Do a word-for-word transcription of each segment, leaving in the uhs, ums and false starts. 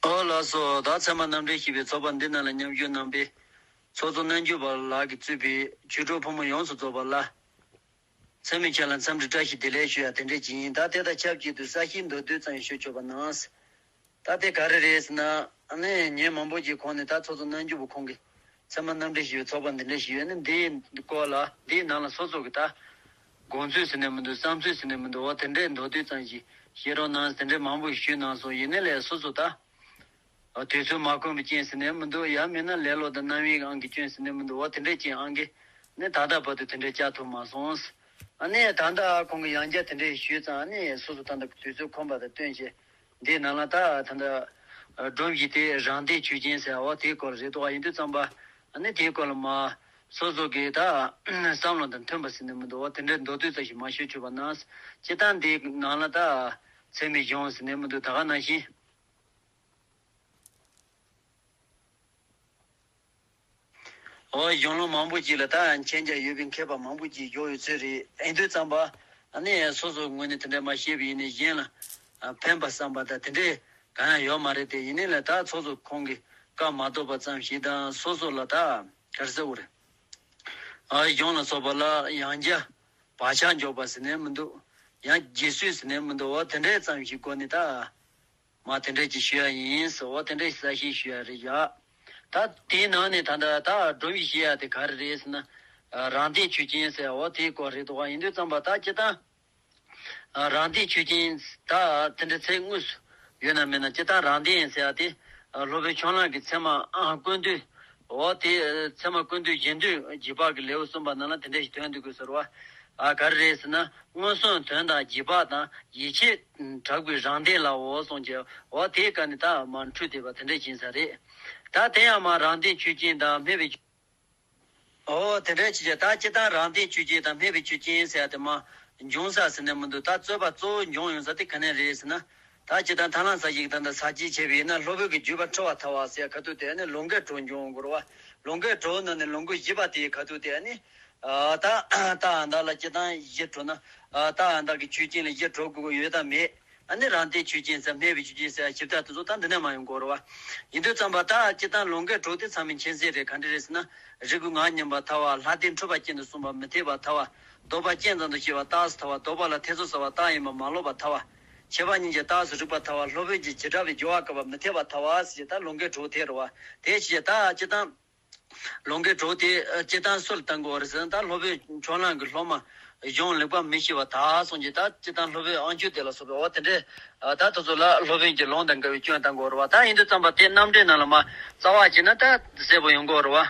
ཨོ་ལགས་སོ། ད་ཚད་མ་རྣམ་འགྲེལ་ཞེས་པའི་ཚོགས་པ་འདི་ནང་ལ་མཉམ་ཞུགས་གནང་པའི་ཚོགས་གཙོ་རྣལ་འབྱོར་པ་ལགས་ཀྱིས་གཙོས་པའི་ཆོས་གྲོགས་ཕོ་མོ་ཡོངས་སུ་རྫོགས་པ་ལ། ཚད་མའི་ཆོས་ལ་འཚམས་འདྲི་བཀྲ་ཤིས་བདེ་ལེགས་ཞུ་ཡ་དེ་འདྲ་ཅིག་ཡིན། ད་དེ་དང་ཆབས་ཅིག་ཏུ་ས་ཞིའི་མདོར་བསྡུས་ཙམ་ཞུ་ཆོག་པ་གནང་། ད་དེ་ག་རེ་རེད་ཟེར་ན། ཨ་ནི་ཉིན་མང་པོ་ཞིག་གོང་ནས་ད་ཚོགས་གཙོ་རྣལ་འབྱོར་པ་ཁོང་གིས་ཚད་མ་རྣམ་འགྲེལ་ཞེས་པའི་ཚོགས་པ་འདི་འདྲ་ཞིག་ཡོད་ནི་འདིའི་སྐོར་ལ། འདིའི་ནང་ལ་སོ་སོ་གི་ད་དགོངས་ཚུལ་ཟེར་ནས་མི་འདུག་བསམ་ཚུལ་ཟེར་ནས་མི་འདུག་འོ་དེ་འདྲའི་མདོར་བསྡུས་ཙམ་ཞིག་བཤད་རོགས་གནང་། དེ་འདྲའི་མང་པོ་ཞིག་ཞུས་གནང་སོང་། ཡིན་ནའི་ལས་སོ་སོ་ད་དུས་ཚོད་མ་ཁོམ་པའི་རྐྱེན་ཟེར་ནས་མི་འདུག་ཡང་མིན་ན་ལས་སླ་པོ་དང་རྣམ་གཡེང་གི་རྐྱེན་ཟེར་ནས་མི་འདུག་འོ་དེ་འདྲའི་རྐྱེན་ཨང་གིས་ནི་ད་ལྟ་བར་དུ་དེ་འདྲའི་བཅར་ཐུབ་མ་སོང་། ཨ་ནི་ད་ལྟ་ཁོང་གིས་ཡང་བསྐྱར་དེ་འདྲའི་ཞུས་ཙང་། ཨ་ནི་སོ་སོ་ད་ལྟ་དུས་ཚོད་ཁོམ་པ་དང་བསྟུན་བྱས། འདིའི་ནང་ལ་ད་ད་ལྟ་སྒྲོམ་གཞི་དེ་རང་སྡེའི་ཆོས་ཅན་ཟེར་བ་དེའི་སྐོར་རེད་འདུག་ཡིན་དུས་ཙམ་པ། ཨ་ནི་དེའི་སྐོར་ལ་མ་སོ་སོ་གི་ད་བསམ་བློ་དང་མཐུན་པ་ཟེར་ནས་མི་འདུག་འོ་དེ་འདྲའི་མདོར་བསྡུས་ཙམ་ཞིག་མ་ཞུ་ཆོག་པ་གནང་། སྤྱིར་བཏང་འདིའི་ནང་ལ་ད་ཚད་མའི་གཞུང་ཟེར་ནས་མི་འདུག་ད་ག་ནང་བཞིན། འོ་གཞུང་ལུགས་མང་པོ་ཅིག་ལ་ད་མཁྱེན་རྒྱ་ཡོད་པའི་མཁས་པ་མང་པོ་ཅིག་ཡོད་ཡོད་ཚོད་རེད། ཡིན་དུས་ཙམ་པ་ཨ་ནི་སོ་སོའི་ངོས་ནས་དེ་འདྲ་མ་བཤད་པ་ཡིན་ནའི་གཞན་ལ་ཕན་པ་བསམ་པ་ད་དེ་འདྲའི་གང་ཡང་ཡོད་མ་རེད་དེ། ཡིན་ནའི་ལས་ད་སོ་སོ་ཁོང་གི་བཀའ་མ་ཐོབ་པ་ཙམ་ཞིག་དང་། སོ་སོ་ལ་ད་ག་རེ་ཟེར་དགོས་རེད། ཨ་གཞུང་ལ་སོགས་པ་ལ་ཡང་བསྐྱར་བག་ཆགས་འཇོག་པ་ཟེར་ནས་མི་འདུག་ཡང་རྗེས་སུ་ཟེར་ནས་མི་འདུག་འོ་དེ་འདྲའི་ཙམ་ཞིག་སྒོ་ནས་ད། མ་དེ་འདྲས་ཀྱི་ཞུ་ཡ་ཡིན་ཟེར། འོ་དེ་འདྲས་གསལ་བཤད་ཞུ་ཡ་རེད་ཡ། ད་དེའི་ནང་ནས་ད་ལྟ་ད་སྒྲོམ་གཞི་བཤད་ཡ་དེ་ག་རེ་རེད་ཟེར་ན། རང་སྡེའི་ཆོས་ཅན་ཟེར་འོ་དེའི་སྐོར་རེད་འདུག་ག་ཡིན་དུས་ཙམ་པ་ད་སྤྱིར་བཏང་རང་སྡེའི་ཆོས་ཅན་ད་དེ་འདྲ་ཚིག་དངོས་སུ་ཡོད་ན་མེད་ན། སྤྱིར་བཏང་རང་སྡེ་ཟེར་ཡ་དེ་སློབ་དཔོན་ཕྱོགས་གླང་གི་ཚད་མ་ཀུན་བཏུས། འོ་དེ་ཚད་མ་ཀུན་བཏུས་གཞན་དོན་རྗེས་དཔག་གི་ལེའུ་གསུམ་པ་ནང་ལ་དེ་འདྲ་ཞིག་ཐོན་འདུག་གི་ཟེར་བ། ཨ་ག་རེ་རེད་ཟེར་ན། མངོན་སུམ་དོན་དང་རྗེས་དཔག་དང་། ཡིད་ཆེས་དྲག་པའི་རང་སྡེ་ལའོ་གསུངས་ཀྱི། འོ་དེའི་སྐབས་ནས་ད་མར་འཁྲུལ་བསྡད་པ་དེ་འདྲ་ཡིན་ས་རེད། ད་དེ་ཡང་མར་རང་སྡེའི་ཆོས་ཅན་དང་སྨྲས་པའི་ཆོས། འོ་དེ་འདྲ་བྱས་ཀྱི་ད་སྤྱིར་བཏང་རང་སྡེའི་ཆོས་ཅན་དང་སྨྲས་པའི་ཆོས་ཅན་ཟེར་ཡ་དེ་མར་འབྱུང་ས་ཟེར་ནས་མི་འདུག་ད་རྩོད་པ་གཙོ་བོ་འབྱུང་ཡོང་ས་དེ་ག་ནས་རེད་ཟེར་ན། ད་སྤྱིར་བཏང་ཐར་ལམ་ས་བཞི་གི་ད་ལྟ་ས་བཅད་བྱས་པ་ཡིན་ན། སློབ་དཔོན་གྱི་བརྒྱུད་པ་འཁྲུལ་བ་ཐལ་བ་ཟེར་ཡ་ཁ་ཐུག་དེ་ནི་ལུང་གིས་གྲོགས་འབྱུང་དགོས་རེད་བ། ལུང་གིས་གྲོགས་ནང་ནས་ལུང་གི་བཞི་པ་དེ་ཡི་ཁ་ཐུག་དེ་ནི། ཨ་ད་ད་ཨ་མདའ་ལ་སྤྱིར་བཏང་བཞི་འགྲོ་ན། ཨ་ད་ཨ་མདའ་གི་ཆོས་ཅན་ལ་བཞི་འགྲོ་དགོས་ཀྱི་ཡོད་དམ་མེད། ཨ་ནི་རང་སྡེའི་ཆོས་ཅན་ཟེར་སྨྲས་པའི་ཆོས་ཅན་ཟེར་ཞིབ་ཕྲ་དེ་ཚོ་ད་འདི་ནས་མ་ཡོང་དགོས་རེད་བ། ཡིན་དུས་ཙམ་པ་ད་སྤྱིར་བཏང་ལུང་གི་གྲོགས་དེ་ཚང་མས་མཁྱེན་གསལ་རེད། ག་འདྲ་རེད་ཟེར་ན། རིགས་ཀུན་ངག་གཉིས་པར་ཐལ་བ། ལྷ་སྡེ་འཁྲུལ་པ་ཅན་དུ་གསུངས་པ་མི་འཐད་པར་ཐལ་བ། ལྡོག་པ་རྐྱེན་ཙམ་དུ་སྐྱེ་བ་རྟགས་སུ་ཐལ་བ། ལྡོག་པ་ལ་ཐེ་ཚོམ་ཟ་བ་རྟགས་ཡིན་པ་མ་ལོག་པར་ཐལ་བ། ཁྱད་པར་གཉིས་ཀྱི་རྟགས་སུ་རིག་པར་ཐལ་བ། སློབ་དཔོན་གྱི་བྱེ་བྲག་པའི་སྦྱོར་བ་བཀག་པ་མི་འཐད་པར་ཐལ་བ་ཟེར་ད་ལུང་གི་གྲོགས་དེ་རེད་བ། དེ་ཞེས་ད་སྤྱིར་བཏང་། ལུང་གི་གྲོགས་དེ་སྤྱིར་བཏང་སུ་ལ་བཏང་དགོས་རེད་ཟེར་ན། ད་སློབ་དཔོན་ཕྱོགས་གླང་གི་སློབ་མ་གཞུང་ལེགས་པར་མི་ཤེས་པ་དག་སོང་རྗེས། ད་སྤྱིར་བཏང་སློབ་དཔོན་དབང་ཕྱུག་དེ་ལ་སོགས་པའི་འོ་དེ་འདྲས་ད་དེ་ཚོ་ལ་སློབ་དཔོན་གྱི་ལུང་དང་འགལ་བའི་སྐྱོན་བཏང་དགོས་རེད་བ། ད་ཡིན་དུས་ཙམ་པ་དེ་རྣམ་འགྲེལ་ནང་ལ་མར་རྩ་བ་བྱས་ན་ད་གསལ་པོ་ཡོང་གི་རེད་བ།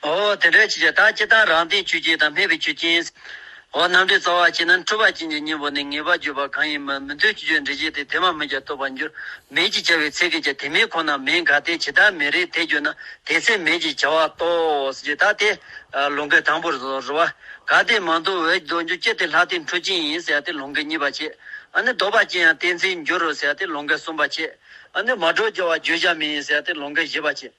འོ་དེ་འདྲས་བྱས་ཀྱི་ད་སྤྱིར་བཏང་རང་སྡེའི་ཆོས་ཅན་དང་སྨྲས་པའི་ཆོས་ཅན། འོ་རྣམ་འགྲེལ་རྩ་བ་བྱས་ན། འཁྲུལ་པ་ཅན་གྱི་གཉེན་པོ་ནི་ངེས་པར་བརྗོད་པ་གང་ཡིན་མིན། མི་མཐུན་ཕྱོགས་ཀྱི་འགྲེལ་བྱེད་དེ། དེ་མ་སྨོས་ཀྱང་རྟོགས་པར་འགྱུར། མེད་ཅེས་བྱ་བའི་ཚིག་གིས་ཀྱང་དེ་མིན་ཁོ་ན་མིན། གལ་ཏེ་ཇི་ལྟར་མེད་རིགས་དེ་བརྗོད་ན། དེ་ཚེ་མེད་ཅེས་བྱ་བ་རྟོགས་ཟེར་གྱི་ད་དེ་ལུང་གི་དང་པོ་རེད་བ། གལ་ཏེ་མ་མཐུན་འོས་ལྡོག་འགྱུར། ཅི་སྟེ་ལྷ་སྡེ་འཁྲུལ་ཅན་ཡིན་ཟེར་ཡ་དེ་ལུང་གི་གཉིས་པ་བྱས། ཨ་ནི་ལྡོག་པ་ཅན་ཡང་གཏན་ཚིགས་འགྱུར་རོ་ཟེར་ཡ་དེ་ལུང་གི་གསུམ་པ་བྱས། ཨ་ནི་མ་གྲོགས་བྱ་བ་བརྗོད་བྱ་མིན་ཟེར་ཡ་དེ་ལུང་གི་བཞི་པ་བྱས།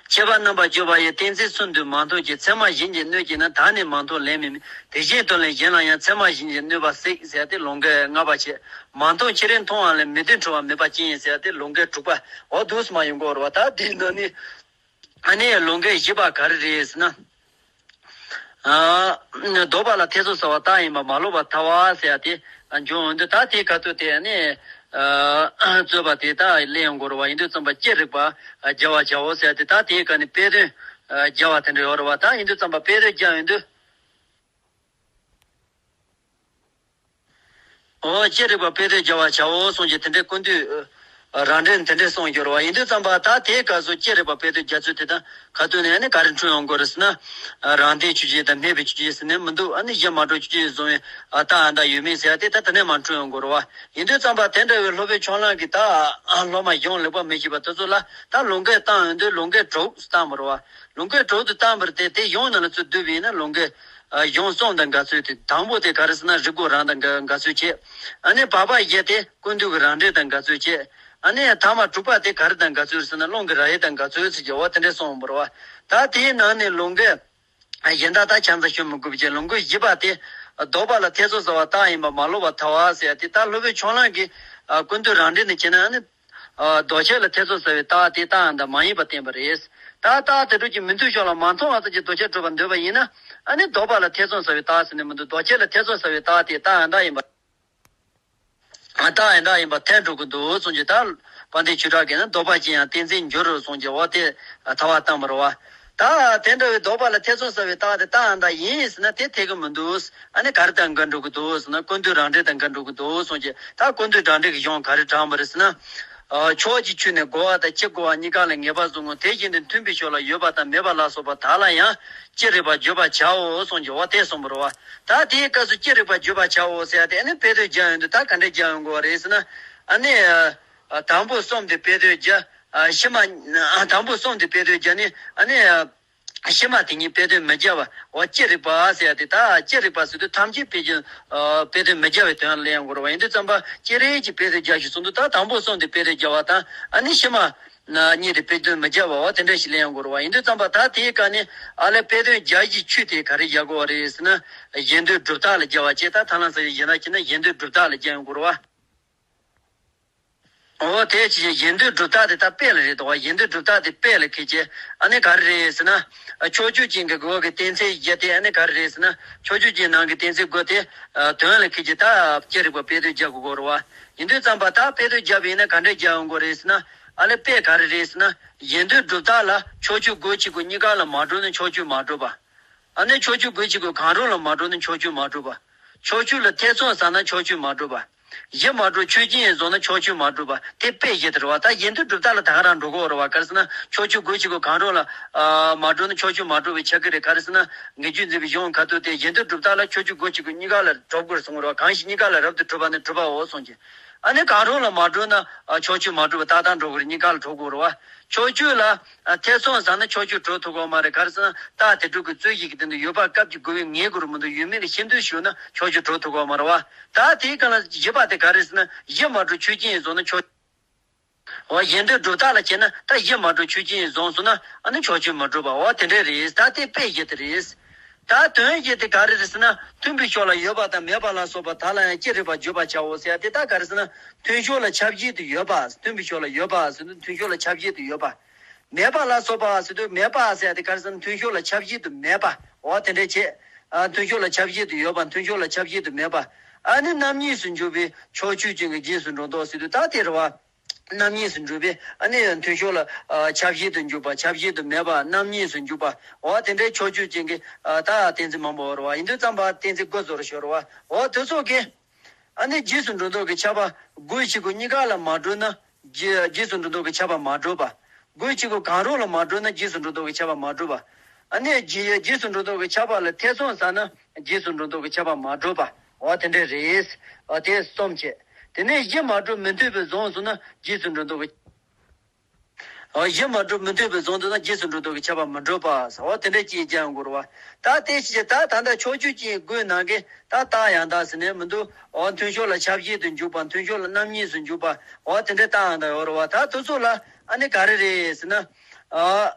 ཁྱད་པར་རྣམ་པར་བརྗོད་པ་ཡི་གཏན་ཚིགས་སུ་འདུས་མ་མཐུན་གྱི། ཚད་མ་གཞན་གྱིས་གནོད་བྱས་ན། བདག་ནི་མ་མཐུན་ལན་མི་སྨྲ། དེ་བཞིན་དུ་ལན་གཞན་ལ་ཡང་། ཚད་མ་གཞན་གྱིས་གནོད་པ་སྲིད་ཟེར་ཏེ་ལུང་གི་ལྔ་པ་བྱས། མ་མཐུན་ཕྱིར་མཐོང་བ་ལས། མི་མཐུན་འཁྲུལ་པ་མེད་པ་ཅན་ཟེར་ཏེ་ལུང་གི་དྲུག་པ། འོ་འདུག་སེ་མར་ཡོང་གི་ཡོད་རེད་བ། ད་འདིའི་ནང་ནས་ཨ་ནི་ལུང་གི་བཞི་པ་ག་རེ་རེད་ཟེར་ན། ཨ་ལྡོག་པ་ལ་ཐེ་ཚོམ་ཟ་བ་རྟགས་ཡིན་པ་མ་ལོག་པར་ཐལ་བ་ཟེར་ཡ་དེ་འབྱུང་འོང་དུས། ད་དེའི་ཁ་ཐུག་དེ་ནི་ཨ་རྩོད་པ་དེ་དག་སླེབས་ཡོང་དགོས་རེད་བ། ཡིན་དུས་ཙམ་པ་ཅི་རིགས་པ་སྦྱར་བར་བྱའོ་ཟེར་ཡ་དེ། ད་དེའི་སྐབས་ནས་དཔེ་དོན་སྦྱར་བ་དེ་འདྲ་ཡོད་རེད་བ། ད་ཡིན་དུས་ཙམ་པ་དཔེ་དོན་སྦྱར་ཡོང་དུས། འོ་ཅི་རིགས་པ་དཔེ་དོན་སྦྱར་བར་བྱའོ་གསུངས་ཀྱི། དེ་འདྲའི་ཀུན་བཏུས་རང་འགྲེལ་དེ་འདྲའི་གསུངས་ཡོད་རེད་བ། ཡིན་དུས་ཙམ་པ་ད་དེའི་སྐབས་སུ་ཅི་རིགས་པ་དཔེ་དོན་སྦྱར་ཚུལ་དེ་དང་ཁ་ཐུག་ནས་ཨ་ནི་ག་རེ་འཁྲུལ་ཡོང་དགོས་རེད་ཟེར་ན། རང་སྡེའི་ཆོས་ཅན་དང་སྨྲས་པའི་ཆོས་ཅན་ཟེར་ནས་མི་འདུག་ཨ་ནི་གཞན་མ་གྲོགས་ཆོས་ཅན་གསུངས་པའི་ཨ་རྟགས་ཨ་མདའ་ཡོད་མེད་ཟེར་ཡ་དེ་ད་དེ་ནས་མར་འཁྲུལ་ཡོང་དགོས་རེད་བ། ཡིན་དུས་ཙམ་པ་དེ་འདྲ་བའི་སློབ་དཔོན་ཕྱོགས་གླང་གིས་ད་སློབ་མ་གཞུང་ལེགས་པར་མི་ཤེས་པ་དེ་ཚོ་ལ་ད་ལུང་གིས་བཏང་ཡོང་དུས་ལུང་གི་གྲོགས་སུ་བཏང་བ་རེད་བ། ལུང་གི་གྲོགས་སུ་བཏང་བར་དེ་དེ་གཞུང་ནང་ལ་ཚུར་བསྡུས་པ་ཡིན་ན། ལུང་གི་གཞུང་གསུམ་དང་འགལ་ཚུལ་དེ། དང་པོ་དེ་ག་རེ་ཟེར་ན་རིགས་པ་རང་དང་འགལ་འགལ་ཚུལ་བྱས། ཨ་ནི་བར་པ་བཞི་དེ་ཀུན་བཏུས་ཀྱི་རང་འགྲེལ་དང་འགལ་ཚུལ་བྱས། ཨ་ནི་ཐ་མ་དྲུག་པ་དེ་ག་རེ་དང་འགལ་ཚུལ་ཟེར་ན་རླུང་གི་རྭ་ཡིག་དང་འགལ་ཚུལ་ཟེར་གྱི་འོ་དེ་འདྲས་གསུངས་པ་རེད་བ། ད་དེའི་ནང་ནས་ལུང་གི་གཞན་དག་ད་ཆ་ཚང་ཞུ་མི་དགོས་པ་བྱས། ལུང་གི་བཞི་པ་དེ་ ལྡོག་པ་ལ་ཐེ་ཚོམ་ཟ་བའི་རྟགས་ཡིན་པ་མ་ལོག་པར་ཐལ་བ་ཟེར་ཡ་དེ། ད་སློབ་དཔོན་ཕྱོགས་གླང་གིས་ཨ་ཀུན་བཏུས་རང་འགྲེལ་ནས་བྱས་ན་ཨ་ནི། ཨ་ལྡོག་བྱ་ལ་ཐེ་ཚོམ་ཟ་བའི་རྟགས་དེ་རྟགས་ཡང་དག་མ་ཡིན་པར་བསྟན་པ་རེད། ད་རྟགས་དེ་འདྲ་ཅིག་མི་མཐུན་ཕྱོགས་ལ་མ་མཐོང་བ་ཙམ་གྱིས་ལྡོག་བྱ་གྲུབ་པར་འདོད་པ་ཡིན་ན། ཨ་ནི་ལྡོག་པ་ལ་ཐེ་ཚོམ་ཟ་བའི་རྟགས་ཟེར་ནས་མི་འདུག་ལྡོག་བྱ་ལ་ཐེ་ཚོམ་ཟ་བའི་རྟགས་དེ་རྟགས་ཡང་དག་ཡིན་པ། རྟགས་ཡང་དག་ཡིན་པར་ཐལ་འགྲོ་གི་འདུག་གསུངས་ཀྱི། ད་དཔལ་ལྡན་ཆོས་གྲགས་ཀྱིས་ནི་ལྡོག་པ་ཅན་ཡང་ཏིང་འཛིན་འགྱུར་གསུངས་ཀྱི། འོ་དེ་ཐལ་བ་བཏང་བ་རེད་བ། ད་དེ་འདྲ་བའི་ལྡོག་པ་ལ་ཐེ་ཚོམ་ཟ་བའི་རྟགས་དེ་རྟགས་ཡང་དག་ཡིན་ཟེར་ན་དེ་འཐད་ཀྱི་མི་འདུག་ཨ་ནི་ག་རེ་དང་འགལ་འགྲོ་གི་འདུག་ཟེར་ན་ཀུན་བཏུས་རང་འགྲེལ་དང་འགལ་འགྲོ་གི་འདུག་གསུངས་ཀྱི། ད་ཀུན་བཏུས་རང་འགྲེལ་གྱི་གཞུང་ག་རེ་དྲངས་པ་རེད་ཟེར་ན། ཨ་ཕྱོགས་ཀྱི་ཆོས་ནི་རྒོལ་བ་དང་ཕྱིར་རྒོལ་བ་གཉིས་ཀ་ལ་ངེས་པར་བཟུང་ངོ་། དེ་བཞིན་དུ་མཐུན་པའི་ཕྱོགས་ལ་ཡོད་པ་དང་མེད་པ་ལ་སོགས་པ་དག་ལ་ཡང་ཅི་རིགས་པར་བརྗོད་པར་བྱའོ་གསུངས་ཀྱི། འོ་དེ་གསུངས་པ་རེད་བ། ད་དེའི་སྐབས་སུ་ཅི་རིགས་པར་བརྗོད་པར་བྱའོ་ཟེར་ཡ་དེ། ཨ་ནི་དཔེ་དོན་སྦྱར་ཡོང་དུས་ད་ག་འདྲས་སྦྱར་ཡོང་དགོས་པ་རེད་ཟེར་ན། ཨ་ནི་ཨ་དང་པོ་གསུམ་དེ་དཔེ་དོན་སྦྱར། ཨ་ཕྱི་མ་ཨ་དང་པོ་གསུམ་དེ་དཔེ་དོན་སྦྱར་ནས། ཨ་ནི་ཨ་ཕྱི་མ་དེ་གཉིས་དཔེ་དོན་མི་སྦྱར་བ། འོ་ཅི་རིགས་པ་ཟེར་ཡ་དེ། ད་ཅི་རིགས་པ་ཟེར་དུས་ཐམས་ཅད་དཔེ་དོན་ཨ་དཔེ་དོན་མི་སྦྱར་བའི་དོན་ལ་ལེན་ཡོང་དགོས་རེད་བ། ཡིན་དུས་ཙམ་པ་ཅི་རིགས་ཀྱི་དཔེ་དོན་སྦྱར་ཞིག་གསུངས་དུས། ད་དང་པོ་གསུམ་དེ་དཔེ་དོན་སྦྱར་བ་དང་། ཨ་ནི་ཕྱི་མ་ན་གཉིས་དེ་དཔེ་དོན་མི་སྦྱར་བའོ། དེ་འདྲ་ཞིག་ལེན་ཡོང་དགོས་རེད་བ། ཡིན་དུས་ཙམ་པ་ད་དེའི་སྐབས་ནས་ཨ་ལས་དཔེ་དོན་སྦྱར་གྱི་ཆོས་དེ་ག་རེ་སྦྱར་དགོས་པ་རེད་ཟེར་ན། གཞན་དོན་སྒྲུབ་རྟགས་ལ་སྦྱར་བ་བྱས། ད་ཐར་ལམ་གསལ་བྱེད་ཡན་ལག་བྱས་ན་གཞན་དོན་སྒྲུབ་རྟགས་ལ་སྦྱར་ཡོང་དགོས་རེད་བ། འོ་དེ་ཅི་གཞན་དོན་སྒྲུབ་རྟགས་དེ་ད་དཔེ་ལ་རེད་དོ། གཞན་དོན་སྒྲུབ་རྟགས་དེ་དཔེ་ལ་ཁེལ་བྱས། ཨ་ནི་ག་རེ་རེད་ཟེར་ན། ཕྱོགས་ཆོས་ཅན་གྱི་དགོས་ཀྱི་གཏན་ཚིགས་བཞི་དེ། ཨ་ནི་ག་རེ་རེད་ཟེར་ན། ཕྱོགས་ཆོས་ཅན་ནང་གི་གཏན་ཚིགས་དགུ་དེ་དོན་ལ་ཁེལ་བྱས། ད་ཅི་རིགས་པ་དཔེ་དོན་སྦྱར་དགོས་རེད་བ། ཡིན་དུས་ཙམ་པ་ད་དཔེ་དོན་སྦྱར་བ་ཡིན་ན་ག་འདྲས་སྦྱར་ཡོང་དགོས་རེད་ཟེར་ན། ཨ་ལས་དཔེ་ག་རེ་རེད་ཟེར་ན། གཞན་དོན་སྒྲུབ་རྟགས་ལ་ཕྱོགས་ཆོས་དགོས་ཆེད་དགུ་གཉིས་ཀ་ལ་མ་གྲུབ་ན་ཕྱོགས་ཆོས་མ་གྲུབ་པ། ཨ་ནི་ཕྱོགས་ཆོས་དགོས་ཆེད་དགུ་གང་རུང་ལ་མ་གྲུབ་ན་ཕྱོགས་ཆོས་མ་གྲུབ་པ། ཕྱོགས་ཆོས་ལ་ཐེ་ཚོམ་ཟ་ན་ཕྱོགས་ཆོས་མ་གྲུབ་པ། གཞི་མ་གྲུབ་ཆོས་ཅན་བཟུང་ན་ཕྱོགས་ཆོས་མ་གྲུབ་པ། དེ་དཔེ་བཞི་དེ་རེད་བ། ད་གཞན་དོན་སྒྲུབ་རྟགས་ལ་ད་ག་རང་འགྲོ་གི་ཡོད་རེད་བ། ག་རེ་ཟེར་ན་ཕྱོགས་ཆོས་དགོས་ཆེད་དགུ་གང་རུང་ལ་ཨ་མ་གྲུབ་ན་ཕྱོགས་ཆོས་མ་གྲུབ་པའི་ཆ་གི་རེད། ག་རེ་ཟེར་ན་ངེས་བརྗོད་འཛིན་པའི་གཞུང་ཁ་ཐུག་དེ་གཞན་དོན་སྒྲུབ་རྟགས་ལ་ཕྱོགས་ཆོས་དགོས་ཆེད་དགུ་གཉིས་ཀ་ལ་གྲུབ་དགོས་གསུངས་རེད་བ། གང་ཞིག་གཉིས་ཀ་ལ་རབ་ཏུ་གྲུབ་པ་ནི་གྲུབ་པའོ་གསུངས་ཀྱི། ཨ་ནི་གང་རུང་ལ་མ་གྲུབ་ན་ཨ་ཕྱོགས་ཆོས་མ་གྲུབ་པ་ཏག་ཏག་འགྲོ་གི་རེད། གཉིས་ཀ་ལ་གྲུབ་དགོས་རེད་བ། ཕྱོགས་ཆོས་ལ་ཨ་ཐེ་ཚོམ་ཟ་ན་ཕྱོགས་ཆོས་གྲུབ་ཐུབ་ཀྱི་མ་རེད། ག་རེ་ཟེར་ན་རྟགས་དེ་དྲུག་གི་རྩོད་གཞི་གི་སྟེང་དུ་ཡོད་པ་སྐབས་ཀྱི་དགོས་པའི་ངེས་དགོས་རུ་མི་འདུག་ཡོད་མེད་ཀྱི་ཤེས་འདོད་ཞུགས་ན་ཕྱོགས་ཆོས་གྲུབ་ཐུབ་ཀྱི་མ་རེད་བ། ད་དེའི་སྐབས་ལ་བཞི་པ་དེ་ག་རེ་ཟེར་ན། གཞི་མ་གྲུབ་ཆོས་ཅན་བཟུང་ན་ཕྱོགས། འོ་གཞན་དོན་སྒྲུབ་རྟགས་ལ་བྱས་ན་ད་གཞི་མ་གྲུབ་ཆོས་ཅན་བཟུང་སོང་ན་ཨ་ནི་ཕྱོགས་ཆོས་མ་གྲུབ་པ། འོ་དེ་འདྲ་རེད། ད་དེ་དཔེ་བཞི་དེ་རེད། ད་དོན་བཞི་དེ་ག་རེ་རེད་ཟེར་ན། མཐུན་པའི་ཕྱོགས་ལ་ཡོད་པ་དང་མེད་པ་ལ་སོགས་པ་དག་ལ་ཡང་ཅི་རིགས་པར་བརྗོད་པར་བྱའོ་ཟེར་ཡ་དེ། ད་ག་རེ་ཟེར་ན་མཐུན་ཕྱོགས་ལ་ཁྱབ་བྱེད་དུ་ཡོད་པ། མཐུན་པའི་ཕྱོགས་ལ་ཡོད་པ་ཟེར་དུས་མཐུན་ཕྱོགས་ལ་ཁྱབ་བྱེད་དུ་ཡོད་པ། མེད་པ་ལ་སོགས་པ་ཟེར་དུས་མེད་པ་ཟེར་ཡ་དེ་ག་རེ་ཟེར་ན་མཐུན་ཕྱོགས་ལ་ཁྱབ་བྱེད་དུ་མེད་པ། འོ་དེ་འདྲ་བྱས། ཨ་མཐུན་ཕྱོགས་ལ་ཁྱབ་བྱེད་དུ་ཡོད་པ། མཐུན་ཕྱོགས་ལ་ཁྱབ་བྱེད་དུ་མེད་པ། ཨ་ནི་རྣམ་གཉིས་སུ་འཇུག་པའི་ཕྱོགས་ཆོས་ཅན་གྱི་རྗེས་སུ་འགྲོ་ལྡོག་ཟེར་དུས་ད་དེ་རེད་བ། རྣམ་གཉིས་སུ་འཇུག་པའི་ཨ་ནི་མཐུན་ཕྱོགས་ལ་ཨ་ཁྱབ་བྱེད་དུ་འཇུག་པ། ཁྱབ་བྱེད་དུ་མེད་པ། རྣམ་གཉིས་སུ་འཇུག་པ། འོ་དེ་འདྲའི་ཕྱོགས་ཆོས་ཅན་གྱི་ཨ་ད་གཏན་ཚིགས་མང་པོ་ཡོད་རེད་བ། ཡིན་དུས་ཙམ་པ་གཏན་ཚིགས་དགུ་བཟོ་རུ་ཤོར་བ། འོ་དེ་ཚོ་གི་ཨ་ནི་རྗེས་སུ་འགྲོ་ལྡོག་གི་ཁྱབ་པ་དགོས་ཆེད་དགུ་གཉིས་ཀ་ལ་མ་གྲུབ་ན་རྗེས་རྗེས་སུ་འགྲོ་ལྡོག་གི་ཁྱབ་པ་མ་གྲུབ་པ། དགོས་ཆེད་དགུ་གང་རུང་ལ་མ་གྲུབ་ན་རྗེས་སུ་འགྲོ་ལྡོག་གི་ཁྱབ་པ་མ་གྲུབ་པ། ཨ་ནི་རྗེས་རྗེས་སུ་འགྲོ་ལྡོག་གི་ཁྱབ་པ་ལ་ཐེ་ཚོམ་ཟ་ན་རྗེས་སུ་འགྲོ་ལྡོག་གི་ཁྱབ་པ་མ་གྲུབ་པ། འོ་དེ་འདྲ་རེད། འོ་དེ་གསུམ་བྱས། དེ་ནས་གཞི་མ་གྲུབ་མི་མཐུན་པའི་བཟུང་སོང་ན་རྗེས་སུ་འགྲོ་ལྡོག་གི། འོ་གཞི་མ་གྲུབ་མི་མཐུན་པའི་བཟུང་སོང་ན་རྗེས་སུ་འགྲོ་ལྡོག་གི་ཁྱབ་པ་མི་གྲུབ་པ། འོ་དེ་འདྲ་ཅིག་སྦྱར་དགོས་རེད་བ། ད་དེ་ཕྱིར་ད་ད་ལྟ་ཕྱོགས་ཆོས་ཅན་དགུའི་ནང་གི་ད་རྟགས་ཡང་དག་ཟེར་ནས་མི་འདུག་འོ་མཐུན་ཕྱོགས་ལ་ཁྱབ་བྱེད་དུ་འཇུག་པ། མཐུན་ཕྱོགས་ལ་རྣམ་གཉིས་སུ་འཇུག་པ། འོ་དེ་འདྲའི་རྟགས་ཡང་དག་ཡོད་རེད་བ། ད་དེ་ཚོ་ལ་ཨ་ནི་ག་རེ་རེད་ཟེར་ན། ཨ།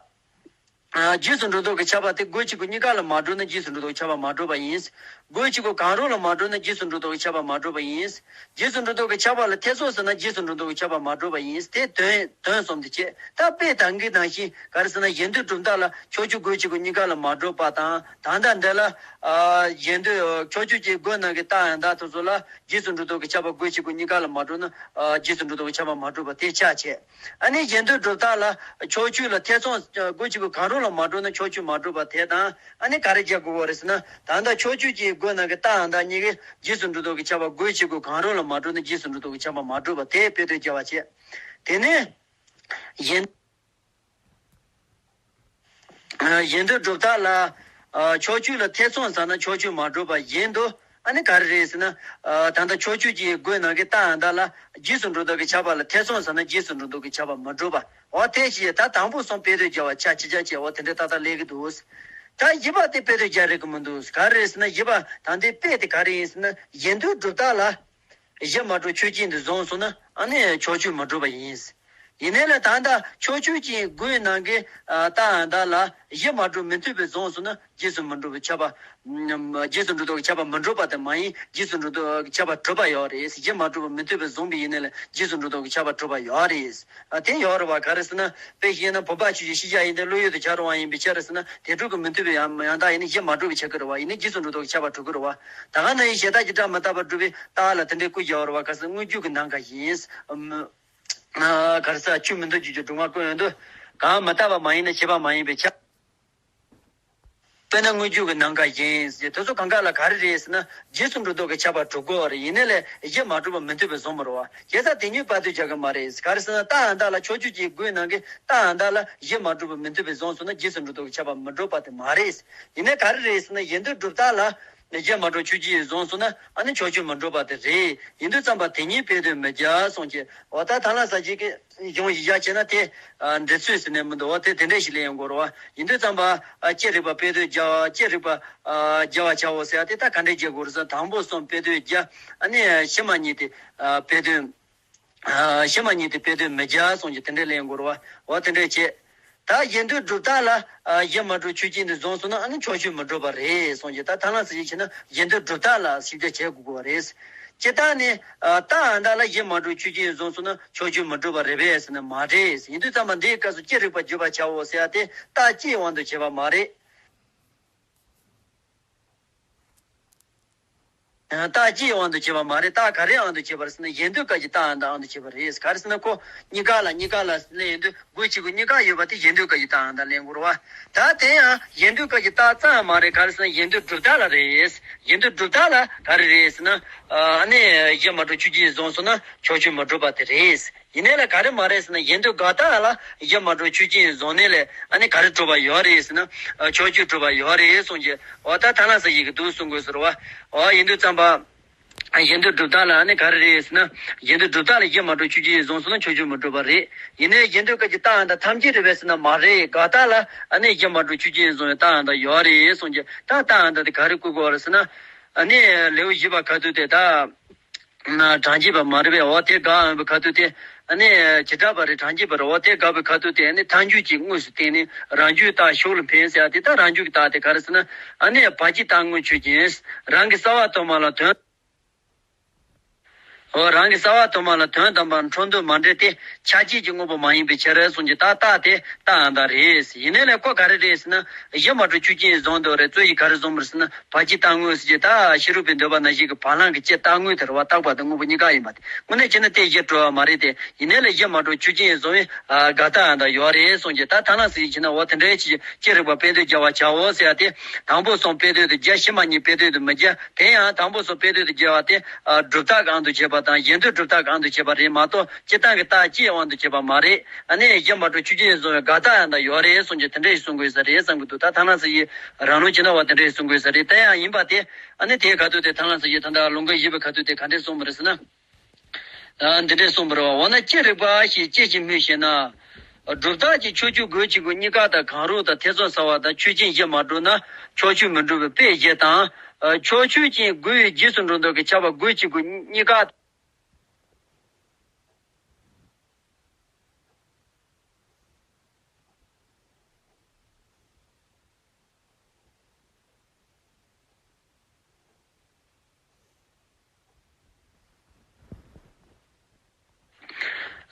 ཨ། རྗེས་སུ་འགྲོ་ལྡོག་གི་ཁྱབ་པ་དེ་དགོས་ཆེད་དགུ་གཉིས་ཀ་ལ་མ་གྲུབ་ན་རྗེས་སུ་འགྲོ་ལྡོག་གི་ཁྱབ་པ་མ་གྲུབ་པ་ཡིན། དགོས་ཆེད་དགུ་གང་རུང་ལ་མ་གྲུབ་ན་རྗེས་སུ་འགྲོ་ལྡོག་གི་ཁྱབ་པ་མ་གྲུབ་པ་ཡིན། རྗེས་སུ་འགྲོ་ལྡོག་གི་ཁྱབ་པ་ལ་ཐེ་ཚོམ་ཟ་ན་རྗེས་སུ་འགྲོ་ལྡོག་གི་ཁྱབ་པ་མ་གྲུབ་པ་ཡིན། དེ་དོན་དོན་གསུམ་དུ་བྱེད། ད་དཔེ་ད་གིན་ནང་བཞིན་ག་རེ་ཟེར་ན་གཞན་དོན་སྒྲུབ་རྟགས་ལ་ཕྱོགས་ཆོས་དགོས་ཆེད་དགུ་གཉིས་ཀ་ལ་མ་གྲུབ་པ་དང་། ད་ལྟ་འདི་ལ་ཨ་གཞན་དོན་ཕྱོགས་ཆོས་ཅན་དགུ་ནང་གི་རྟགས་ཡང་དག་དེ་ཚོ་ལ་རྗེས་སུ་འགྲོ་ལྡོག་གི་ཁྱབ་པ་དགོས་ཆེད་དགུ་གཉིས་ཀ་ལ་མ་གྲུབ་ན་ཨ་རྗེས་སུ་འགྲོ་ལྡོག་གི་ཁྱབ་པ་མ་གྲུབ་པ་དེ་ཆགས་བྱས། ཨ་ནི་གཞན་དོན་སྒྲུབ་རྟགས་ལ་ཕྱོགས་ཆོས་ལ་ཐེ་ཚོམ་དགོས་ཆེད་དགུ་གང་རུང་ལ་མ་གྲུབ་ན་ཕྱོགས་ཆོས་མ་གྲུབ་པ་དེ་དང་། ཨ་ནི་ག་རེ་སྦྱར་དགོས་པ་རེད་ཟེར་ན། ད་ལྟ་ཕྱོགས་ཆོས་ཅན་དགུ་ནང་གི་རྟགས་ཡང་དག་གཉིས་ཀྱི་རྗེས་སུ་འགྲོ་ལྡོག་གི་ཁྱབ་པ་དགོས་ཆེད་དགུ་གང་རུང་ལ་མ་གྲུབ་ན་རྗེས་སུ་འགྲོ་ལྡོག་གི་ཁྱབ་པ་མ་གྲུབ་པ་དེ་དཔེ་དོན་སྦྱར་བ་བྱས། དེ་ནས་གཞན། གཞན་དོན་སྒྲུབ་རྟགས་ལ་ཕྱོགས་ཆོས་ལ་ཐེ་ཚོམ་ཟ་ན་ཕྱོགས་ཆོས་མ་གྲུབ་པ་བཞིན་དུ། ཨ་ནི་ག་རེ་རེད་ཟེར་ན། ད་ལྟ་ཕྱོགས་ཆོས་ཅན་དགུའི་ནང་གི་རྟགས་ཡང་དག་ལ་རྗེས་སུ་འགྲོ་ལྡོག་གི་ཁྱབ་པ་ལ་ཐེ་ཚོམ་ཟ་ན་རྗེས་སུ་འགྲོ་ལྡོག་གི་ཁྱབ་པ་མི་གྲུབ་པ། འོ་དེ་ཅི། ད་དང་པོ་གསུམ་དཔེ་དོན་སྦྱར་བ་ཆ་ཅི་ཆ་ཅེས། འོ་དེ་འདྲ་ཏག་ཏག་སླེབས་ཀྱི་འདུག་ད་བཞི་པ་དེ་དཔེ་དོན་སྦྱར་རིགས་ཀྱི་མི་འདུག་ག་རེ་རེད་ཟེར་ན། བཞི་པ་ད་འདི་དཔེ་དེ་ག་རེ་ཡིན་ཟེར་ན། གཞན་དོན་སྒྲུབ་རྟགས་ལ་གཞི་མ་གྲུབ་ཆོས་ཅན་དུ་བཟུང་སོང་ན་ཨ་ནི་ཕྱོགས་ཆོས་མ་གྲུབ་པ་ཡིན། ཡིན་ནའི་ལ་ད་ལྟ་ཕྱོགས་ཆོས་ཅན་དགུའི་ནང་གི་ཨ་རྟགས་ཨ་མཐའ་ལ་གཞི་མ་གྲུབ་མི་མཐུན་པའི་བཟུང་སོང་ན་རྗེས་སུ་མི་འགྲོ་བའི་ཁྱབ་པ། ཨམ། རྗེས་སུ་འགྲོ་ལྡོག་གི་ཁྱབ་པ་མི་འགྲུབ་པ་དེ་མ་ཡིན། རྗེས་སུ་འགྲོ་ལྡོག་གི་ཁྱབ་པ་གྲུབ་པ་ཡོད་རེད། གཞི་མ་གྲུབ་པ་མི་མཐུན་པའི་བཟུང་བའི་ཡིན་ནའི་ལ་རྗེས་སུ་འགྲོ་ལྡོག་གི་ཁྱབ་པ་གྲུབ་པ་ཡོད་རེད། ཨ་དེ་ཡོད་རེད་བ། ག་རེ་ཟེར་ན་དཔེ་བཞག་ན་བོད་པ་ཆོས་ཅན་ཤེས་བྱ་ཡིན་ཏེ། བློ་ཡུལ་དུ་བྱ་རུང་བ་ཡིན་པའི་ཕྱིར་ཟེར་ན་དེ་སྒྲུབ་ཀྱི་མི་མཐུན་པའི་ཡང་ཡང་དག་ཡིན་ན་གཞི་མ་གྲུབ་པའི་ཆགས་ཀྱི་རེད་བ། ཡིན་ན་རྗེས་སུ་འགྲོ་ལྡོག་གི་ཁྱབ་པ་གྲུབ་ཀྱི་རེད་བ། ད་ག་ནང་བཞིན་གཞལ་བྱ་གྱི་སྒྲ་མི་རྟག་པར་སྒྲུབ་པའི་རྟགས་ལ་དེ་འདྲའི་སྐུལ་རྒྱག་པ་རེད་བ། ག་རེ་ཟེར་ན་དངོས་རྒྱུ་གི་ནམ་མཁའ་བཞིན། ཨམ། ཨ་ག་རེ་ཟེར། ཆོས་མི་མཐུན་སྤྱོད་ཀྱི་སྒྲུབ་ངག་ཀུན་ཡོད་དུ། གང་མི་རྟག་པ་མ་ཡིན་ན་བྱས་པ་མ་ཡིན་པའི་ཕྱིར། དཔེར་ན་དངོས་རྒྱུ་གི་ནམ་མཁའ་བཞིན་ཞེས། དེ་ཚོ་གང་ག་ལ་ག་རེ་རེད་ཟེར་ན་རྗེས་སུ་འགྲོ་ལྡོག་གི་ཁྱབ་པ་གྲུབ་དགོས་པ་རེད། ཡིན་ནའི་ལས་གཞི་མ་གྲུབ་པ་མི་མཐུན་པའི་བཟུང་མི་རུང་བ། བྱས་ཙང་དེ་གཉིས་དཔེ་དོན་སྦྱར་གི་མ་རེད། ག་རེ་ཟེར་ན་རྟགས་ཨ་མཐའ་ལ་ཕྱོགས་ཆོས་ཅན་དགུའི་ནང་གི་རྟགས་ཨ་མཐའ་ལ་གཞི་མ་གྲུབ་པ་མི་མཐུན་པའི་བཟུང་སོང་ན་རྗེས་སུ་འགྲོ་ལྡོག་གི་ཁྱབ་པ་མི་གྲུབ་པ་དེ་མ་རེད། ཡིན་ནའི་ག་རེ་རེད་ཟེར་ན་ཡིན་དུས་སྒྲུབ་རྟགས་ལ་གཞི་མ་གྲུབ་ཆོས་ཅན་བཟུང་སོང་ན་ཨ་ནི་ཕྱོགས་ཆོས་མི་འགྲུབ་པ་དེ་རེད། ཡིན་དུས་ཙམ་པ་དེ་གཉིས་དཔེ་དོན་མི་སྦྱར་གསུངས་ཀྱི། འོ་ད་ཐ་ན་ས་གཅིག་གི་གཞུང་གཞི་བཞག་བྱས་ན་དེ་ཨ་འགྲེལ་ཚུལ་ཟེར་ནས་མི་འདུག་བ། དེ་དེ་འདྲས་ཞིག་ལེན་ཡོང་དགོས་རེད་བ། ཡིན་དུས་ཙམ་པ་ཨ་ཅི་རིགས་པ་དཔེ་དོན་སྦྱར་བ། ཅི་རིགས་པ་ཨ་སྦྱར་བར་བྱའོ་ཟེར་ཡ་དེ་ད་ག་འདྲས་སྦྱར་དགོས་རེད་ཟེར། དང་པོ་གསུམ་དཔེ་དོན་སྦྱར། ཨ་ནི་ཕྱི་མ་གཉིས་དེ་ཨ་དཔེ་དོན་ཨ་ཕྱི་མ་གཉིས་དེ་དཔེ་དོན་མི་སྦྱར་གསུངས་ཀྱི། དེ་འདྲས་ལེན་དགོས་རེད་བ། འོ་དེ་འདྲས་བྱས། ད་ཡིན་དུས་སྒྲུབ་རྟགས་ལ་ཨ་གཞི་མ་གྲུབ་ཆོས་ཅན་དེ་བཟུང་སོང་ན་ཨ་ནི་ཕྱོགས་ཆོས་མི་འགྲུབ་པ་རེད་གསུངས་ཀྱི། ད་ཐ་ན་ས་གཅིག་བྱས་ན་ཡིན་དུས་སྒྲུབ་རྟགས་ལ་ཞིབ་ཆ་བྱེད་དགོས་པ་རེད། སྤྱིར་བཏང་ནི་ཨ་རྟགས་ཨ་མཐའ་ལ་གཞི་མ་གྲུབ་ཆོས་ཅན་བཟུང་སོང་ན་ཕྱོགས་ཆོས་མི་འགྲུབ་པ་རེད་པས་ཟེར་ན་མ་རེད། ཡིན་དུས་ཙམ་པ་འདིའི་སྐབས་སུ་ཅི་རིགས་པ་བརྗོད་པར་བྱའོ་ཟེར་ཡ་དེ་རྟགས་སྤྱིའི་དབང་དུ་བྱས་པ་མ་རེད། རྟགས་སྤྱིའི་དབང་དུ་བྱས་པ་མ་རེད། རྟགས་ག་རེའི་དབང་དུ་བྱས་པ་རེད་ཟེར་ན་ཡིན་དུས་སྐབས་ཀྱི་རྟགས་ཨ་མཐའ་དབང་དུ་བྱས་པ་རེད། ག་རེ་ཟེར་ན་ཁོ་གཉིས་ཀ་ལ་གཉིས་ཀ་ལ་ལེན་ཡོང་དུས་དགོས་ཆེད་དུ་གཉིས་ཀ་ཡོད་པ་དེ་ཡིན་དུས་སྐབས་ཀྱི་རྟགས་ཨ་མཐའ་ལེན་དགོས་རེད་བ། ད་དེ་ཡང་ཡིན་དུས་སྐབས་ཀྱི་རྟགས་ཙམ་མ་རེད། ག་རེ་ཟེར་ན་ཡིན་དུས་སྒྲུབ་རྟགས་ལ་རེད། ཡིན་དུས་སྒྲུབ་རྟགས་ལ་ག་རེ་རེད་ཟེར་ན། ཨ་ནི་གཞི་མ་གྲུབ་ཆོས་ཅན་བཟུང་སོང་ན་ཕྱོགས་ཆོས་མི་འགྲུབ་པ་དེ་རེད། ཡིན་ནའི་ལ་ག་རེ་མ་རེད་ཟེར་ན་ཡིན་དུས་དགག་རྟགས་ལ་གཞི་མ་གྲུབ་ཆོས་ཅན་བཟུང་ནའི་ལས་ཨ་ནི་ག་རེ་གྲུབ་པ་ཡོད་རེད་ཟེར་ན་ཕྱོགས་ཆོས་གྲུབ་པ་ཡོད་རེད་གསུངས་ཀྱི། འོ་ད་ཐ་ན་ས་གཅིག་གི་འདུག་གསུང་དགོས་ཟེར་བ། འོ་ཡིན་དུས་ཙམ་པ་ཡིན་དུས་སྒྲུབ་རྟགས་ལ་ཨ་ནི་ག་རེ་རེད་ཟེར་ན་ཡིན་དུས་སྒྲུབ་རྟགས་ལ་གཞི་མ་གྲུབ་ཆོས་ཅན་བཟུང་སོང་ན་ཕྱོགས་ཆོས་མི་འགྲུབ་པ་རེད། ཡིན་ནའི་ཡིན་དུས་སྐབས་ཀྱི་རྟགས་ཨ་མཐའ་ཐམས་ཅད་རེད་པས་ཟེར་ན་མ་རེད། དགག་རྟགས་ལ་ཨ་ནི་གཞི་མ་གྲུབ་ཆོས་ཅན་བཟུང་བའི་རྟགས་ཨ་མཐའ་ཡོད་རེད་གསུངས་ཀྱི། ད་རྟགས་ཨ་མཐའ་དེ་ག་རེ་བཀོད་དགོས་རེད་ཟེར་ན། ཨ་ནི་ལེའུ་བཞི་པ་ཁ་ཐུག་དེ་ད། ན་གྲངས་ཀྱིས་པ་མ་རེད་པས། འོ་དེ་དགག་ཡོང་བའི་ཁ་ཐུག་དེ། ཨ་ནི་བྱེ་བྲག་པ་རེད། གྲངས་ཀྱིས་པ་རེད། འོ་དེ་དགག་པའི་ཁ་ཐུག་དེ་ཨ་ནི་མཐའ་འཇུག་གི་དངོས་སུ་བསྟན་ནས་རང་རྒྱུད་རྟགས་ཞོག་ལ་འཕེན་ཟེར་ཡ་དེ། ད་རང་རྒྱུད་ཀྱི་རྟགས་དེ་ག་རེ་ཟེར་ན། ཨ་ནི་བ་སྤྱི་རྟག་དངོས་ཆོས་ཅན། རང་གི་རྩ་བ་ཐོག་མ་ལ་དོན། འོ་རང་གི་རྩ་བ་ཐོག་མ་ལ་དོན་དམ་པར་འཕྲོ་འདུ་མ་འདྲེས་ཏེ་ཆ་བྱད་ཀྱི་དངོས་པོ་མ་ཡིན་པའི་ཕྱིར་གསུངས་ཀྱི། ད་རྟགས་དེ་རྟགས་ཨ་མཐའ་རེད། ཡིན་ནའི་ལས་ཁོ་ག་རེ་རེད་ཟེར་ན་གཞི་མ་གྲུབ་ཆོས་ཅན་བཟུང་འདུག་རེད། རྩོད་གཞི་ག་རེ་བཟུང་བ་རེད་ཟེར་ན། བ་སྤྱི་རྟག་དངོས་ཟེར་གྱི། ད་ཕྱི་རོལ་པའི་འདོད་པ་ནང་བཞིན་གྱི་བ་ལང་གི་སྤྱི་རྟག་དངོས་དེ་རེད་བ། རྟག་པ་དང་དངོས་པོ་གཉིས་ཀ་ཡིན་པ་དེ། དངོས་གནས་བྱས་ན་དེ་གཞི་གྲུབ་པ་མ་རེད་དེ། ཡིན་ནའི་ལས་གཞི་མ་གྲུབ་ཆོས་ཅན་བཟུང་བའི་ཨ་དགག་རྟགས་ཨ་མཐའ་ཡོད་རེད་གསུངས་ཀྱི། ད་ཐ་ན་ས་གཅིག་བྱས་ན་འོ་དེ་འདྲའི་ཅི་ཅི་རིགས་པ་དཔེ་དོན་སྦྱར་བར་བྱའོ་ཟེར་ཡ་དེ། དང་པོ་གསུམ་དཔེ་དོན་དུ་སྦྱར། ཕྱི་མ་གཉིས་དཔེ་དོན་དུ་མི་སྦྱར། དེ་ཡང་དང་པོ་གསུམ་དཔེ་དོན་དུ་སྦྱར་བ་དེ་ཨ་སྒྲུབ་རྟགས་ཀྱི་དབང་དུ་བྱས་པ་དང་། ཡིན་དུས་སྒྲུབ་རྟགས་ཀྱི་དབང་དུ་བྱས་པ་རེད་མ་གཏོགས་སྤྱིར་བཏང་གི་རྟགས་སྤྱིའི་དབང་དུ་བྱས་པ་མ་རེད། ཨ་ནི་གཞི་མ་གྲུབ་ཆོས་ཅན་བཟུང་བའི་དགག་རྟགས་ཨ་མཐའ་ཡོད་རེད་གསུངས་ཀྱི། དེ་འདྲ་ཞིག་གསུང་དགོས་ས་རེད་བསམ་གྱི་འདུག་ད་ཐ་ན་ས་གཅིག་རང་ལུགས་ཀྱི་ནང་བ་དེ་འདྲ་ཞིག་གསུང་དགོས་ས་རེད། དེ་ཡང་ཡིན་པ་དེ། ཨ་ནི་དེའི་ཁ་ཐུག་དེ་ཐ་ན་ས་གཅིག་ད་ལྟ་ལུང་དགའ་བཞི་པའི་ཁ་ཐུག་དེ་ག་འདྲས་གསུངས་པ་རེད་ཟེར་ན། ཨ་འདི་འདྲས་གསུངས་པ་རེད་བ། འོ་ན་ཅི་རིགས་པ་ཞེས་ཅི་ཞིག་སྨོས་ཤེ་ན། སྒྲུབ་རྟགས་ཀྱི་ཕྱོགས་ཆོས་དགོས་ཆེད་དགུ་གཉིས་ཀ་དང་། གང་རུང་དང་ཐེ་ཚོམ་ཟ་བ་དང་། ཆོས་ཅན་གཞི་མ་གྲུབ་ན་ཕྱོགས་ཆོས་མི་འགྲུབ་པའི་དཔེ་བཞི་དང་། ཨ་ཕྱོགས་ཆོས་ཅན་དགུ་ཡི་རྗེས་སུ་འགྲོ་ལྡོག་གི་ཁྱབ་པ་དགོས་ཆེད་དགུ་གཉིས་ཀ།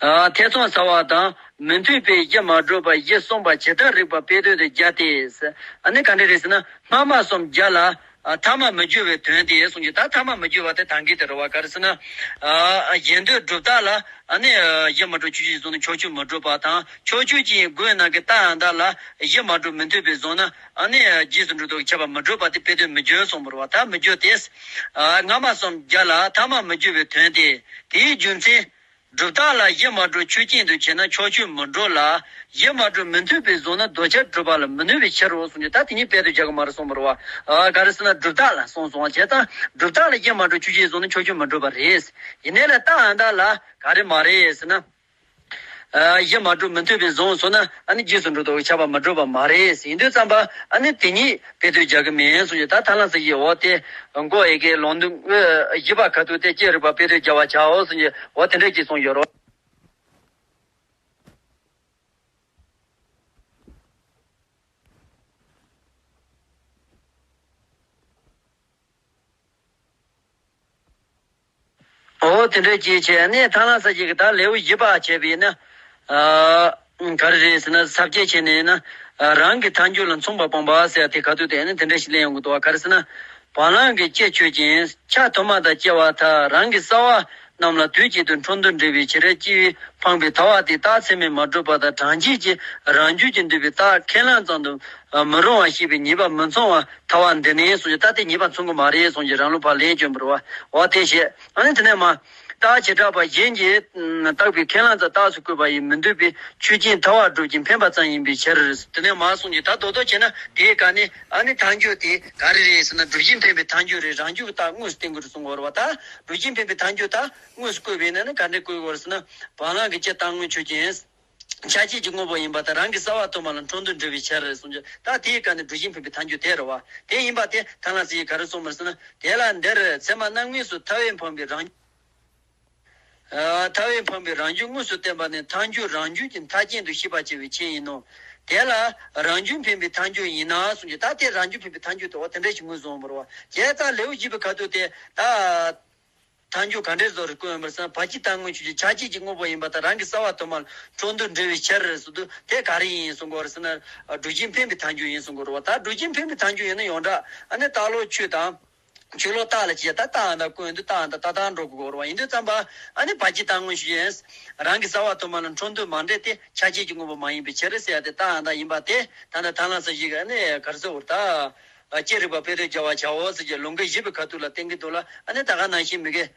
ཨ་ཐེ་ཚོམ་ཟ་བ་དང་མི་མཐུན་དཔེ་གཞི་མ་གྲུབ་པ་བཞི་གསུངས་པ་ཇི་ལྟར་རིགས་པ་དཔེ་དོན་དུ་སྦྱར་ཏེ། ཨ་ནི་ག་འདྲ་རེད་ཟེར་ན། སྔ་མ་གསུམ་བརྒྱ་ལ་ཨ་ཐ་མ་མི་འགྱུར་བའི་དོན་ཏེ་གསུངས་ཀྱི། ད་ཐ་མ་མི་འགྱུར་བ་དེ་ད་གིན་དེ་རེད་བ། ག་རེ་ཟེར་ན། ཨ་ཡིན་དུས་སྒྲུབ་རྟགས་ལ་ཨ་ནི་ཨ་གཞི་མ་གྲུབ་ཆོས་ཅན་བཟུང་ན་ཕྱོགས་ཆོས་མི་འགྲུབ་པ་དང་། ཕྱོགས་ཆོས་ཅན་དགུའི་ནང་གི་རྟགས་ཨ་མཐའ་ལ་གཞི་མ་གྲུབ་མི་མཐུན་དཔེ་བཟུང་ན་ཨ་ནི་རྗེས་སུ་འགྲོ་ལྡོག་གི་ཁྱབ་པ་མི་འགྲུབ་པ་དེ་དཔེ་དོན་མི་འགྱུར་གསུངས་པ་རེད་བ། ད་མི་འགྱུར་ཏེ། ཨ་སྔ་མ་གསུམ་བརྒྱ་ལ་ཐ་མ་མི་འགྱུར་བའི་དོན་ཏེ། དེའི་རྒྱུ་མཚན། སྒྲུབ་རྟགས་ལ་གཞི་མ་གྲུབ་ཆོས་ཅན་དུ་བྱས་ན་ཕྱོགས་ཆོས་མི་འགྲུབ་ལ། གཞི་མ་གྲུབ་མི་མཐུན་དཔེ་བཟུང་ན་ལྡོག་ཁྱབ་གྲུབ་པ་ལ་མི་གནོད་པའི་ཕྱིར་རོ་གསུངས་ཀྱི། ད་དེ་གཉིས་དཔེ་དོན་སྦྱར་གི་མ་རེད་གསུངས་པ་རེད་བ། ཨ་ག་རེ་ཟེར་ན་སྒྲུབ་རྟགས་ལ་གསུངས་སོང་བ། བྱས་ཙང་སྒྲུབ་རྟགས་ལ་གཞི་མ་གྲུབ་ཆོས་ཅན་བཟུང་ན་ཕྱོགས་ཆོས་མི་འགྲུབ་པ་རེད། ཡིན་ནའི་ལ་རྟགས་ཨ་མཐའ་ལ་ག་རེ་མ་རེད་ཟེར་ན། ཨ་གཞི་མ་གྲུབ་མི་མཐུན་དཔེ་བཟུང་སོང་ན་ཨ་ནི་རྗེས་སུ་འགྲོ་ལྡོག་གི་ཁྱབ་པ་མི་འགྲུབ་པ་མ་རེད་ཟེར། ཡིན་དུས་ཙམ་པ་ཨ་ནི་དེ་གཉིས་དཔེ་དོན་སྦྱར་གི་མིན་གསུངས་ཀྱི། ད་ཐ་ན་ས་གཅིག་འོ་དེ་མགོ་ཡི་གེ་ལུང་དུ་བཞི་པ་ཁ་ཐུག་དེ་ཅི་རིགས་པ་དཔེ་དོན་སྦྱར་བར་བྱའོ་གསུངས་ཀྱི། འོ་དེ་འདྲ་ཅིག་གསུངས་ཡོད་རེད། ཨོ་དེ་འདྲ་ཅིག་བྱས་ནས་ཐར་ལམ་ས་ཅིག་གི་ད་ལེའུ་བཞི་པ་བྱས་པ་ཡིན་ན། ཨ་ག་རེ་རེད་ཟེར་ན་ས་བཅད་བྱས་ནས་ཡིན་ན། ཨ་རང་གི་ཐལ་འགྱུར་ལ་མཚུངས་པར་སྤངས་པ་ཟེར་ཡ་དེ་ག་དུས་དེ་ནི་དེ་འདྲ་ཞིག་གླེང་ཡོང་གི་འདུག་བ། ག་རེ་ཟེར་ན། བ་ལང་གི་སྐྱེ་ཆོས་ཅན། ཆ་ཐོག་མ་དང་སྐྱེ་བ་མཐའ། རང་གི་རྩ་བ་རྣམས་ལ་དུས་གཅིག་ཏུ་འཕྲོ་འདུ་འབྲེལ་བའི་ཕྱིར། སྐྱེ་བས་འཕངས་པའི་ཐལ་བ་དེ་རྟགས་ཚད་མས་མ་གྲུབ་པ་དང་གྲངས་ཅན་གྱི་རང་རྒྱུད་ཀྱིས་འདུས་པའི་རྟགས་ཁས་བླངས་ཙམ་དུ་མི་རུང་བ་ཞེས་པའི་ཉེས་པ་མི་མཚུངས་པ་ཐལ་བ་འདི་ནི་གསུངས་ཀྱི། ད་དེ་ཉེས་པ་མཚུངས་ཀྱི་མ་རེད་གསུངས་ཀྱི། རང་ལུགས་ཕར་ལན་བསྐྱོན་པ་རེད་བ། འོ་དེ་བྱས། ཨ་ནི་དེ་ནས་མ། རྟགས་བྱེ་བྲག་པ་གཞན་གྱིས་བརྟགས་པའི་ཁས་བླངས་ཙམ་རྟགས་སུ་བཀོད་པ་ཡིས་མི་འདོད་པའི་ཆོས་ཅན་ཐལ་བ་སྒྲུབ་ཀྱི་འཕེན་པ་ཙམ་ཡིན་པའི་ཕྱིར། དེ་ནས་མ་གསུངས་ཀྱི། ད་རྡོག་རྡོག་བྱས་ན་དེའི་སྐབས་ནས་ཨ་ནི་ཐལ་འགྱུར་དེ་ག་རེ་རེད་ཟེར་ན། སྒྲུབ་བྱེད་འཕེན་པའི་ཐལ་འགྱུར་རེད། རང་རྒྱུད་ཀྱི་རྟགས་དངོས་སུ་བསྟན་དགོས་རེད་གསུང་གི་ཡོད་རེད་བ། ད་སྒྲུབ་བྱེད་འཕེན་པའི་ཐལ་འགྱུར་ད་དངོས་སུ་བཀོད་པས་ན་ནི་ག་འདྲ་བཀོད་དགོས་རེད་ཟེར་ན། བ་ལང་གི་སྐྱེ་རྟགས་དངོས་ཆོས་ཅན། ཆ་བྱད་ཀྱི་དངོས་པོ་ཡིན་པ་དང་། རང་གི་རྩ་བ་ཐོག་མ་ལ་འཕྲོ་འདུ་འབྲེལ་བའི་ཕྱིར་གསུངས་ཀྱི། ད་དེའི་སྐབས་ནས་སྒྲུབ་བྱེད་འཕེན་པའི་ཐལ་འགྱུར་དེ་རེད་བ། དེ་ཡིན་པ་དེ་ཐར་ལམ་ས་ཡིས་ག་རེ་གསུངས་པ་རེད་ཟེར་ན། དེ་ལ་འདིར་ཚད་མ་རྣམ་ངེས་སུ་ཐལ་བས་འཕངས་པའི་རང་། ཨ་ཐལ་བས་འཕངས་པའི་རང་རྒྱུད་དངོས་སུ་བསྟན་པ་ནི་ཐལ་འགྱུར་རང་རྒྱུད་ཀྱི་མཐའ་ཅན་དུ་ཤེས་པར་བྱ་བའི་ཆེད་ཡིན་ནོ། དེ་ལ་རང་རྒྱུད་འཕེན་པའི་ཐལ་འགྱུར་ཡིན་ན་གསུངས་ཀྱི། ད་དེ་རང་རྒྱུད་འཕེན་པའི་ཐལ་འགྱུར་དེ་འོ་དེ་འདྲ་ཞིག་ངོས་བཟུང་བ་རེད་བ། བྱས་ཙང་ལེའུ་བཞི་པའི་ཁ་ཐུག་དེ་ད། ཐལ་འགྱུར་ག་འདྲའི་བཟོ་རེ་བཀོད་ཡོད་པར་སེམས། བ་སྤྱི་རྟགས་དངོས་ཆོས་ཅན། ཆ་བྱད་ཀྱི་དངོས་པོ་ཡིན་པ་དང་། རང་གི་རྩ་བ་ཐོག་མར་འཕྲོ་འདུ་འབྲེལ་བའི་ཕྱིར་ཟེར་དུས་དེ་ག་རེ་ཡིན་གསུང་གི་ཡོད་རེད་ཟེར་ན། སྒྲུབ་བྱེད་འཕེན་པའི་ཐལ་འགྱུར་ཡིན་གསུང་གི་ཡོད་རེད་བ། ད་སྒྲུབ་བྱེད་འཕེན་པའི་ཐལ་འགྱུར་ཡིན་ན་ཡོངས་གྲགས་ཨ་ནི་རྟགས་ལོག་ཆོས་དང་། ཆོས་ལོག་རྟགས་ལ་བྱས་ད་རྟགས་ཨ་མདའ་བཀོད་དུས་རྟགས་ཨ་མདའ་ཏག་ཏག་འགྲོ་དགོས་ཀྱི་ཡོད་རེད་བ། ཡིན་དུས་ཙམ་པ་ཨ་ནི་བ་སྤྱི་རྟགས་དངོས་ཆོས་ཅན། རང་གི་རྩ་བ་ཐོག་མ་ལ་འཕྲོ་འདུ་མ་འབྲེལ་ཏེ་ཆ་བྱད་ཀྱི་དངོས་པོ་མ་ཡིན་པའི་ཕྱིར་ཟེར་ཡ་དེ་རྟགས་ཨ་མདའ་ཡིན་པ་དེ་ད་ལྟ་ཐར་ལམ་ས་བཞི་གི་ཨ་ནི་ག་རེ་ཟེར་དགོས་རེད་ད། ཨ་ཅི་རིགས་པ་དཔེ་དོན་སྦྱར་བར་བྱའོ་ཟེར་གྱི་ལུང་གི་བཞི་པའི་ཁ་ཐུག་ལ་བསྟན་གྱི་འདུག་ལ། ཨ་ནི་ད་ག་ནང་བཞིན་མི་དགེ།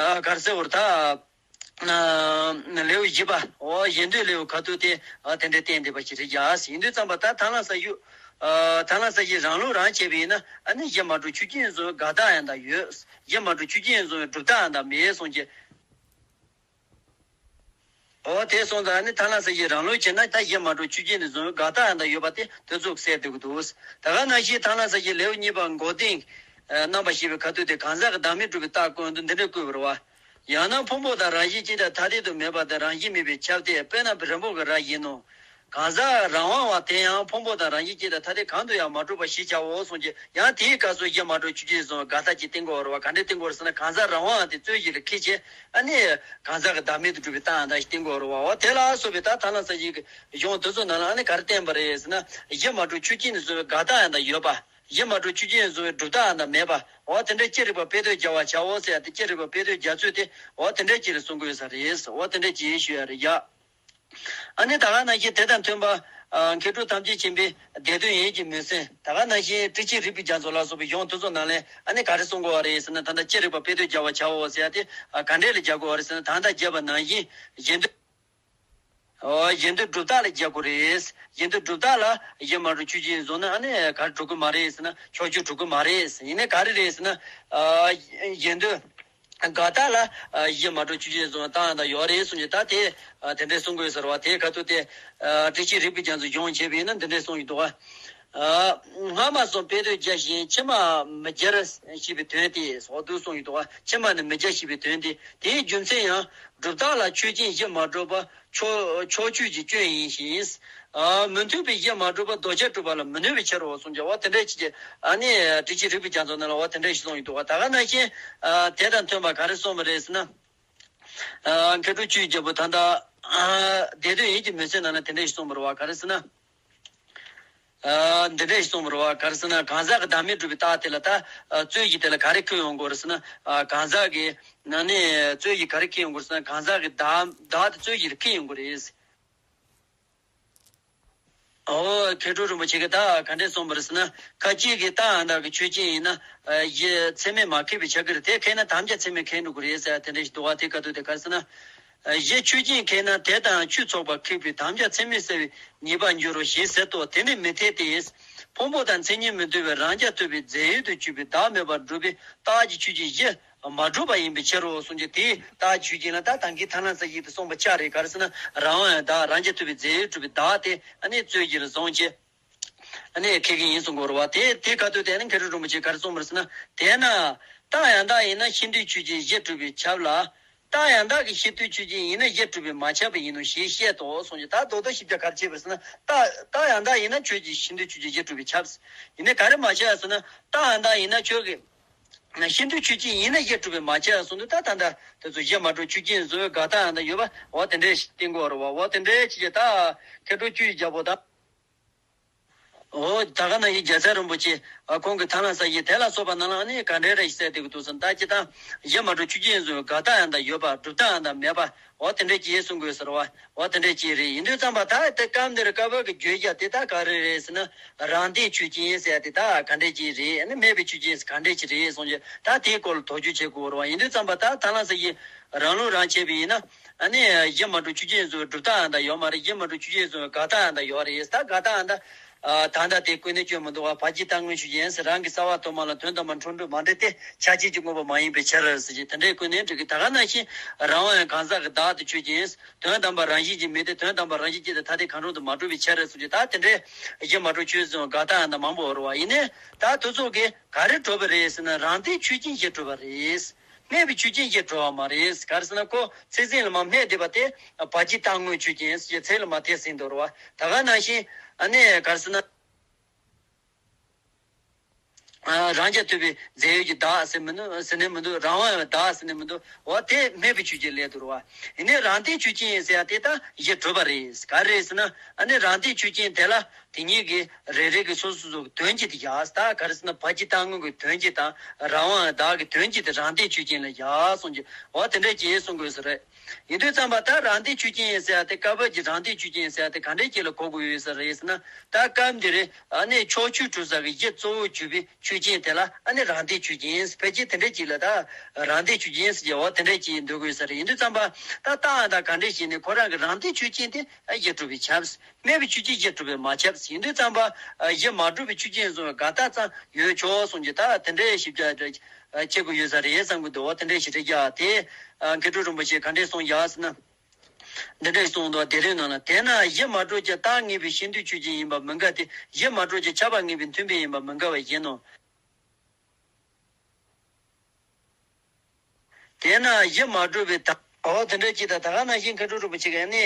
ཨ་ག་རེ་ཟེར་དགོས་རེད་ད། ཨ་ལེའུ་བཞི་པ། འོ་ཡེ་འདོད་ལེའུ་ཁ་ཐུག་དེ་ཨ་དེ་འདྲའི་བསྟན་བསྡད་པ་ཞིག་རེད་ཡ། ཡིན་དུས་ཙམ་པ་ད་ཐར་ལམ་ས་བཞི། ཨ་ཐར་ལམ་ས་བཞི་རང་ལུགས་རང་བྱས་པ་ཡིན་ན་ཨ་ནི་གཞི་མ་གྲུབ་ཆོས་ཅན་བཟུང་བའི་དགག་རྟགས་ཡང་དག་ཡོད། གཞི་མ་གྲུབ་ཆོས་ཅན་བཟུང་བའི་སྒྲུབ་རྟགས་ཡང་དག་མེད་གསུངས་ཀྱི། འོ་དེ་སོང་ཙང་ནི་ཐར་ལམ་ས་བཞི་རང་ལུགས་བྱས་ན་ད་གཞི་མ་གྲུབ་ཆོས་ཅན་ནས་བཟུང་བའི་དགག་རྟགས་ཡང་དག་ཡོད་པ་དེ་དེ་ཚོ་གསལ་འདུག་གི་འདུག་ད་ག་ནང་བཞིན་ཐར་ལམ་ས་བཞི་ལེའུ་གཉིས་པ་མགོ་རྟིང་། ཨ་རྣམ་པར་ཤེས་པའི་ཁ་ཐུག་དེ་གང་ཟག་གི་བདག་མེད་སྒྲུབ་པའི་རྟགས་བཀོད་དུས་འདི་འདྲ་བཀོད་པ་རེད་བ། ཡང་ན་ཕུང་པོ་དང་རང་བཞིན་གཅིག་དང་ཐ་དད་དུ་མེད་པ་དང་རང་བཞིན་མེད་པའི་ཁྱབ་སྟེ། དཔེར་ན་རི་མོ་གི་ར་ཡིན་ནོ། གང་ཟག་རང་དབང་བ་དེ་ཡང་ཕུང་པོ་དང་རང་བཞིན་གཅིག་དང་ཐ་དད་གང་དུ་ཡང་མ་གྲུབ་པ་ཞེས་བྱའོ་གསུངས་ཀྱི། ཡང་དེའི་སྐབས་སུ་གཞི་མ་གྲུབ་ཆོས་ཅན་བཟུང་བའི་དགག་རྟགས་ཅིག་བསྟན་དགོས་པ་རེད་བ། ག་འདྲས་བསྟན་དགོས་རེད་ཟེར་ན། གང་ཟག་རང་དབང་དེ་རྩོད་གཞི་ལ་ཁེལ་བྱས། ཨ་ནི་གང་ཟག་གི་བདག་མེད་དུ་སྒྲུབ་པའི་རྟགས་ཡང་དག་ཞིག་བསྟན་དགོས་པ་རེད་བ། འོ་དེ་ལ་སོགས་པའི་ད་ཐར་ལམ་ས་བཞི་གི་གཞུང་དེ་ཚོ་ནང་ལ་ཨ་ནི་ག་རེ་བསྟན་པ་རེད་ཟེར་ན། གཞི་མ་གྲུབ་ཆོས་ཅན་ནས་བཟུང་བའི་དགག་རྟགས་ཡང་དག་ཡོད་པ། གཞི་མ་གྲུབ་ཆོས་ཅན་ནས་བཟུང་བའི་སྒྲུབ་རྟགས་ཡང་དག་མེད་པ། འོ་དེ་འདྲའི་ཅི་རིགས་པ་དཔེ་དོན་སྦྱར་བར་བྱའོ་ཟེར་ཡ་དེ་ཅི་རིགས་པ་དཔེ་དོན་སྦྱར་ཚུལ་དེ་འོ་དེ་འདྲའི་ཅིག་ལ་གསུང་གི་ཡོད་ས་རེད། འོ་དེ་འདྲའི་ཅིག་ཞུ་ཡ་རེད་ཡ། ཨ་ནི་ད་ག་ནང་བཞིན་དེ་དང་མཐུན་པ། ཨ་མཁས་གྲུབ་ཐམས་ཅད་མཁྱེན་པའི་སྡེ་བདུན་ཡིད་ཀྱི་མུན་སེལ། ད་ག་ནང་བཞིན་ཊཱིཀ་ཆེན་རིགས་པའི་རྒྱ་མཚོ་ལ་སོགས་པའི་གཞུང་དེ་ཚོ་ནང་ལས་ཨ་ནི་ག་རེ་གསུང་གི་ཡོད་རེད་ཟེར་ན། ད་ལྟ་ཅི་རིགས་པ་དཔེ་དོན་སྦྱར་བར་བྱའོ་ཟེར་ཡ་དེ་ཨ་ག་འདྲས་ལ་སྦྱར་དགོས་པ་རེད་ཟེར་ན། ད་ལྟ་བརྗོད་པ་ནང་བཞིན་གཞི་འདོད། ཨོ་གཞི་འདོད་སྒྲུབ་རྟགས་ལ་སྦྱར་དགོས་རེད། གཞི་འདོད་སྒྲུབ་རྟགས་ལ་གཞི་མ་གྲུབ་ཆོས་ཅན་བཟུང་ན་ཨ་ནི་ག་རེ་གྲུབ་ཀྱི་མ་རེད་ཟེར་ན། ཕྱོགས་ཆོས་གྲུབ་ཀྱི་མ་རེད། ཡིན་ནའི་ག་རེ་རེད་ཟེར་ན། ཨ་གཞི་འདོད། དགག་རྟགས་ལ་ཨ་གཞི་མ་གྲུབ་ཆོས་ཅན་བཟུང་བའི་རྟགས་ཡང་དག་ཡོད་རེད་གསུངས་ཀྱི། ད་དེ་ཨ་དེ་འདྲས་གསུང་དགོས་ཟེར་བ་དེའི་ཁ་ཐུག་དེ། ཨ་ཊཱིཀ་ཆེན་རིགས་པའི་རྒྱ་མཚོ་གཞུང་བྱས་པ་ཡིན་ན་འདི་འདྲས་གསུངས་ཀྱི་འདུག་ག་ཨ་སྔ་མ་སོགས་དཔེ་དོན་སྦྱར་ཞིང་ཕྱི་མ་མི་སྦྱར་ཞེས་པའི་དོན་ཏེ། ཟེར་དུས་གསུངས་ཀྱི་འདུག་ག་ཕྱི་མ་ནི་མི་སྦྱར་ཞེས་པའི་དོན་ཏེ། དེའི་རྒྱུ་མཚན་ཡང་སྒྲུབ་རྟགས་ལ་ཆོས་ཅན་གཞི་མ་གྲུབ་པ་ཕྱོགས་ཕྱོགས་ཆོས་ཀྱི་སྐྱོན་ཡིན་ཞིང་། ཨ་མི་མཐུན་པའི་གཞི་མ་གྲུབ་པ་ལྡོག་ཁྱབ་གྲུབ་པ་ལ་མི་གནོད་པའི་ཕྱིར་རོ་གསུངས་ཀྱི། འོ་དེ་འདྲ་ཅིག་གི་ཨ་ནི་ཊཱིཀ་ཆེན་རིགས་པའི་རྒྱ་མཚོ་ནང་ལ་འོ་དེ་འདྲ་ཞིག་གསུངས་ཡོད་འདུག་ག་ད་ག་ནང་བཞིན་ཨ་དེ་དང་མཐུན་པ་ག་རེ་གསུངས་པ་རེད་ཟེར་ན། ཨ་མཁས་གྲུབ་ཆོས་ཀྱི་རྒྱལ་པོ་ད་ལྟ་ཨ་སྡེ་བདུན་ཡིད་ཀྱི་མུན་སེལ་ནང་ལ་དེ་འདྲ་ཞིག་གསུངས་པ་རེད་བ། ག་རེ་ཟེར་ན། ཨ་འདི་འདྲ་ཞིག་གསུངས་པ་རེད་བ། ག་རེ་ཟེར་ན། གང་ཟག་གི་བདག་མེད་སྒྲུབ་པའི་རྟགས་དེ་ལ་ད་ཨ་རྩོད་གཞི་དེ་ལ་ག་རེ་ཁེལ་ཡོང་དགོས་རེད་ཟེར་ན། ཨ་གང་ཟག་གི་ནང་ནས་རྩོད་གཞི་ག་རེ་ཁེལ་ཡོང་དགོས་རེད་ཟེར་ན། གང་ཟག་གི་བདག་བདག་དེ་རྩོད་གཞི་ལ་ཁེལ་ཡོང་དགོས་རེད། ཨོ་མཁས་གྲུབ་རིན་པོ་ཆེ་གིས་ད་ག་འདྲས་གསུངས་པ་རེད་ཟེར་ན། ཁ་ཅིག་གིས་རྟགས་ཡང་དག་གི་ཆོས་ཅན་ཡིན་ན་ཨ་གཞི་ཚད་མས་མ་ཁེགས་པས་ཁྱབ་ཀྱི་རེད། དེ་ཁེགས་ན་དམ་བཅའ་ཚད་མས་ཁེགས་འགྲོ་གི་རེད་ཟེར་ཡ་དེ་འདྲ་ཞིག་འདུག་བ། དེ་ག་དུས་དེ་ག་རེ་ཟེར་ན། ཨ་གཞི་ཆོས་ཅན་ཁེགས་ན་དེ་དང་ཆོས་ཚོགས་པ་ཁེགས་པས་དམ་བཅའ་ཚད་མས་བསལ་བའི་ཉེས་པར་འགྱུར་རོ་ཞེས་ཟེར་ཏོ། དེ་ནི་མི་འཐད་དེ། ཕུང་པོ་དང་མཚན་ཉིད་མི་མཐུན་པའི་རང་རྐྱ་ཐུབ་པའི་རྫས་ཡོད་དུ་གྱུར་པའི་བདག་མེད་པར་སྒྲུབ་པའི་རྟགས་ཀྱི་ཆོས་ཅན་གཞི་མ་གྲུབ་པ་ཡིན་པའི་ཕྱིར་རོ་གསུངས་ཀྱི། དེའི་རྟགས་ཀྱི་ཆོས་ཅན་ལ་ད་ད་གིན་ཐར་ལམ་ས་བཞི་དེ་གསུངས་པ་ཆགས་རེད། ག་རེ་ཟེར་ན། རང་དབང་བདག་རང་རྐྱ་ཐུབ་པའི་རྫས་ཡོད་གྲུབ་པའི་བདག་དེ་ཨ་ནི་རྩོད་གཞི་ལ་བཟུང་བྱས། ཨ་ནི་ཁེགས་ཀྱི་ཡིན་གསུང་གི་ཡོད་རེད་བ། དེ་དེ་ག་དུས་དེ་ནི་མཁས་གྲུབ་རིན་པོ་ཆེས་ག་རེ་གསུངས་པ་རེད་ཟེར་ན། དེས་ན་རྟགས་ཡང་དག་ཡིན་ན་ཤེས་འདོད་ཆོས་ཅན་གཞི་གྲུབ་པས་ཁྱབ་ལ། རྟགས་ཡང་དག་གི་ཤེས་འདོད་ཆོས་ཅན་ཡིན་ན་གཞི་གྲུབ་པས་མ་ཁྱབ་པ་ཡིན་ནོ་ཞེས་བཤད་དོ་གསུངས་ཀྱི། ད་རྡོག་རྡོག་ཞིབ་ཆ་ག་རེ་བྱས་པ་རེད་ཟེར་ན། རྟགས་རྟགས་ཡང་དག་ཡིན་ན་ཁྱོད་ཀྱི་ཤེས་འདོད་ཆོས་ཅན་གཞི་གྲུབ་པས་ཁྱབ། ཡིན་ནའི་ག་རེ་མ་ཁྱབ་ཟེར་ན། རྟགས་ཡང་དག་ཡིན་ན་ཁྱོད་ཀྱི། ཤེས་འདོད་ཆོས་ཅན་ཡིན་ན་གཞི་གྲུབ་པས་མ་ཁྱབ་གསུངས་འདུག་ད་ད་ལྟ་དེ་ཚོ་གཞི་མ་གྲུབ་ཆོས་ཅན་བཟོ་བའི་དགག་རྟགས་ཨ་ད་ཡོད་པ་འོ་དེ་འདྲའི་ཞིག་བསྟན་གྱི་ཡོད་རེད་བ། འོ་དེ་འདྲའི་ཅིག་ད་མཁས་གྲུབ་ཆོས་ཀྱི་རྒྱལ་པོ་དང་། འོ་ད་ག་ནང་བཞིན་རྒྱལ་ཚབ་རིན་པོ་ཆེ་ཨ་ཁོང་གི་ཐར་ལམ་གསལ་བྱེད་དེ་ལ་སོགས་པ་ནང་ལ་ཨ་ནི་ག་འདྲའི་རེ་ཞིག་གསལ་བསྡད་ཀྱི་འདུག་ཟེར་ན་ད་ཅི་ད་གཞི་མ་གྲུབ་ཆོས་ཅན་བཟོ་བའི་དགག་རྟགས་ཨ་ད་ཡོད་པ་སྒྲུབ་རྟགས་ཨ་ད་མེད་པ། འོ་དེ་འདྲས་ཅིག་གསུང་དགོས་ཟེར་བ། འོ་དེ་འདྲས་ཅིག་རེད། ཡིན་དུས་ཙམ་པ་ད་ལྟ་སྐབས་འདིར་བཀའ་པོད་ཀྱི་བརྗོད་བྱ་དེ་དག་ག་རེ་རེད་ཟེར་ན། རང་སྡེ་ཆོས་ཅན་ཟེར་ཡ་དེ་དག་ག་འདྲས་ཅིག་རེད། ཨ་ནི་སྨྲས་པའི་ཆོས་ཅན་ག་འདྲས་ཅིག་རེད་གསུངས་རྗེས་ད་དེའི་སྐོར་ལ་དོགས་གཅོད་བྱེད་དགོས་རེད་བ། ཡིན་དུས་ཙམ་པ་ད་ཐར་ལམ་གསལ་བྱེད་རང་ལུགས་རང་འཆད་པ་ཡིན་ན། ཨ་ནི་གཞི་མ་གྲུབ་ཆོས་ཅན་བཟོ་བའི་སྒྲུབ་རྟགས་ཨ་ད་ཡོད་མ་རེད། གཞི་མ་གྲུབ་ཆོས་ཅན་བཟོ་བའི་དགག་རྟགས་ཨ་ད་ཡོད་རེད། ད་དགག་རྟགས་ཨ་ད། ད་ལྟ་དེ་ཀུན་ནས་སྐྱོན་མི་འདུག་བ། བར་གྱི་རྟག་དངོས་ཆོས་ཅན། རང་གི་རྩ་བ་དུ་མ་ལ་དོན་དམ་པར་འཁྲུལ་འགྲོ་མ་འདྲེས་ཏེ་ཆ་བྱད་ཀྱིས་དངོས་པོ་མ་ཡིན་པའི་ཕྱིར་ཟེར་གྱི་དེ་འདྲའི་ཀུན་ནས་འགྲིག་གི་ད་ག་ནང་བཞིན་རང་དབང་གང་ཟག་གི་བདག་ཏུ་ཆོས་ཅན། དོན་དམ་པར་རང་བཞིན་གྱིས་མེད་དེ་དོན་དམ་པར་རང་བཞིན་གྱིས་དེ་ཐ་དད་གང་རུང་དུ་མ་གྲུབ་པའི་ཕྱིར་ཟེར་གྱི་ད་དེ་འདྲའི་གཞི་མ་གྲུབ་ཆོས་ཅན་དགག་རྟགས་ཨ་ད་མང་པོ་ཡོད་རེད་བ། ཡིན་ནའི་ད་དེ་ཚོ་གིས་ག་རེ་སྒྲུབ་པ་རེད་ཟེར་ན་རང་སྡེ་ཆོས་ཅན་གཞི་གྲུབ་པ་རེད། སྨྲས་པའི་ཆོས་ཅན་གཞི་གྲུབ་པ་མ་རེད། ག་རེ་ཟེར་ན་ཁོ་ཚིག་ཟིན་ལ་མ་སྨྲས་བསྡད་པ་དེ་བར་གྱི་རྟག་དངོས་ཆོས་ཅན་ཞེས་ཚིག་ལ་མ་དེ་ཟིན་འདུག་རེད་བ། ད་ག་ནང་བཞིན་ཨ་ནི་ག་རེ་ཟེར་ན། ཨ་རང་རྐྱ་ཐུབ་པའི་རྫས་ཡོད་ཀྱི་བདག་ཟེར་མི་འདུག་ཟེར་ནས་མི་འདུག་རང་དབང་བའི་བདག་ཟེར་ནས་མི་འདུག་འོ་དེ་སྨྲས་པའི་ཆོས་ཅན་ལས་འདུག་རེད་བ། ཡིན་ནའི་རང་སྡེ་ཆོས་ཅན་ཟེར་ཡ་དེ་ད་གཞི་གྲུབ་པ་རེད། ག་རེ་ཟེར་ན་ཨ་ནི་རང་སྡེ་ཆོས་ཅན་དེ་ལ་དེ་ཉིད་ཀྱི་རེ་རེ་གི་སོ་སོ་སོ་གི་དོན་གཅིག་དེ་ཡག་ད་ག་རེ་ཟེར་ན་བར་གྱི་རྟག་དངོས་ཀྱི་དོན་གཅིག་དང་རང་དབང་བདག་གི་དོན་གཅིག་དེ་རང་སྡེ་ཆོས་ཅན་ལ་ཡག་གསུངས་ཀྱི་འོ་དེ་འདྲ་ཅིག་གསུང་དགོས་ས་རེད། ཡིན་དུས་ཙམ་པ་ད་རང་སྡེ་ཆོས་ཅན་ཟེར་ཡ་དེ་བཀའ་པོད་ཀྱི་རང་སྡེ་ཆོས་ཅན་ཟེར་ཡ་དེ་ག་འདྲའི་ཆེད་ལ་གོ་དགོས་ཡོད་ས་རེད་ཟེར་ན། ད་སྐབས་འདིར་ཨ་ནི་ཕྱོགས་ཆོས་གྲུབ་ས་གི་གཞི་གཙོ་བོ་གྱུར་པའི་ཆོས་ཅན་དེ་ལ་ཨ་ནི་རང་སྡེ་ཆོས་ཅན་ཕལ་ཆེར་དེ་འདྲའི་ཅིག་ལ་ད་རང་སྡེ་ཆོས་ཅན་ཟེར་གྱི་འོ་དེ་འདྲའི་ཅིག་འདོད་དགོས་ས་རེད། ཡིན་དུས་ཙམ་པ་ད་རྟགས་ད་ག་འདྲས་བྱས་ནས་ཁོ་རང་གི་རང་སྡེ་ཆོས་ཅན་དེ་གཞི་གྲུབ་པས་ཁྱབ། སྨྲས་པའི་ཆོས་ཅན་གཞི་གྲུབ་པས་མ་ཁྱབ། ཡིན་དུས་ཙམ་པ་གཞི་མ་གྲུབ་པའི་ཆོས་ཅན་བཟུང་བའི་དགག་རྟགས་ཙམ་ཡོད་ཆོག་གསུངས་ཀྱི་ད་དེ་འདྲའི་ཞིབ་ཆ་བྱེད་དགོས་ཡོད་ས་རེད་བསམ་གྱི་འདུག་འོ་དེ་འདྲའི་ཞིབ་ཕྲ་རྒྱག་དེ་མཁས་གྲུབ་རིན་པོ་ཆེས་ག་འདྲས་གསུངས་ཡག་ཟེར་ན། འདི་འདྲས་གསུངས་འདུག་དེ་རིང་ནང་ལ་དེས་ན་གཞི་མ་གྲུབ་ཀྱི་རྟགས་ངེས་པའི་ཤེས་འདོད་ཆོས་ཅན་ཡིན་པ་མི་འགལ་ཏེ་གཞི་མ་གྲུབ་ཀྱི་ཁྱབ་པ་ངེས་པའི་མཐུན་དཔེ་ཡིན་པ་མི་འགལ་བ་བཞིན་ནོ། དེས་ན་གཞི་མ་གྲུབ་པའི་དམ། འོ་དེ་འདྲ་ཅིག་དང་ད་ག་ནང་བཞིན་མཁས་གྲུབ་རིན་པོ་ཆེ་གིས་ནི།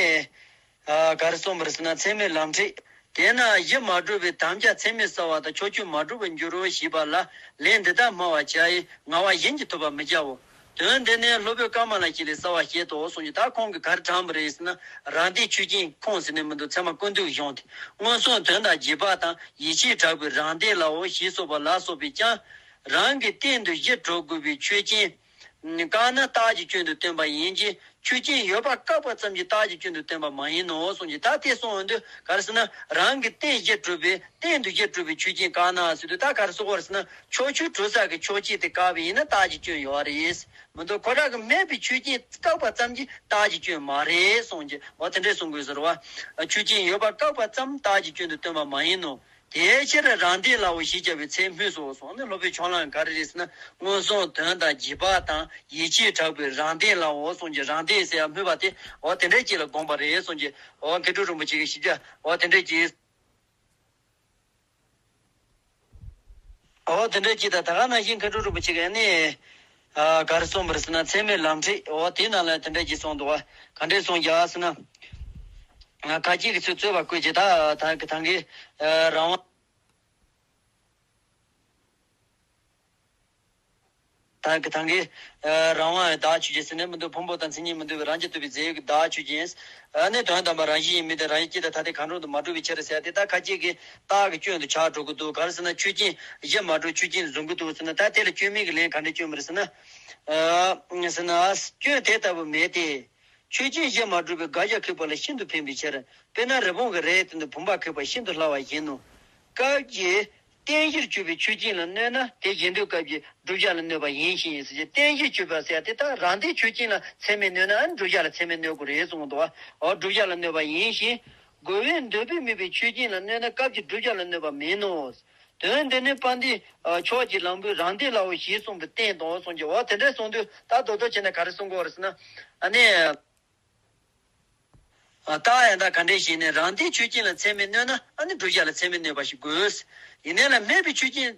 ཨ་ག་རེ་གསུངས་པ་རེད་ཟེར་ན་ཚད་མའི་ལམ་ཁྲིད། དེས་ན་གཞི་མ་གྲུབ་པའི་དམ་བཅའ་ཚད་མས་བསལ་བ་དང་ཕྱོགས་ཆོས་མ་གྲུབ་པར་འགྱུར་རོ་ཞེས་པ་ལ་ལན་འདི་ལྟར་སྨྲ་བར་བྱ་ཡི་ངག་དབང་གཞན་གྱིས་ཐུབ་པར་མི་བྱའོ། དོན་འདི་ནི་སློབ་དཔོན་ཀ་མ་ལ་ཤཱི་ལས་གསལ་བར་བཤད་དོ་གསུངས་ཀྱི་ད་ཁོང་གིས་ག་རེ་དྲངས་པ་རེད་ཟེར་ན་རང་སྡེ་ཆོས་ཅན་ཁོངས་ཟེར་ནས་མི་འདུག་ཚད་མ་ཀུན་བཏུས་གཞུང་དེ་མངོན་སུམ་དོན་དང་རྗེས་དཔག་དང་ཡིད་ཆེས་དྲག་པོའི་རང་སྡེ་ལའོ་ཞེས་སོགས་པ་ལ་སོགས་པས་ཀྱང་། རང་གི་སྟེང་དུ་གཞི་གྲུབ་དགོས་པའི་ཆོས་ཅན། བཀག་ན་རྟགས་ཀྱི་སྐྱོན་དུ་སྟོན་པ་ཡིན་གྱི། ཆོས་ཅན་ཡོད་པ་བཀག་པ་ཙམ་གྱིས་རྟགས་ཀྱི་སྐྱོན་དུ་སྟོན་པ་མ་ཡིན་ནོ་གསུངས་ཀྱི་ད་དེ་གསུངས་ཡོང་དུས་ག་རེ་ཟེར་ན་རང་གི་སྟེང་གཞི་གྲུབ་པའི་སྟེང་དུ་གཞི་གྲུབ་པའི་ཆོས་ཅན་བཀག་ན་ཟེར་དུས་ད་ག་རེ་གསུངས་པ་རེད་ཟེར་ན་ཕྱོགས་ཆོས་གྲུབ་ས་གི་ཕྱོགས་གཅིག་དེ་བཀག་པ་ཡིན་ན་རྟགས་ཀྱི་སྐྱོན་ཡོད་རེད། མི་འདུག་ཁོ་རང་གིས་སྨྲས་པའི་ཆོས་ཅན་བཀག་པ་ཙམ་གྱིས་རྟགས་ཀྱི་སྐྱོན་མ་རེད་གསུངས་ཀྱི་འོ་དེ་འདྲས་གསུང་དགོས་ཟེར་བ། ཆོས་ཅན་ཡོད་པ་བཀག་པ་ཙམ་རྟགས་ཀྱི་སྐྱོན་དུ་སྟོན་པ་མ་ཡིན་ནོ། དེའི་ཕྱིར་རང་སྡེ་ལའོ་ཞེས་བྱ་བའི་ཚིག་སྨོས་སོ་གསུངས་ནས་སློབ་དཔོན་ཕྱོགས་གླང་ག་རེ་རེད་ཟེར་ན་མངོན་སུམ་དོན་དང་རྗེས་དཔག་དང་ཡིད་ཆེས་དྲག་པོའི་རང་སྡེ་ལའོ་གསུངས་ཀྱི་རང་སྡེ་ཟེར་ཡ་སྨོས་པ་དེ་འོ་དེ་འདྲའི་ཅིག་ལ་དགོངས་པ་རེད་གསུངས་ཀྱི་འོ་མཁས་གྲུབ་རིན་པོ་ཆེ་གི་ཞིབ་ཆ་འོ་དེ་འདྲའི་ཅིག་འོ་དེ་འདྲའི་ཅིག་དང་ད་ག་ནང་བཞིན་མཁས་གྲུབ་རིན་པོ་ཆེ་གི་ནི། ཨ་ག་རེ་གསུངས་པ་རེད་ཟེར་ན་ཚད་མའི་ལམ་ཁྲིད་འོ་དེའི་ནང་ལ་དེ་འདྲ་ཅིག་གསུངས་འདུག་བ། ག་འདྲས་གསུངས་ཀྱི་ཟེར་ན། ཁ་ཅིག་གིས་ཚུར་རྩོད་པ་བཀོད་ཀྱི་ད་ད་གི་ད་གི་རང་དབང་། ད་གི་ད་གི་རང་དབང་བདག་ཆོས་ཅན་ཟེར་ནས་མི་འདུག་ཕུང་པོ་དང་མཚན་ཉིད་མི་འདུག་པའི་རང་རྐྱ་ཐུབ་པའི་རྫས་ཡོད་ཀྱི་བདག་ཆོས་ཅན། ཨ་ནི་དོན་དམ་པར་རང་བཞིན་གྱིས་མེད་དེ་རང་བཞིན་གྱིས་ཐ་དད་གང་རུང་དུ་མ་གྲུབ་པའི་ཕྱིར་ཟེར་ཏེ་ད་ཁ་ཅིག་གིས་རྟགས་ཀྱི་སྐྱོན་དུ་ཆགས་འགྲོ་གི་འདུག་ག་རེ་ཟེར་ན་ཆོས་ཅན་གཞི་མ་གྲུབ་ཆོས་ཅན་བཟུང་གི་འདུག་ཟེར་ན་ད་དེ་ལ་སྐྱོན་མེད་ཀྱི་ལན་ག་འདྲ་སྐྱོན་མི་རེད་ཟེར་ན། ཨ་ཟེར་ན་སྐྱོན་དེ་ལྟ་བུ་མེད་དེ། ཆོས་ཅན་གཞི་མ་གྲུབ་པའི་དགག་བྱ་ཁེགས་པ་ལ་ཤིན་ཏུ་ཕན་པའི་ཕྱིར། དཔེར་ན་རི་བོང་གི་རྭའི་སྟེང་དུ་བུམ་པ་ཁེགས་པ་ཤིན་ཏུ་སླ་བ་བཞིན་ནོ། སྐབས་ཀྱི་རྟེན་གཞིར་གྱུར་པའི་ཆོས་ཅན་ལ་གནོད་ན་དེ་གཞན་དོན་སྐབས་ཀྱི་བསྒྲུབ་བྱ་ལ་གནོད་པ་ཡིན་ཞིང་ཟེར་གྱི་རྟེན་གཞིར་གྱུར་པ་ཟེར་ཡ་དེ་དག་རང་སྡེའི་ཆོས་ཅན་ལ་ཚད་མས་གནོད་ན་བསྒྲུབ་བྱ་ལ་ཚད་མས་གནོད་དགོས་རེད་གསུངས་འདུག་བ། འོ་བསྒྲུབ་བྱ་ལ་གནོད་པ་ཡིན་ཞིང་། རྒོལ་བས་འདོད་པས་དམིགས་པའི་ཆོས་ཅན་ལ་གནོད་ན་སྐབས་ཀྱི་བསྒྲུབ་བྱ་ལ་གནོད་པ་མིན་ནོ། དོན་འདི་ནི་དཔལ་ལྡན་ཕྱོགས་ཀྱི་ལམ་པོས་རང་སྡེ་ལའོ་ཞེས་གསུངས་པའི་སྟེང་དུ་གསུངས་ཀྱི་འོ་དེ་འདྲ་གསུངས་དུས་ད་མདོར་བསྡུས་བྱས་ན་ག་རེ་གསུང་གི་ཡོད་རེད་ཟེར་ན། ཨ་ནི། རྟགས་ཡང་དག་ག་འདྲས་ཞེས་ནས་རང་སྡེའི་ཆོས་ཅན་ལ་ཚད་མས་གནོད་ན་ ཨ་ནི་བསྒྲུབ་བྱ་ལ་ཚད་མས་གནོད་པ་ཞིག་དགོས། ཡིན་ནའི་ལ་སྨྲས་པའི་ཆོས་ཅན་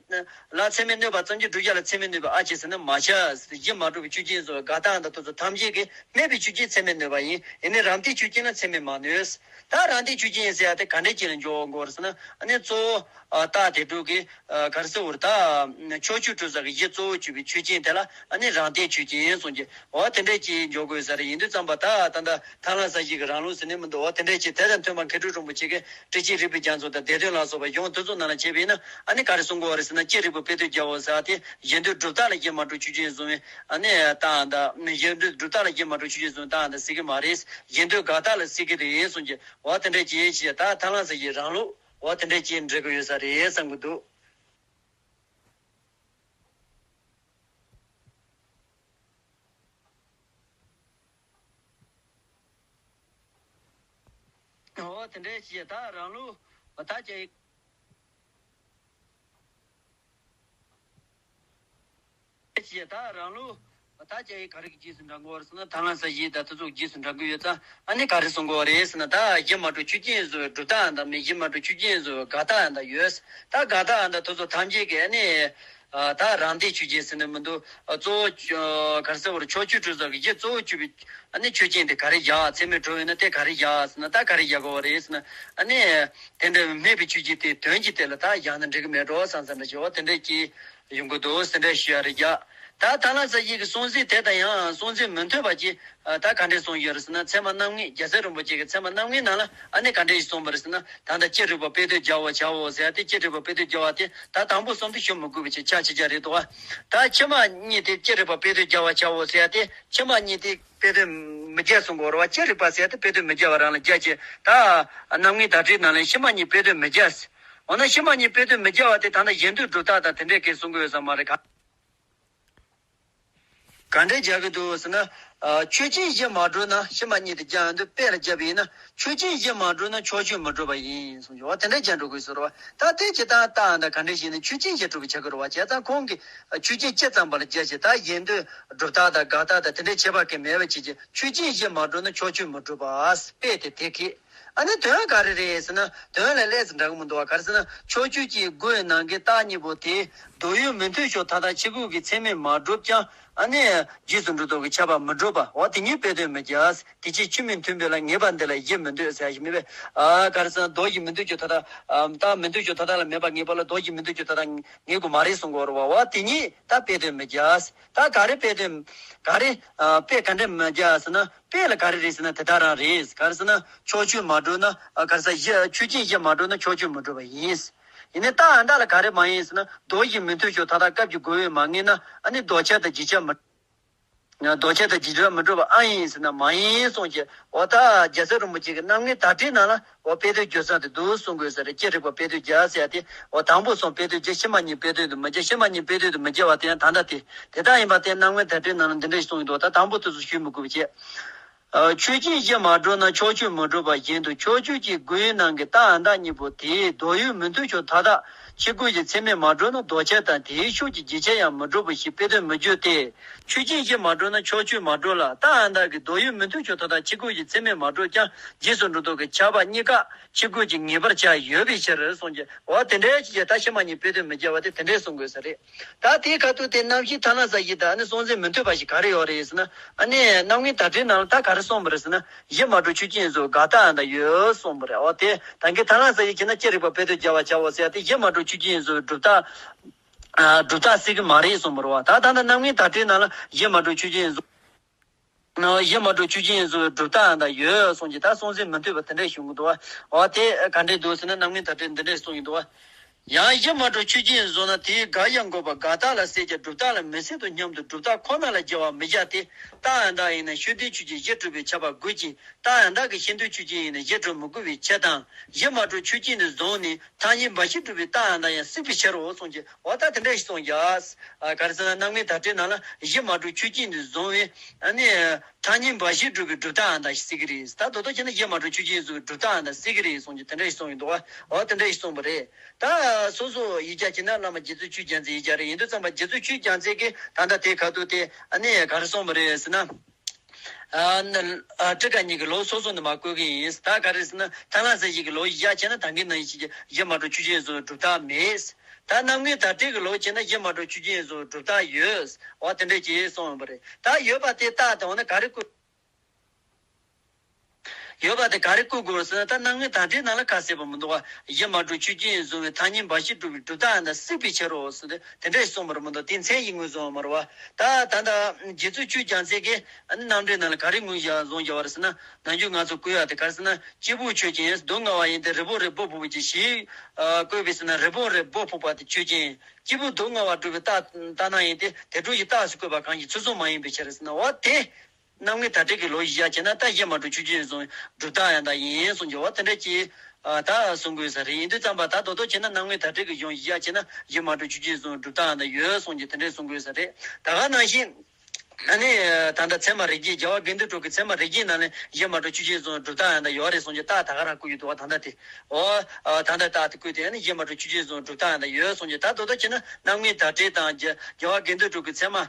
ལ་ཚད་མས་གནོད་པ་ཙམ་གྱིས་བསྒྲུབ་བྱ་ལ་ཚད་མས་གནོད་པ་ཨ་ཅེ་ཟེར་ན་མ་བྱ། གཞི་མ་གྲུབ་པའི་ཆོས་ཅན་སོགས་དགག་རྟགས་དང་དེ་ཚོ་ཐམས་ཅད་ཀྱིས་སྨྲས་པའི་ཆོས་ཅན་ཚད་མས་གནོད་པ་ཡིན། ཡིན་ནའི་རང་སྡེའི་ཆོས་ཅན་ལ་ཚད་མས་མ་གནོད། ད་རང་སྡེའི་ཆོས་ཅན་ཡིན་ཟེར་ཡ་དེ་ག་འདྲས་ཅིག་ལ་འཇོག་དགོས་རེད་ཟེར་ན། ཨ་ནི་གཙོ་བོ་ཨ་རྟགས་དེ་དྲུག་གི་ཨ་ག་རེ་ཟེར་བར་ད་ཕྱོགས་ཆོས་གྲུབ་ས་གི་གཞི་གཙོ་བོ་གྱུར་པའི་ཆོས་ཅན་དེ་ལ་ཨ་ནི་རང་སྡེའི་ཆོས་ཅན་གསུངས་ཀྱི། འོ་དེ་འདྲས་ཅིག་འཇོག་དགོས་ས་རེད། ཡིན་དུས་ཙམ་པ་ད་ད་ལྟ་ཐར་ལམ་གསལ་བྱེད་ཀྱི་རང་ལུགས་ཟེར་ནས་མི་འདུག་འོ་དེ་འདྲས་ཅིག་དེ་དང་མཐུན་པ་མཁས་གྲུབ་རིན་པོ་ཆེ་གིས་ཊཱིཀ་ཆེན་རིགས་པའི་རྒྱ་མཚོ་དང་སྡེ་བདུན་ལ་སོགས་པ་གཞུང་དེ་ཚོ་ནང་ལ་བྱས་པ་ཡིན་ན། ཨ་ནི་ག་རེ་གསུང་གི་ཡོད་རེད་ཟེར་ན། ཀྱེ་རིགས་པ་དཔེ་དོན་རྒྱལ་པོ་ཟེར་བ་དེ་གཞི་མདོའི་སྒྲུབ་རྟགས་ལ་གཞི་མ་གྲུབ་ཆོས་ཅན་བཟུང་བའི་ཨ་ནི་རྟགས་དང་། གཞི་མདོའི་སྒྲུབ་རྟགས་ལ་གཞི་མ་གྲུབ་ཆོས་ཅན་བཟུང་བའི་རྟགས་དང་སྲིད་ཀྱི་མ་རེད། གཞི་མདོའི་དགག་རྟགས་ལ་སྲིད་ཀྱི་རེད་གསུངས་ཀྱི། འོ་དེ་འདྲས་ཅིག་བྱས་ད་ཐར་ལམ་གསལ་བྱེད་རང་ལུགས་འོ་དེ་འདྲས་ཅིག་འགྲིག་གི་ཡོད་ས་རེད་བསམ་གྱི་འདུག་འོ་དེ་འདྲའི་ཞེས་ད་རང་ལུགས་ད་ཅི་ཞེས་ད་རང་ལུགས་ད་ཅི་ག་རེ་གི་རྗེས་སུ་འབྲང་དགོས་རེད་ཟེར་ན། ཐར་ལམ་གསལ་བྱེད་ད་དེ་ཚོ་རྗེས་སུ་འབྲང་གི་ཡོད་ཙང་། ཨ་ནི་ག་རེ་གསུང་དགོས་རེད་ཟེར་ན། ད་གཞི་མ་གྲུབ་ཆོས་ཅན་བཟོ་བའི་སྒྲུབ་རྟགས་ཨ་ད་མེད། གཞི་མ་གྲུབ་ཆོས་ཅན་བཟོ་བའི་དགག་རྟགས་ཨ་ད་ཡོད། ད་དགག་རྟགས་ཨ་ད་དེ་ཚོ་ཐམས་ཅད་ཀྱི་ཨ་ནི། ཨ་ད་རང་སྡེའི་ཆོས་ཅན་ཟེར་ནས་མི་འདུག་ཨ་གཙོ་བོ་ཨ་ག་རེ་ཟེར་བར་ཕྱོགས་ཆོས་གྲུབ་ས་གི་གཞི་གཙོ་བོ་གྱུར་པའི་ཨ་ནི་ཆོས་ཅན་དེ་ག་རེ་བཞག་ཚད་མས་གྲུབ་ཡོད་ན་དེ་ག་རེ་བཞག་ཟེར་ན། ད་ག་རེ་བཞག་དགོས་པ་རེད་ཟེར་ན། ཨ་ནི་དེ་འདྲ་སྨྲས་པའི་ཆོས་ཅན་དེའི་དོན་གྱི་དེ་ལ་ད་བཞག་ན་འགྲིག་གི་མེད་འགྲོ་བསམ་བསམ་འདྲ་ཞིག་འོ་དེ་འདྲ་ཅིག་ཡོང་གི་འདུག་ཟེར་འདྲ་ཞུ་ཡ་རེད་རྒྱ། ད་ཐར་ལམ་གསལ་བྱེད་ཀྱི་གསུང་ཚིག་དེ་དང་ཡང་གསུང་ཚིག་མི་མཐུན་པ་ཅིག་ཨ་ད་ག་འདྲས་གསུངས་ཡོད་རེད་ཟེར་ན། ཚད་མ་རྣམ་ངེས་རྒྱལ་སྲས་རིན་པོ་ཆེ་གི་ཚད་མ་རྣམ་ངེས་ནང་ལ་ཨ་ནི་ག་འདྲས་ཞིག་གསུངས་པ་རེད་ཟེར་ན། ད་ལྟ་ཀྱེ་རིགས་པ་དཔེ་དོན་རྒྱལ་བར་བྱའོ་ཟེར་ཡ་དེ། ཀྱེ་རིགས་པ་དཔེ་དོན་རྒྱལ་བ་དེ་ད་དང་པོ་གསུམ་དུ་ཞུ་མི་དགོས་པའི་ཕྱིར་ཆ་ཆེ་ཆ་རེད་དོ། ད་ཕྱི་མ་གཉིས་དེ་ཀྱེ་རིགས་པ་དཔེ་དོན་རྒྱལ་བར་བྱའོ་ཟེར་ཡ་དེ་ཕྱི་མ་གཉིས་དེ་དཔེ་དོན་མི་རྒྱལ་གསུང་གི་ཡོད་རེད་བ། ཀྱེ་རིགས་པ་ཟེར་ཡ་དེ་དཔེ་དོན་མི་རྒྱལ་བ་རང་ལ་རྒྱལ་ཆེ། ད་རྣམ་ངེས་བརྡ་སྤྲོད་ནང་ལ་ཕྱི་མ་གཉིས་དཔེ་དོན་མི་རྒྱལ། འོ་ན་ཕྱི་མ་གཉིས་དཔེ་དོན་མི་རྒྱལ་བ་དེ་ད་ལྟ་གཞི་མདོའི་སྒྲུབ་རྟགས་དང་དེ་འདྲས་ཀྱི་གསུང་གི་ཡོད་ས་མ་རེད་ག་ག་འདྲས་རྒྱག་གི་འདུག་ཟེར་ན། ཨ་ཆོས་ཅན་གཞི་མ་གྲུབ་ན་ཕྱི་མ་གཉིས་དེ་རྒྱག་ཡོང་དུས་དཔེ་ལ་བརྒྱབ་པ་ཡིན་ན། ཆོས་ཅན་གཞི་མ་གྲུབ་ན་ཕྱོགས་ཆོས་མི་གྲུབ་པ་ཡིན་གསུངས་ཀྱི་ཡོད། དེ་འདྲས་རྒྱག་འགྲོ་དགོས་ཟེར་བ། ད་དེ་ཇི་ལྟར་རྟགས་ཨ་ད་ག་འདྲས་ཞིག་ནི་ཆོས་ཅན་གཞི་གྲུབ་པ་ཆགས་ཀྱི་རེད་བ། བྱས་ཙང་ཁོང་གིས་ཆོས་ཅན་སྤྱི་ཙམ་པ་ལ་རྒྱག་བྱས། ད་གཞི་མདོའི་སྒྲུབ་རྟགས་དང་དགག་རྟགས་དང་དེ་འདྲས་ཁྱད་པར་གང་མེད་པ་བྱས་ཀྱི། ཆོས་ཅན་གཞི་མ་གྲུབ་ན་ཕྱོགས་ཆོས་མི་གྲུབ་པ། དཔེ་དེ་དེ་ཁེགས། ཨ་ནི་དོན་ག་རེ་རེད་ཟེར་ན། དོན་ལ་ལས་སུ་འདྲ་གི་མི་འདུག་བ། ག་རེ་ཟེར་ན། ཕྱོགས་ཆོས་ཀྱི་དགོས་ནང་གི་རྟགས་གཉིས་པོ་དེ་དོ་ཡུལ་མི་མཐུན་ཕྱོགས་མཐའ་དག་ཕྱི་རྒོལ་གྱི་ཚད་མས་མ་གྲུབ་ཀྱང་། ཨ་ནི་རྗེས་སུ་འགྲོ་ལྡོག་གི་ཁྱབ་པ་མི་འགྲུབ་པ། འོ་དེ་ཉིད་དཔེ་དོན་མི་རྒྱལ། དེ་ཕྱིར་ཆོས་མི་མཐུན་པས་ལ་ངེས་པ་འདི་ལ་གཞི་མི་འདོད་ཟེར་ཞིག་མེད་པས། ཨ་ག་རེ་ཟེར་ན། དོ་ཡུལ་མི་མཐུན་ཕྱོགས་མཐའ་དག་ཨ་རྟགས་མི་མཐུན་ཕྱོགས་མཐའ་དག་ལ་མེད་པ་ངེས་པ་ལ་དོ་ཡུལ་མི་མཐུན་ཕྱོགས་མཐའ་དག་ངེས་དགོས་མ་རེད་གསུང་གི་ཡོད་རེད་བ། འོ་དེ་ཉིད་ད་དཔེ་དོན་མི་རྒྱལ། ད་ག་རེ་དཔེ་དེ། ག་རེ། ཨ་དཔེ་ག་འདྲ་མི་རྒྱག་ཟེར་ན། དཔེ་ལ་ག་རེ་རེད་ཟེར་ན་དེ་དག་རང་རེད། ག་རེ་ཟེར་ན་ཕྱོགས་ཆོས་མ་གྲུབ་ན། ཨ་ག་རེ་ཟེར། གཞི་ཆོས་ཅན་གཞི་མ་གྲུབ་ན་ཕྱོགས་ཆོས་མི་གྲུབ་པ་ཡིན། ཡིན་ནའི་རྟགས་ཨ་ད་ལ་ག་རེ་མ་ཡིན་ཟེར་ན། དོ་ཡུལ་མི་མཐུན་ཕྱོགས་མཐའ་དག་སྐབས་ཀྱི་དགོས་ཡུལ་མ་ངེས་ན། ཨ་ནི་ལྡོག་ཁྱབ་དང་རྗེས་ཁྱབ་མི། ལྡོག་ཁྱབ་དང་རྗེས་ཁྱབ་མི་འགྲུབ་པ་ཨ་ཡིན་ཟེར་ན་མ་ཡིན་གསུངས་ཀྱི། འོ་ད་རྒྱལ་སྲས་རིན་པོ་ཆེ་གི་རྣམ་ངེས་བརྡ་སྤྲོད་ནང་ལ། འོ་དཔེ་དོན་རྒྱལ་ས་དེ་འདུག་གསུང་དགོས་ས་རེད། ཀྱེ་རིགས་པ་དཔེ་དོན་རྒྱལ་ཟེར་ཡ་དེ། འོ་དང་པོ་གསུམ་དཔེ་དོན་རྒྱལ། ཕྱི་མ་གཉིས་དཔེ་དོན་དུ་མི་རྒྱལ། ཕྱི་མ་གཉིས་དཔེ་དོན་དུ་མི་རྒྱལ་བ་དེ་ཡང་ད་ལྟ་དེ། དེ་ལྟར་ཡིན་པ་དེ་རྣམ་ངེས་བརྡ་སྤྲོད་ནང་ལ་འདི་འདྲ་ཞིག་གསུངས་ཡོད་འདུག་ད་དང་པོ་དེ་ཚོ་ཞུ་མི་དགོས་པ་བྱས། ཨ་ཆོས་ཅན་གཞི་མ་གྲུབ་ན་ཕྱོགས་ཆོས་མི་གྲུབ་པ་བཞིན་དུ། ཕྱོགས་ཆོས་ཀྱི་དགོས་ཡུལ་ནང་གི་རྟགས་ཨ་མཐའ་གཉིས་པོ་དེས་དོ་ཡུལ་མི་མཐུན་ཕྱོགས་མཐའ་དག་ཕྱི་རྒོལ་གྱི་ཚད་མས་མ་གྲུབ་ན། ལྡོག་ཁྱབ་དང་དེའི་ཕྱོགས་ཀྱི་རྗེས་ཁྱབ་ཡང་མི་འགྲུབ་པ་ཞིག་དཔེ་དོན་མི་འགྱུར་ཏེ། ཆོས་ཅན་གཞི་མ་གྲུབ་ན་ཕྱོགས་ཆོས་མ་གྲུབ་ལ། རྟགས་ཨ་མཐའ་གི་དོ་ཡུལ་མི་མཐུན་ཕྱོགས་མཐའ་དག་ཕྱི་རྒོལ་གྱི་ཚད་མས་མ་གྲུབ་ཀྱང་། རྗེས་སུ་འགྲོ་ལྡོག་གི་ཁྱབ་པ་གཉིས་ཀ་ཕྱི་རྒོལ་གྱིས་ངེས་པར་བྱས་ཡོད་པའི་ཕྱིར་གསུངས་ཀྱི། འོ་དེ་འདྲའི་ཕྱིར་ད་ཕྱི་མ་གཉིས་དཔེ་དོན་མི་རྒྱལ་བ་དེ་དེ་འདྲའི་གསུང་དགོས་ས་རེད། ད་དེའི་ཁ་ཐུག་དེ་རྣམ་བཤད་ཐར་ལམ་གསལ་བྱེད་དང་ཨ་ནི་གསུང་ཚིག་མི་མཐུན་པ་ཞིག་ག་རེ་ཡོད་རེད་ཟེར་ན། ཨ་ནི་རྣམ་ངེས་བརྡ་སྤྲོད་ནང་ལ་ད་ག་རེ་གསུངས་པ་རེད་ཟེར་ན། གཞི་མ་གྲུབ་ཆོས་ཅན་བཟོ་བའི་དགག་རྟགས་ཨ་ད་ཡོད་གསུངས་པ་རེད། འོ་དེ་ད་གིན་ཐར་ལམ་གསལ་བྱེད་ཀྱི་ན་ཀྱེ་རིགས་པ་དཔེ་དོན་རྒྱལ་བར་བྱའོ་ཟེར་ཡ་དེ་གཞི་མ་གྲུབ་ཆོས་ཅན་བཟོ་བའི་སྒྲུབ་རྟགས། ཨ་སྒྲུབ་རྟགས་སྲིད་ཀྱི་མ་རེད་གསུངས་པ་རེད་བ། ད་ད་ལྟ་རྣམ་ངེས་བརྡ་སྤྲོད་ནང་ལ་གཞི་མ་གྲུབ་ཆོས་ཅན་བཟོ། གཞི་མ་གྲུབ་ཆོས་ཅན་བཟོ་བའི་སྒྲུབ་རྟགས་ཨ་ད་ཡོད་གསུངས་ཀྱི། ད་གསུང་ཚིག་མི་མཐུན་པ་དེ་འདྲས་བྱུང་གི་འདུག་བ། འོ་དེ་ག་འདྲས་འདུག་ཟེར་ན། རྣམ་ངེས་བརྡ་སྤྲོད་འདི་འདྲས་གསུངས་ཀྱི་འདུག་བ། ཡང་གཞི་མ་གྲུབ་ཆོས་ཅན་བཟོ་ན། དེའི་དགག་ཡང་དགོས་པ་དགག་རྟགས་ལ་ཟད་ཀྱང་སྒྲུབ་རྟགས་ལ་མི་ཟད་དོ་སྙམ་དུ་སྒྲུབ་རྟགས་ཁོ་ན་ལ་སྦྱར་བར་མི་བྱ་སྟེ། རྟགས་ཨ་ད་ཡིན་ན་ཤུགས་ལྡན་ཆོས་ཅན་གཞི་གྲུབ་པས་ཁྱབ་པ་དགོས་ཀྱི། རྟགས་ཨ་ད་གི་ཤེས་འདོད་ཆོས་ཅན་ཡིན་ན་གཞི་གྲུབ་མི་དགོས་པའི་ཕྱིར་དང་། གཞི་མ་གྲུབ་ཆོས་ཅན་དེ་བཟུང་ནས་ཐ་སྙད་འབའ་ཞིག་སྒྲུབ་པའི་རྟགས་ཨ་ད་ཡང་སྲིད་པའི་ཕྱིར་རོ་གསུངས་ཀྱི། འོ་ད་དེ་འདྲ་ཞིག་གསུངས་ཀྱི། ཨ་ག་རེ་ཟེར་ན། རྣམ་ངེས་བརྡ་སྤྲོད་ནང་ལ་གཞི་མ་གྲུབ་ཆོས་ཅན་དེ་བཟུང་བས། ཨ་ནི་ཐ་སྙད་འབའ་ཞིག་སྒྲུབ་པའི་སྒྲུབ་རྟགས་ཨ་ད་ཞིག་སྲིད་ཀྱི་རེད། ད་དོ་དོ་བྱས་ན་གཞི་མ་གྲུབ་ཆོས་ཅན་བཟུང་བའི་སྒྲུབ་རྟགས་ཨ་ད་སྲིད་ཀྱི་རེད་གསུངས་ཀྱི། དེ་འདྲ་ཞིག་གསུངས་ཡོད་འདུག་བ། འོ་དེ་འདྲ་ཞིག་གསུངས་པ་རེད། ད་སོ་སོ་ཡིག་ཆ་བྱས་ན་བླ་མ་རྗེ་བཙུན་ཆོས་རྒྱལ་མཚན་ཡིག་ཆ་རེད། ཡིན་དུས་ཙམ་པ་རྗེ་བཙུན་ཆོས་རྒྱལ་མཚན་གྱིས་ད་ལྟ་དེ་ཁ་ཐུག་དེ་ཨ་ནི་ག་རེ་གསུངས་པ་རེད་ཟེར་ན། ཨ་ནི་ཨ་ཊཱི་ཀ་གཉིས་ཀྱི་ལོ་སོ་སོ་ནས་མར་བཀོད་ཀྱི་ཡིན། ད་ག་རེ་ཟེར་ན་ཐར་ལམ་གསལ་བྱེད་ཀྱི་ལོ་བཞི་བྱས་ན་ད་གིན་ནང་བཞིན་གྱི་གཞི་མ་གྲུབ་ཆོས་ཅན་གསུམ་གྱི་སྒྲུབ་རྟགས་མེད། ད་རྣམ་ངེས་བརྡ་སྤྲོད་ཀྱི་ལོ་བྱས་ན་གཞི་མ་གྲུབ་ཆོས་ཅན་གསུམ་གྱི་སྒྲུབ་རྟགས་ཡོད། འོ་དེ་འདྲས་ཀྱིས་གསུངས་ཡོད་པ་རེད། ད་ཡོད་པ་དེ་རྟགས་དང་འོ་ན་ག་རེ་བཀོད། ཡོད་པ་དེ་ག་རེ་བཀོད་དགོས་ཟེར་ན། ད་རྣམ་ངེས་བརྡ་སྤྲོད་ནང་ལ་ཁ་གསལ་པོ་མི་འདུག་བ། གཞི་མ་གྲུབ་ཆོས་ཅན་གསུམ་གྱི་ཐ་སྙད་འབའ་ཞིག་སྒྲུབ་པའི་སྒྲུབ་རྟགས་ཡང་དག་སྲིད་པའི་ཕྱིར་རོ་ཟེར་ཏེ་དེ་འདྲས་གསུངས་པར་མི་འདུག་དེ་མཚན་ཞིག་ངོས་བཟུང་བ་མ་རེད་བ། ད་ད་ལྟ་རྗེ་བཙུན་ཆོས་རྒྱལ་མཚན་གྱིས་ཨ་ནི་རྣམ་འགྲེལ་ནང་ལ་ག་རེ་ངོས་བཟུང་བཞག་པ་རེད་ཟེར་ན། ནམ་རྒྱུན་ང་ཚོ་བཀོད་ཡག་དེ་ག་རེ་ཟེར་ན། སྐྱེས་བུ་ཆོས་ཅན། སྡུག་བསྔལ་བ་ཡིན་ཏེ། རི་བོང་རིལ་བུ་ཕོག་པའི་ཕྱིར་ཞེས་བཀོད་པས་ཟེར་ན། རི་བོང་རིལ་བུ་ཕོག་པ་དེ་ཆོས་ཅན། སྐྱེས་བུ་སྡུག་བསྔལ་བ་སྒྲུབ་པའི་རྟགས་ལྟར་སྣང་ཡིན་ཏེ། དེ་སྒྲུབ་ཀྱི་རྟགས་སུ་བཀོད་པ་གང་ཞིག་ཚུལ་གསུམ་མ་ཡིན་པའི་ཕྱིར་ཟེར་ན། འོ་དེ། རྣམ་ངེས་བརྡ་སྤྲོད་ཀྱི་ལོ་བཞི་བྱས་ན་ད་གཞི་མ་གྲུབ་ཆོས་ཅན་གསུམ་སྒྲུབ་རྟགས་ཡང་དག་ཡིན་གསུངས་ཀྱི། འོ་དེ་འདྲ་ཅིག་ཨ་ད་གསུང་དགོས་ས་རེད། ཡིན་དུས་ཙམ་པ་ད་དོ་དོ་བྱས་ན་རྣམ་ངེས་བརྡ་སྤྲོད་ཀྱི་གཞུང་བཞི་བྱས་ན་གཞི་མ་གྲུབ་ཆོས་ཅན་གསུམ་སྒྲུབ་རྟགས་ཡང་དག་ཡོད་གསུངས་ཀྱི། དེ་འདྲ་གསུང་དགོས་ས་རེད། ད་ག་ནང་བཞིན་ཨ་ནི་ད་ལྟ་ཚད་མ་རིགས་བརྒྱད། རྒྱལ་བ་དགེ་འདུན་གྲུབ་ཀྱི་ཚད་མ་རིགས་བརྒྱད་ནང་ལས་གཞི་མ་གྲུབ་ཆོས་ཅན་གསུམ་སྒྲུབ་རྟགས་ཡང་དག་ཡོད་རེད་གསུངས་ཀྱི། རྟགས་ད་ག་རང་བཀོད་ཡོད་འདུག་བ། ད་ལྟ་དེ། འོ། ཨ་ད་ལྟ་རྟགས་དེ་བཀོད་དེ་ཨ་ནི་གཞི་མ་གྲུབ་ཆོས་ཅན་གསུམ་སྒྲུབ་རྟགས་ཡང་དག་ཡོད་གསུངས་ཀྱི། ད་དོ་དོ་བྱས་ན་རྣམ་ངེས་བརྡ་སྤྲོད་དང་རྒྱ་རྒྱལ་བ་དགེ་འདུན་གྲུབ་ཀྱི་ཚད་མ་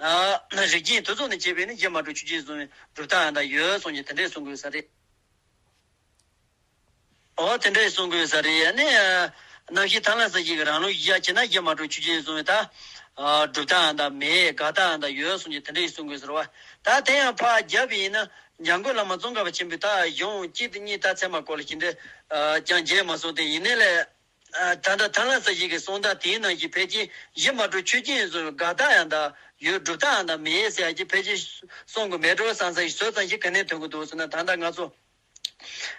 ཨ་རིགས་བརྒྱད་དེ་ཚོ་ནས་བྱས་པས་ནི་གཞི་མ་གྲུབ་ཆོས་ཅན་གསུམ་སྒྲུབ་རྟགས་ཡང་དག་ཡོད་གསུངས་ཀྱི། དེ་འདྲས་གསུང་དགོས་ས་རེད། འོ་དེ་འདྲས་གསུང་དགོས་ས་རེད། ཨ་ནི་རྣམ་བཤད་ཐར་ལམ་གསལ་བྱེད་ཀྱི་རང་ལུགས་བཞི་བྱས་ན་གཞི་མ་གྲུབ་ཆོས་ཅན་གསུམ་ད་སྒྲུབ་རྟགས་ཡང་དག་མེད། དགག་རྟགས་ཡང་དག་ཡོད་གསུངས་ཀྱི། དེ་འདྲས་གསུང་དགོས་ས་རེད་བ། ད་དེ་ཡང་ཕར་བརྒྱབ་པ་ཡིན་ན། འཇམ་མགོན་བླ་མ་ཙོང་ཁ་པ་ཆེན་པོའི་ད་གཞུང་གཅིག་དང་གཉིས་ད་ཚད་མ་སྐོར་ལ་ཞིག་འདི་ཨ་ཀྱང་མཇལ་མ་སོང་སྟེ། ཡིན་ནའི་ལས་ཨ་ད་ལྟ་ཐར་ལམ་གསལ་བྱེད་ཀྱི་གསུང་སྟངས་དེའི་ནང་བཞིན་ཕལ་ཆེར་གཞི་མ་གྲུབ་ཆོས་ཅན་གསུམ་དགག་རྟགས་ཡང་དག་ཡོད། སྒྲུབ་རྟགས་ཡང་དག་མེད་ཟེར་ཡག་ཅིག་ཕལ་ཆེར་གསུང་གི་མེད་འགྲོ་བསམ་ས་ཞིག་བཟོ་ཙམ་ཞིག་ག་ནས་ཐོན་གྱི་འདུག་ཟེར་ན། ད་ལྟ་ང་ཚོ་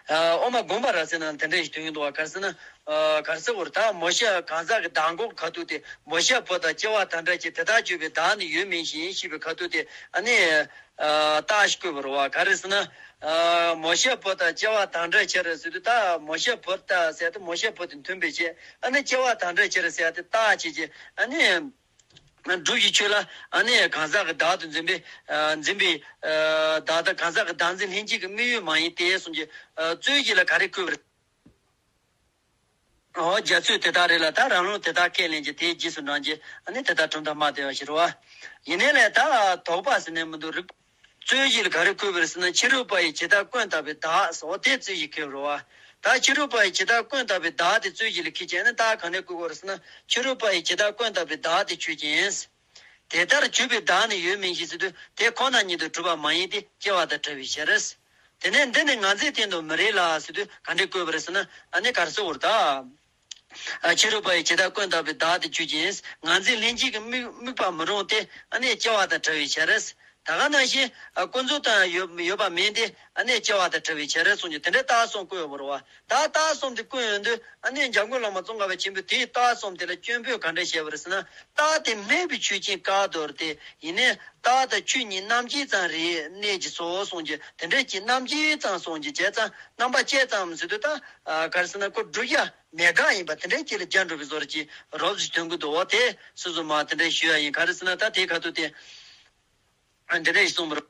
ཨ་དབུ་མ་དགོངས་པ་རབ་གསལ་ནང་དེ་འདྲ་ཞིག་ཐོན་གྱི་འདུག་བ། ག་རེ་ཟེར་ན། ཨ་ག་རེ་ཟེར་དགོས་རེད། ད་མོ་ཤ་གང་ཟག་གི་བདག་འགོག་གི་ཁ་ཐུག་དེ། མོ་ཤ་བུ་དང་སྐྱེ་བ་དང་བྲལ་ཕྱིར། དེ་ལྟར་གྱུར་པའི་བདག་ནི་ཡོད་མིན་ཞེས་ཞུས་པའི་ཁ་ཐུག་དེ་ཨ་ནི། ཨ་རྟགས་ཤིག་བཀོད་པ་རེད་བ། ག་རེ་ཟེར་ན། ཨ་མོ་ཤ་བུ་དང་སྐྱེ་བ་དང་བྲལ་ཕྱིར་ཟེར་དུས། ད་མོ་ཤ་བུ་དང་ཟེར་དུས་མོ་ཤ་བུ་དེ་མཐུན་པའི་ཕྱིར། ཨ་ནི་སྐྱེ་བ་དང་བྲལ་ཕྱིར་ཟེར་དེ་རྟགས་བྱས་ཀྱི། ཨ་ནི་སྒྲུབ་ཀྱི་ཆོས་ལ་ཨ་ནི་གང་ཟག་གི་བདག་ཏུ་འཛིན་པའི་ཨ་འཛིན་པའི་ཨ་བདག་དང་གང་ཟག་གི་བདག་འཛིན་ལྷན་སྐྱེས་ཀྱི་དམིགས་ཡུལ་མ་ཡིན་ཏེ་གསུངས་ཀྱི། ཨ་རྩོད་གཞི་ལ་ག་རེ་བཀོད་པ་རེད། འོ་རྒྱ་མཚོས་དེ་ལྟར་རེད་ལ། ད་རང་ལུགས་དེ་ལྟར་ཁས་ལེན་གྱི་དེའི་རྗེས་སུ་འབྲང་གི། ཨ་ནི་དེ་ལྟར་གྲུབ་མཐའ་སྨྲ་སྟེ་བ་ཞིག་རེད་བ། ཡིན་ནའི་ལས་ད་དོགས་པ་ཟེར་ནས་མི་འདུག་རིགས། རྩོད་གཞི་ལ་ག་རེ་བཀོད་པ་རེད་ཟེར་ན། ཕྱི་རོལ་པ་ཡི་ཇི་ལྟར་ཀུན་བཏགས་པའི་བདག་ཟེར་བ་དེ་རྩོད་གཞི་འཁེལ་བ་རེད་བ། ད་ཕྱི་རོལ་པ་ཡི་ཇི་ལྟར་ཀུན་བཏགས་པའི་བདག་དེ་རྩོད་གཞི་ལ་འཁེལ་བྱས་ནས། ད་ག་ནས་བཀོད་དགོས་རེད་ཟེར་ན། ཕྱི་རོལ་པ་ཡི་ཇི་ལྟར་ཀུན་བཏགས་པའི་བདག་དེ་ཆོས་ཅན། དེ་ལྟར་གྱུར་པའི་བདག་ནི་ཡོད་མིན་ཞེས་ཟེར་དུས། དེ་ཁོ་ན་ཉིད་དུ་གྲུབ་པ་མ་ཡིན་ཏེ། སྐྱེ་བ་དང་བྲལ་བའི་ཕྱིར། དེ་ནས་འདི་ནི་ངར་འཛིན་སྟེང་དུ་མི་རིགས་ལ་ཟེར་དུས་ག་འདྲས་བཀོད་པ་རེད་ཟེར་ན། ཨ་ནི་ག་རེ་ཟེར་དགོས་རེད་ད། ཨ་ཕྱི་རོལ་པ་ཡི་ཇི་ལྟར་ཀུན་བཏགས་པའི་བདག་དེ་ཆོས་ཅན། ངར་འཛིན་ལྷན་སྐྱེས་ཀྱི་དམིགས་དམིགས་པ་མི་རུང་སྟེ། ཨ་ནི་སྐྱེ་བ་དང་བྲལ་བའི་ཕྱིར། ད་ག་ནང་བཞིན་ཨ་ཀུན་རྫོབ་ཏུ་ཡོད་ཡོད་པ་མིན་ཏེ། ཨ་ནི་སྐྱེ་བ་དང་བྲལ་བའི་ཕྱིར་གསུངས་ཀྱི། དེ་འདྲའི་རྟགས་གསུམ་བཀོད་ཡོད་པ་རེད་བ། ད་རྟགས་གསུམ་དེ་བཀོད་ཡོང་དུས། ཨ་ནི་འཇམ་མགོན་བླ་མ་ཙོང་ཁ་པ་ཆེན་པོས་དེའི་རྟགས་གསུམ་དེ་ལ་སྐྱོན་འབོད་ག་འདྲ་བྱས་པ་རེད་ཟེར་ན། རྟགས་དེ་སྨྲས་པའི་ཆོས་ཅན་བཀག་དོར་ཏེ། ཡིན་ནའི་རྟགས་དང་ཆོས་གཉིས་རྣམ་འབྱེད་ཙམ་རེད་གནས་ཀྱི་སོ་གསུངས་ཀྱི། དེ་འདྲ་ཅིག་རྣམ་འབྱེད་ཙམ་གསུངས་ཀྱི། བྱས་ཙང་རྣམ་པ་བཅད་ཙམ་ཟེར་དུས་ད་ཨ་ག་རེ་ཟེར་ན། ཁོ་བསྒྲུབ་བྱ་མེད་དགག་ཡིན་པ་དེ་འདྲ་ཅིག་ལ་སྦྱར་འགྲོ་བའི་བཟོ་འདྲ་ཅིག་རོབ་ཙམ་ཐོན་གྱི་འདུག་འོ་དེ་སོ་སོ་མ་དེ་འདྲ་ཞུ་ཡ་ཡིན། ག་རེ་ཟེར་ན། ད་དེའི་ཁ་ཐུག་དེ་ཨ་འདི་འདྲ་ཞིག་གསུངས་པ་རེད།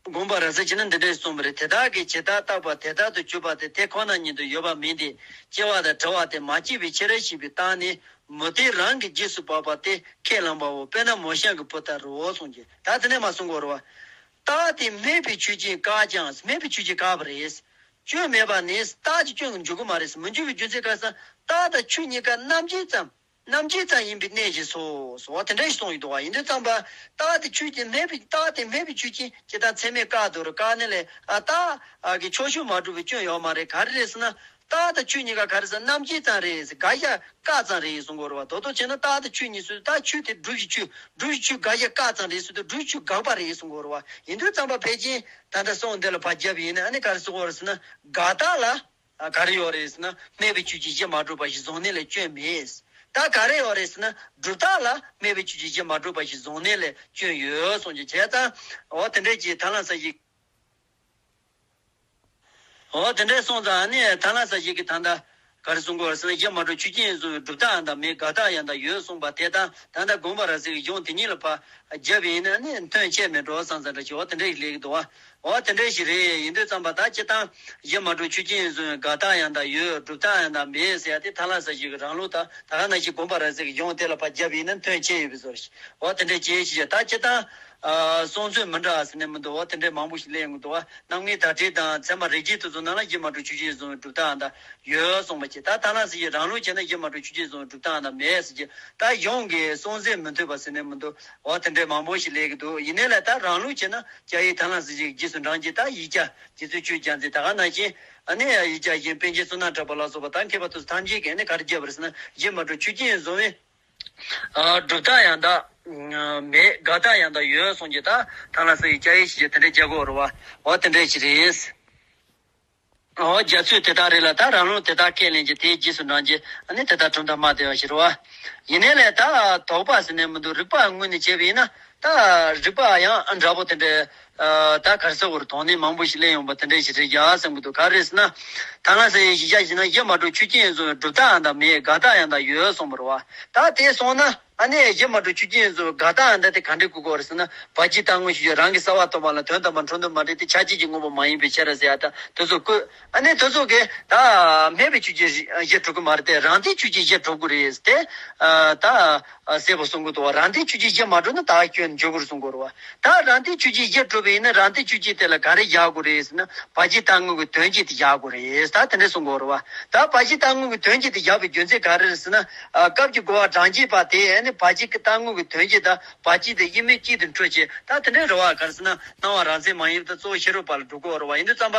དགོངས་པ་རབ་གསལ་གྱིས་ནི་འདི་འདྲ་གསུངས་པ་རེད། དེ་དག་གི་ཇི་ལྟར་བཏགས་པ་དེ་ལྟར་དུ་གྱུར་པ་དེ་དེ་ཁོ་ན་ཉིད་དུ་ཡོད་པ་མིན་ཏེ། སྐྱེ་བ་དང་བྲལ་བ་དེ་མ་སྐྱེས་པའི་ཕྱིར་ཞེས་པའི་རྟགས་ནི། མུ་སྟེགས་རང་གི་རྗེས་སུ་དཔག་པ་སྟེ་ཁས་བླངས་པའོ། དཔེར་ན་མོ་ཤ་གི་བུ་ལྟར་རོ་གསུངས་ཀྱི། ད་དེ་ནས་མར་གསུང་དགོས་རེད་བ། རྟགས་དེ་སྨྲས་པའི་ཆོས་ཅན་བཀག་ཀྱང་། སྨྲས་པའི་ཆོས་ཅན་བཀག་པ་རེད། སྐྱོན་མེད་པ་ནི་རྟགས་ཀྱི་སྐྱོན་འཇུག་གི་མ་རེད། མི་འཇུག་པའི་རྒྱུ་མཚན་ག་རེ་ཟེར་ན། རྟགས་དང་ཆོས་གཉིས་ཀ་རྣམ་འབྱེད་ཙམ། རྣམ་འབྱེད་ཙམ་ཡིན་པའི་གནས་ཀྱིས་སོ། སོ་དེ་འདྲ་ཞིག་གསུངས་ཡོད་འདུག་བ། ཡིན་དུས་ཙམ་པ་རྟགས་དེ་ཆོས་ཅན། སྨྲས་པའི་རྟགས་དེ་སྨྲས་པའི་ཆོས་ཅན། ཇི་ལྟར་ཚད་མས་བཀག་དོར་བཀག་ནས་ལས། ཨ་རྟགས་ཀྱི་ཕྱོགས་ཞེན་མ་གྲུབ་པའི་སྐྱོན་ཡོད་མ་རེད། ག་རེ་རེད་ཟེར་ན། རྟགས་དང་ཆོས་གཉིས་ཀ་ག་རེ་ཟེར། རྣམ་འབྱེད་ཙམ་རེད། དགག་བྱ་བཀག་ཙམ་རེད་གསུང་གི་ཡོད་རེད་བ། དོ་དོ་བྱས་ན་རྟགས་དང་ཆོས་གཉིས་སུ། ད་ཆོས་དེ་སྒྲུབ་ཀྱི་ཆོས། སྒྲུབ་ཀྱི་ཆོས་དགག་བྱ་བཀག་ཙམ་རེད་ཟེར་དུས། སྒྲུབ་ཀྱི་ཆོས་དགག་པ་རེད་གསུང་གི་ཡོད་རེད་བ། ཡིན་དུས་ཙམ་པ་ཕལ་ཆེར་ད་ལྟ་གསུང་འདི་ལ་ཕར་བརྒྱབ་ཡིན་ན། ཨ་ནི་ག་རེ་གསུང་གི་ཡོད་རེད་ཟེར་ན། དགག་རྟགས་ལ། ཨ་ག་རེ་ཡོད་རེད་ཟེར་ན། སྨྲས་པའི་ཆོས་ཅན་གཞི་མ་གྲུབ་པ་ཞིག་བཟུང་ནས་ལས་སྐྱོན་མེད། ད་ག་རེ་ཡོད་རེད་ཟེར་ན། སྒྲུབ་རྟགས་ལ་སྨྲས་པའི་ཆོས་ཅན་གཞི་མ་གྲུབ་པ་ཞིག་བཟུང་ནས་ལས་སྐྱོན་ཡོད་གསུངས་ཀྱི། བྱས་ཙང་འོ་དེ་འདྲས་ཀྱི་ཐར་ལམ་གསལ་བྱེད། འོ་དེ་འདྲས་སོང་ཙང་ནི་ཐར་ལམ་གསལ་བྱེད་ཀྱི་ད་ལྟ་ག་རེ་གསུང་གི་ཡོད་རེད་ཟེར་ན། གཞི་མ་གྲུབ་ཆོས་ཅན་གསུམ་སྒྲུབ་རྟགས་ཡང་དག་མེད། དགག་རྟགས་ཡང་དག་ཡོད་གསུངས་པ་དེ་དང་། ད་ལྟ་དགོངས་པ་རབ་གསལ་གྱི་གཞུང་དེ་གཉིས་ལ་ཕར་བརྒྱབ་པ་ཡིན་ན་ནི་མཐུན་ཆད་མེད་འགྲོ་བསམ་བསམ་འདྲ་ཞིག་འོ་དེ་འདྲ་ཞིག་སླེབས་ཀྱི་འདུག་བ། འོ་དེ་འདྲ་ཞིག་རེད། ཡིན་དུས་ཙམ་པ་ད་སྤྱིར་བཏང་གཞི་མ་གྲུབ་ཆོས་ཅན་གསུམ་དགག་རྟགས་ཡང་དག་ཡོད། སྒྲུབ་རྟགས་ཡང་དག་མེད་ཟེར་ཡ་དེ་ཐར་ལམ་གསལ་བྱེད་ཀྱི་རང་ལུགས་དང་། ད་ག་ནང་བཞིན་དགོངས་པ་རབ་གསལ་གྱི་གཞུང་དེ་ལ་ཕར་བརྒྱབ་པ་ཡིན་ན་མཐུན་ཆད་ཡོད་པའི་བཟོ་འདྲ་ཞིག་འོ་དེ་འདྲ་བྱས་ཤིག་ད་སྤྱིར་བཏང་ ཨ་གསུང་ཚུལ་མི་འདྲ་ཟེར་ནས་མི་འདུག་བ། དེ་འདྲའི་མང་པོ་ཞིག་སླེབས་ཡོང་གི་འདུག་བ། རྣམ་ངེས་དག་ཁྲིད་དང་ཚད་མ་རིགས་བརྒྱད་དེ་ཚོ་ནང་ལ་ཡིད་མ་གྲུབ་ཆོས་ཅན་བཟུང་བའི་གྲུབ་རྟགས་ཨ་མཐའ་ཡོད་གསུངས་པ་བྱས། ད་ཐར་ལམ་ཟེར་གྱི་རང་ལུགས་བྱས་ན་ཡིད་མ་གྲུབ་ཆོས་ཅན་བཟུང་བའི་གྲུབ་རྟགས་ཨ་མཐའ་མེད་ཟེར་གྱི། ད་གཞུང་གི་གསུང་ཚུལ་མི་མཐུན་པ་ཟེར་ནས་མི་འདུག་བ། དེ་འདྲའི་མང་པོ་ཞིག་སླེབས་ཀྱི་འདུག་ཡིན་ནའི་ལས་ད་རང་ལུགས་བྱས་ན་རྒྱ་ཡིག་ཐར་ལམ་ཟེར་གྱི་རྗེས་སུ་འབྲང་གི། ད་ཡིག་བརྒྱ་རྗེ་བཙུན་ཆོས་རྒྱལ་མཚན་ད་ག་ནང་བཞིན། ཨ་ནི་ཡིག་བརྒྱ་བཞིན་པཎ་ཆེན་བསོད་ནམས་གྲགས་པ་ལ་སོགས་པ་ད་མཁས་པ་དེ་ཚོ་ཐམས་ཅད་ཀྱིས་ཨ་ནི་ག་རེ་བརྒྱབ་པ་རེད་ཟེར་ན། ཡིད་མ་གྲུབ་ཆོས་ཅན་བཟུང་བའི་ཨ་གྲུབ་རྟགས་ཡང་དག་མེད། དགག་རྟགས་ཡང་དག་ཡོད་གསུངས་ཀྱི། ད་ཐར་ལམ་ཟེར་གྱི་རྒྱ་ཡིག་ཞིག་དེ་འདྲའི་རྒྱག་གོ་རེད་བ། འོ་དེ་འདྲའི་ཞིག་རེད། འོ་རྒྱ་མཚོས་དེ་ལྟར་རེད་ལ། ད་རང་ལུགས་དེ་ལྟར་ཁས་ལེན་གྱི་དེའི་རྗེས་སུ་འབྲང་གྱི། ཨ་ནི་དེ་ལྟར་གྲུབ་མཐའ་མ་དེ་བ་ཞིག་རེད་བ། ཡིན་ནའི་ལས་ད་དོགས་པ་ཟེར་ནས་མི་འདུག་རིགས་པ་དངོས་ནས་བྱས་པ་ཡིན་ན། ད་རིགས་པ་ཡང་འདྲ་པོ་དེ་འདྲའི་ཨ་ད་ག་རེ་ཟེར་དགོས་རེད། དོགས་གནད་མང་པོ་ཞིག་སླེབས་ཡོང་པ་དེ་འདྲའི་ཞིག་རེད་ཡ་བསམ་གྱི་འདུག་ག་རེ་ཟེར་ན། ཐར་ལམ་ཟེར་གྱི་གཞི་བཞག་བྱས་ན་ཡིད་མ་གྲུབ་ཆོས་ཅན་བཟུང་བའི་གྲུབ་རྟགས་ཡང་དག་མེད། དགག་རྟགས་ཡང་དག་ཡོད་གསུངས་པ་རེད་བ། ད་དེ་སོང་ན་ཨ་ནི་ཡིད་མ་གྲུབ་ཆོས་ཅན་བཟུང་བའི་དགག་རྟགས་ཡང་དག་དེ་ག་འདྲས་བཀོད་དགོས་རེད་ཟེར་ན། བར་གྱི་རྟག་དངོས་ཞེས་བྱ་རང་གི་གསལ་བ་ཐོབ་པ་ལ་དོན་དམ་པར་འཁྲུལ་འདུ་མ་འདྲེས་ཏེ་ཆ་བྱད་ཀྱི་དངོས་པོ་མ་ཡིན་པའི་ཕྱིར་ཟེར་ཡ་ད་དེ་ཚོ་བཀོད། ཨ་ནི་དེ་ཚོ་གིས་ད་སྨྲས་པའི་ཆོས་ཅན་གཞི་གྲུབ་ཀྱི་མ་རེད་དེ། རང་སྡེའི་ཆོས་ཅན་གཞི་གྲུབ་དགོས་རེད་དེ། ཨ་ད་ཨ་གསལ་པོ་གསུང་གི་འདུག་བ། རང་སྡེའི་ཆོས་ཅན་གཞི་མ་གྲུབ་ན་ད་སྐྱོན་འཇོག་དགོས་རེད་གསུང་གི་རེད་བ། ད་རང་སྡེའི་ཆོས་ཅན་གཞི་གྲུབ་པ་ཡིན་ན་རང་སྡེའི་ཆོས་ཅན་དེ་ལ་ག་རེ་བཞག་དགོས་རེད་ཟེར་ན། བར་གྱི་རྟག་དངོས་ཀྱི་དོན་གྱི་དེ་བཞག་དགོས་རེད། ད་དེ་འདྲ་གསུང་གི་རེད་བ། ད་བར་གྱི་རྟག་དངོས་ཀྱི་དོན་གྱི་དེ་བཞག་པའི་རྒྱུ་མཚན་ག་རེ་རེད་ཟེར་ན། ཨ་སྐབས་ཀྱི་རྒོལ་བ་གྲངས་ཀྱིས་པ་དེ་ཨ་ནི་བར་གྱི་རྟག་དངོས་ཀྱི་དོན་གྱི་དང་བར་གྱི་དེ་དབྱེར་མེད་གཅིག་ཏུ་འཁྲུལ་བྱེད། ད་དེ་འདྲའི་རེད་བ། ག་རེ་ཟེར་ན་སྣང་བ་རང་མཚན་མ་ཡིན་པ་དང་གཙོ་བོ་ཤེས་རབ་པ་ལ་འགྲོ་གི་རེད་བ། ཡིན་དུས་ཙམ་པ།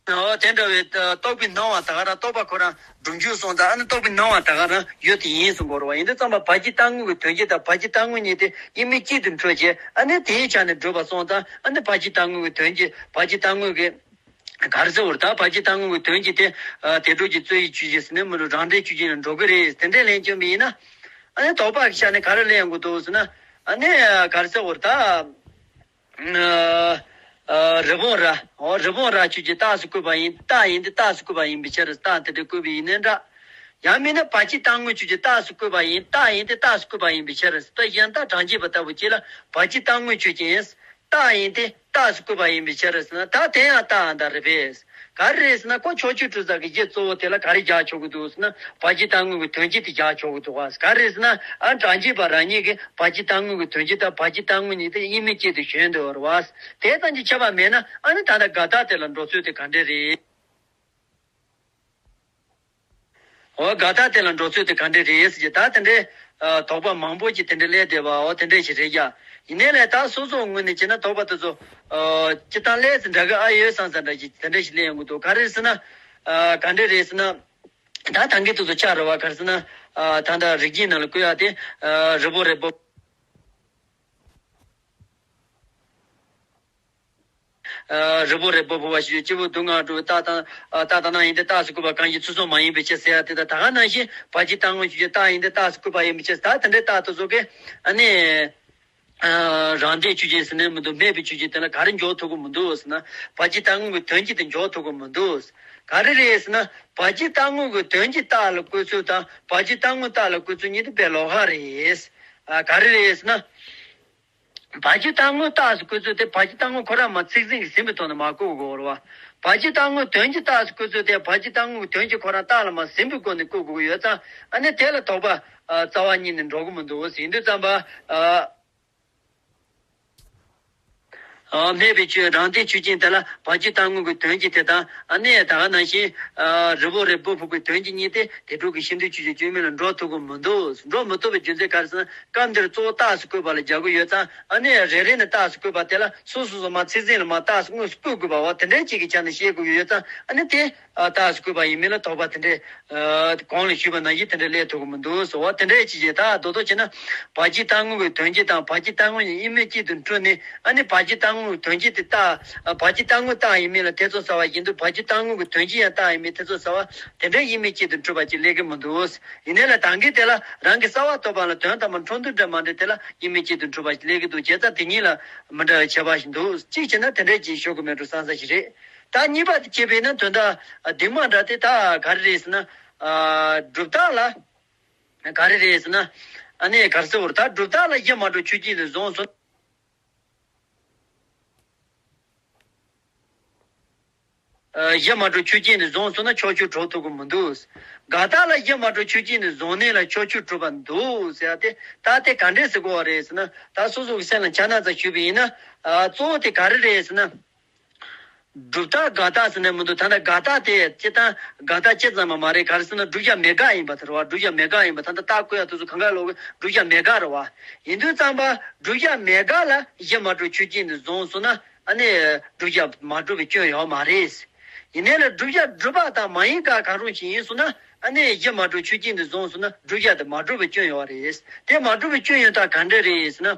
འོ་དེ་འདྲ་བའི་རྟོག་པའི་སྣང་བ་ད་ག་རང་རྟོག་པ་ཁོ་རང་སྒྲུབ་འགྱུར་སོང་ཙང་། ཨ་ནི་རྟོག་པའི་སྣང་བ་ད་ག་རང་ཡོད་དེ་ཡིན་གསུང་གི་རེད་བ། ཡིན་དུས་ཙམ་པ་བར་གྱི་རྟག་དངོས་ཀྱི་དོན་གྱི་དང་བར་གྱི་རྟག་དངོས་གཉིས་དེ་དབྱེར་མེད་གཅིག་ཏུ་འཁྲུལ་བྱེད། ཨ་ནི་དེའི་ཆ་ནས་སྒྲུབ་པ་སོང་ཙང་། ཨ་ནི་བར་གྱི་རྟག་དངོས་ཀྱི་དོན་གྱི་བར་གྱི་རྟག་དངོས་ཀྱི་ག་རེ་ཟེར་དགོས་རེད། ད་བར་གྱི་རྟག་དངོས་ཀྱི་དོན་གྱི་དེ་ཨ་དེ་འགྲོ་གི་རྩོད་ཡི་ཆོས་ཅན་ཟེར་ནས་མི་འགྲོ། རང་འབྲས་ཆོས་ཅན་ལ་འགྲོ་གི་རེད། དེ་འདྲས་ལན་བསྐྱོན་པ་ཡིན་ན། ཨ་ནི་དོགས་པ་གི་ཆ་ནས་ག་རེ་ལེན་དགོས་འདུག་ཟེར་ན། ཨ་ནི་ག་རེ་ཟེར་དགོས་རེད། ད་ཨ་ཨ་རི་བོང་རྭ། འོ་རི་བོང་རྭ་ཆོས་ཅན་རྟགས་སུ་བཀོད་པ་ཡིན། རྟགས་ཡིན་ཏེ་རྟགས་སུ་བཀོད་པ་ཡིན་པའི་ཕྱིར། རྟགས་དེ་འདྲས་བཀོད་པ་ཡིན་ནའི་འདྲ། ཡང་མིན་ན་བར་གྱི་རྟག་དངོས་ཆོས་ཅན་རྟགས་སུ་བཀོད་པ་ཡིན། རྟགས་ཡིན་ཏེ་རྟགས་སུ་བཀོད་པ་ཡིན་པའི་ཕྱིར། ད་གཞན་དག་གྲངས་ཀྱིས་པ་ལྟ་བུ་གཅིག་ལ་བར་གྱི་རྟག་དངོས་ཆོས་ཅན། རྟགས་ཡིན་ཏེ་རྟགས་སུ་བཀོད་པ་ཡིན་པའི་ཕྱིར་ཟེར་ན། ད་དེ་ཡང་རྟགས་ཨ་མཐའ་རེད་པས། ག་རེ་རེད་ཟེར་ན། ཁོ་ཕྱོགས་ཆོས་གྲུབ་རྩ་གི་གཞི་གཙོ་བོ་དེ་ལ་ག་རེ་རྒྱག་ཆོག་གི་འདུག་ཟེར་ན། བར་གྱི་རྟག་དངོས་ཀྱི་དོན་གཅིག་དེ་རྒྱག་ཆོག་གི་འདུག་བ། ག་རེ་རེད་ཟེར་ན། ཨ་གྲངས་ཀྱིས་པ་རང་ཉིད་ཀྱིས་བར་གྱི་རྟག་དངོས་ཀྱི་དོན་གཅིག་དང་བར་གྱི་རྟག་དངོས་གཉིས་དེ་དབྱེར་མེད་གཅིག་ཏུ་བྱས་འདུག་བ། དེ་ཙམ་གྱིས་ཁྱབ་པ་མེད་ན། ཨ་ནི་ད་ལྟ་དགག་རྟགས་དེ་ལ་འགྲོ་ཚུལ་དེ་ག་འདྲས་རེད། འོ་དགག་རྟགས་དེ་ལ་འགྲོ་ཚུལ་དེ་ག་འདྲས་རེད་ཟེར་གྱི། ད་དེ་འདྲའི་ཨ་དོགས་པ་མང་པོ་ཅིག་དེ་འདྲས་སླེབས་བསྡད་པ། འོ་དེ་འདྲས་ཞིག་རེད་ཡ། ཡིན་ནའི་ལས་ད་སོ་སོའི་ངོས་ནས་བྱས་ན་དོགས་པ་དེ་ཚོ་ཨ་སྤྱིར་བཏང་ལས་ཟིན་འདྲ་གི་ཨ་ཡོད་བསམ་བསམ་འདྲ་ཞིག་དེ་འདྲས་ཞིག་སླེབས་ཡོང་གི་འདུག་ག་རེ་ཟེར་ན། ཨ་ག་འདྲས་རེད་ཟེར་ན། ད་ད་གིན་དེ་ཚོ་ཆགས་རེད་བ། ག་རེ་ཟེར་ན། ཨ་ད་ལྟ་རིགས་རྒྱུད་ནང་ལ་བཀོད་ཡ་དེ། ཨ་རི་བོང་རྭའི་སྦུབ། ཨ་རི་བོང་རྭའི་སྦུབ་ཕུབ་པ་ཞིག་ཡོད། སྐྱེས་བུ་སྡུག་བསྔལ་སྒྲོལ་བའི་རྟགས་དང་། ཨ་རྟགས་དང་སྣང་ཡིན་ཏེ་རྟགས་སུ་བཀོད་པ་གང་ཞིག་ཚུལ་གསུམ་མ་ཡིན་པའི་ཕྱིར་ཟེར་ཡ་དེ་དང་། ད་ག་ནང་བཞིན་བར་གྱི་རྟག་དངོས་ཆོས་ཅན་རྟགས་ཡིན་ཏེ་རྟགས་སུ་བཀོད་པ་ཡིན་པའི་ཕྱིར། ད་དེ་འདྲའི་རྟགས་དེ་ཚོ་གིས་ཨ་ནི་ཨ་རང་འབྲས་ཆོས་ཅན་ཟེར་ནས་མི་འདུག་སྨྲས་པའི་ཆོས་ཅན་དེ་ལ་ག་རེ་འཇོག་ཐུབ་ཀྱི་མི་འདུག་ཟེར་ན། བར་གྱི་རྟག་དངོས་ཀྱི་དོན་གཅིག་དེ་འཇོག་ཐུབ་ཀྱི་མི་འདུག་ག་རེ་རེད་ཟེར་ན། བར་གྱི་རྟག་དངོས་ཀྱི་དོན་གྱི་རྟགས་ལ་བཀོད་ཚུལ་དང་བར་གྱི་རྟག་དངོས་རྟགས་ལ་བཀོད་ཚུལ་གཉིས་དེ་དཔེ་ལོགས་ཀ་རེད། ཨ་ག་རེ་རེད་ཟེར་ན། བར་གྱི་རྟག་དངོས་རྟགས་སུ་བཀོད་ཚུལ་དེ་བར་གྱི་རྟག་དངོས་ཁོ་རང་མར་ཚིག་ཟིན་གྱིས་ཟིན་པའི་ཐོག་ནས་མར་བཀོད་དགོས་རེད་བ། བར་གྱི་རྟག་དངོས་དོན་གྱི་རྟགས་སུ་བཀོད་ཚུལ་དེ་བར་གྱི་རྟག་དངོས་ཀྱི་དོན་གྱིས་ཁོ་རང་རྟགས་ལ་མར་ཟིན་པའི་སྒོ་ནས་བཀོད་དགོས་ཀྱི་ཡོད་ཙང་། ཨ་ནི་དེ་ལ་དོགས་པ་ཨ་རྩ་བ་ཉིད་ནས་འགྲོ་གི་མི་འདུག་ཟེར། ཡིན་དུས་ཙམ་པ་ཨ་ཨ་སྨྲས་པའི་ཆོས་རང་སྡེའི་ཆོས་ཅན་དེ་ལ་བར་གྱི་རྟག་དངོས་ཀྱི་དོན་གཅིག་དེ་དང་། ཨ་ནི་ད་ག་ནང་བཞིན་ཨ་རི་བོང་རྭའི་སྦུབ་ཕུབ་པའི་དོན་གཅིག་གཉིས་དེ་དེ་སྒྲུབ་ཀྱི་ཤེས་འདོད་ཆོས་ཅན་སྐྱོན་མེད་ལ་འགྲོ་ཐུབ་ཀྱི་མི་འདུག་འགྲོ་མི་ཐུབ་པའི་རྒྱུ་མཚན་ག་རེ་ཟེར་ན། སྐབས་འདིར་གཙོ་བོ་རྟགས་སུ་བཀོད་པ་ལ་རྒྱག་གི་ཡོད་ཙང་། ཨ་ནི་རེ་རེ་ནས་རྟགས་སུ་བཀོད་པ་དེ་ལ་སོ་སོ་སོ་མར་ཚིག་ཟིན་ལ་མར་རྟགས་སུ་དངོས་སུ་བཀོད་དགོས་པ་འོ་དེ་འདྲའི་ཅིག་གི་ཆ་ནས་བཤད་དགོས་ཀྱི་ཡོད་ཙང་། ཨ་ནི་དེ་ཨ་རྟགས་སུ་བཀོད་པ་ཡིན་མིན་ལ་དོགས་པ་དེ་འདྲའི་ཨ་གོང་ལ་ཞུས་པ་ནང་བཞིན་དེ་འདྲའི་སླེབས་ཐུབ་ཀྱི་མི་འདུག་ཟེར་བ། དེ་འདྲའི་ཅིག་བྱས། ད་མདོར་བསྡུས་བྱས་ན། བར་གྱི་རྟག་དངོས་ཀྱི་དོན་གཅིག་དང་བར་གྱི་རྟག་དངོས་གཉིས་དབྱེར་མེད་གཅིག་ཏུ་འཁྲུལ་ནས། ཨ་ནི་བར་གྱི་རྟག་དངོས་ཀྱི་དོན་གཅིག་དེ་རྟགས། ཨ་བར་གྱི་རྟག་དངོས་རྟགས་ཡིན་མིན་ལ་ཐེ་ཚོམ་ཟ་བ་ཡིན་དུས། བར་གྱི་རྟག་དངོས་ཀྱི་དོན་གཅིག་ཡང་རྟགས་ཡིན་མིན་ཐེ་ཚོམ་ཟ་བ་དེ་འདྲའི་དབྱེར་མེད་གཅིག་ཏུ་འཁྲུལ་པ་ཅིག་སླེབས་ཀྱི་མི་འདུག་ཡིན་ནའི་ལས་ད་གིན་དེ་ལ་རང་གི་གསལ་བ་ཐོབ་པ་ལ་དོན་དམ་པར་འཁྲུལ་འདུ་འདྲ་མ་འདྲ་དེ་ལ་དབྱེར་མེད་གཅིག་ཏུ་འཁྲུལ་པ་ཞིག་སླེབས་ཀྱི་འདུག་བྱས་ཙང་དེ་གཉིས་ལ་མི་འདྲ་བའི་ཁྱད་པར་ཞིག་འདུག་གཅིག་བྱས་ན་དེ་འདྲའི་ཅིག་ཤོད་ཀྱི་མེད་འགྲོ་བསམ་ས་ཞིག་རེད། ད་གཉིས་པ་དེ་བྱས་པས་ན་དོན་དག་གདིང་མ་འདྲ་དེ་ད་ག་རེ་རེད་ཟེར་ན། ཨ་སྒྲུབ་རྟགས་ལ་ག་རེ་རེད་ཟེར་ན། ཨ་ནི་ག་རེ་ཟེར་བ་རེད། ད་སྒྲུབ་རྟགས་ལ་ཡིད་མ་གྲུབ་ཆོས་ཅན་དེ་བཟུང་སོང་། གཞི་མ་གྲུབ་ཆོས་ཅན་དེ་བཟུང་སོང་ན་ཕྱོགས་ཆོས་གྲུབ་ཐུབ་ཀྱི་མི་འདུག། དགག་རྟགས་ལ་གཞི་མ་གྲུབ་ཆོས་ཅན་དེ་བཟུང་ནས་ལ་ཕྱོགས་ཆོས་གྲུབ་པ་འདུག་ཟེར་ཡ་དེ། ད་དེ་ག་འདྲས་ཟེར་དགོས་པ་རེད་ཟེར་ན། ད་སོ་སོ་གི་སེམས་ལ་འཆར་སྣང་ཙམ་ཞུས་པ་ཡིན་ན། ཨ། གཙོ་བོ་དེ་ག་རེ་རེད་ཟེར་ན། སྒྲུབ་རྟགས་དགག་རྟགས་ཟེར་ནས་མི་འདུག། ད་ལྟ་དགག་རྟགས་དེ་སྤྱིར་བཏང་དགག་རྟགས་སྤྱི་ཙམ་པ་མ་རེད། ག་རེ་ཟེར་ན་བསྒྲུབ་བྱ་མེད་དགག་ཡིན་པ་དེ་རེད་བ། བསྒྲུབ་བྱ་མེད་དགག་ཡིན་པ། ད་ལྟ་རྟགས་བཀོད་ཡ་དེ་ཚོ་གང་ག་ལོག་གི་བསྒྲུབ་བྱ་མེད་དགག་རེད་བ། ཡིན་དུས་ཙམ་པ་བསྒྲུབ་བྱ་མེད་དགག་ལ་གཞི་མ་གྲུབ་ཆོས་ཅན་དེ་བཟུང་སོང་ན། ཨ་ནི་བསྒྲུབ་བྱ་མ་གྲུབ་པའི་སྐྱོན་ཡོད་མ་རེད། ཡིན་ནའི་ལ་བསྒྲུབ་བྱ་གྲུབ་པ་དང་མ་ཡིན་དགག་གང་རུང་ཞིག་ཡིན་སོང་ན། ཨ་ནི་གཞི་མ་གྲུབ་ཆོས་ཅན་དེ་བཟུང་སོང་ན་བསྒྲུབ་བྱ་དེ་མ་གྲུབ་པའི་སྐྱོན་ཡོད་རེད། དེ་མ་གྲུབ་པའི་སྐྱོན་ཡོད་སྟངས་ག་འདྲ་རེད་ཟེར་ན།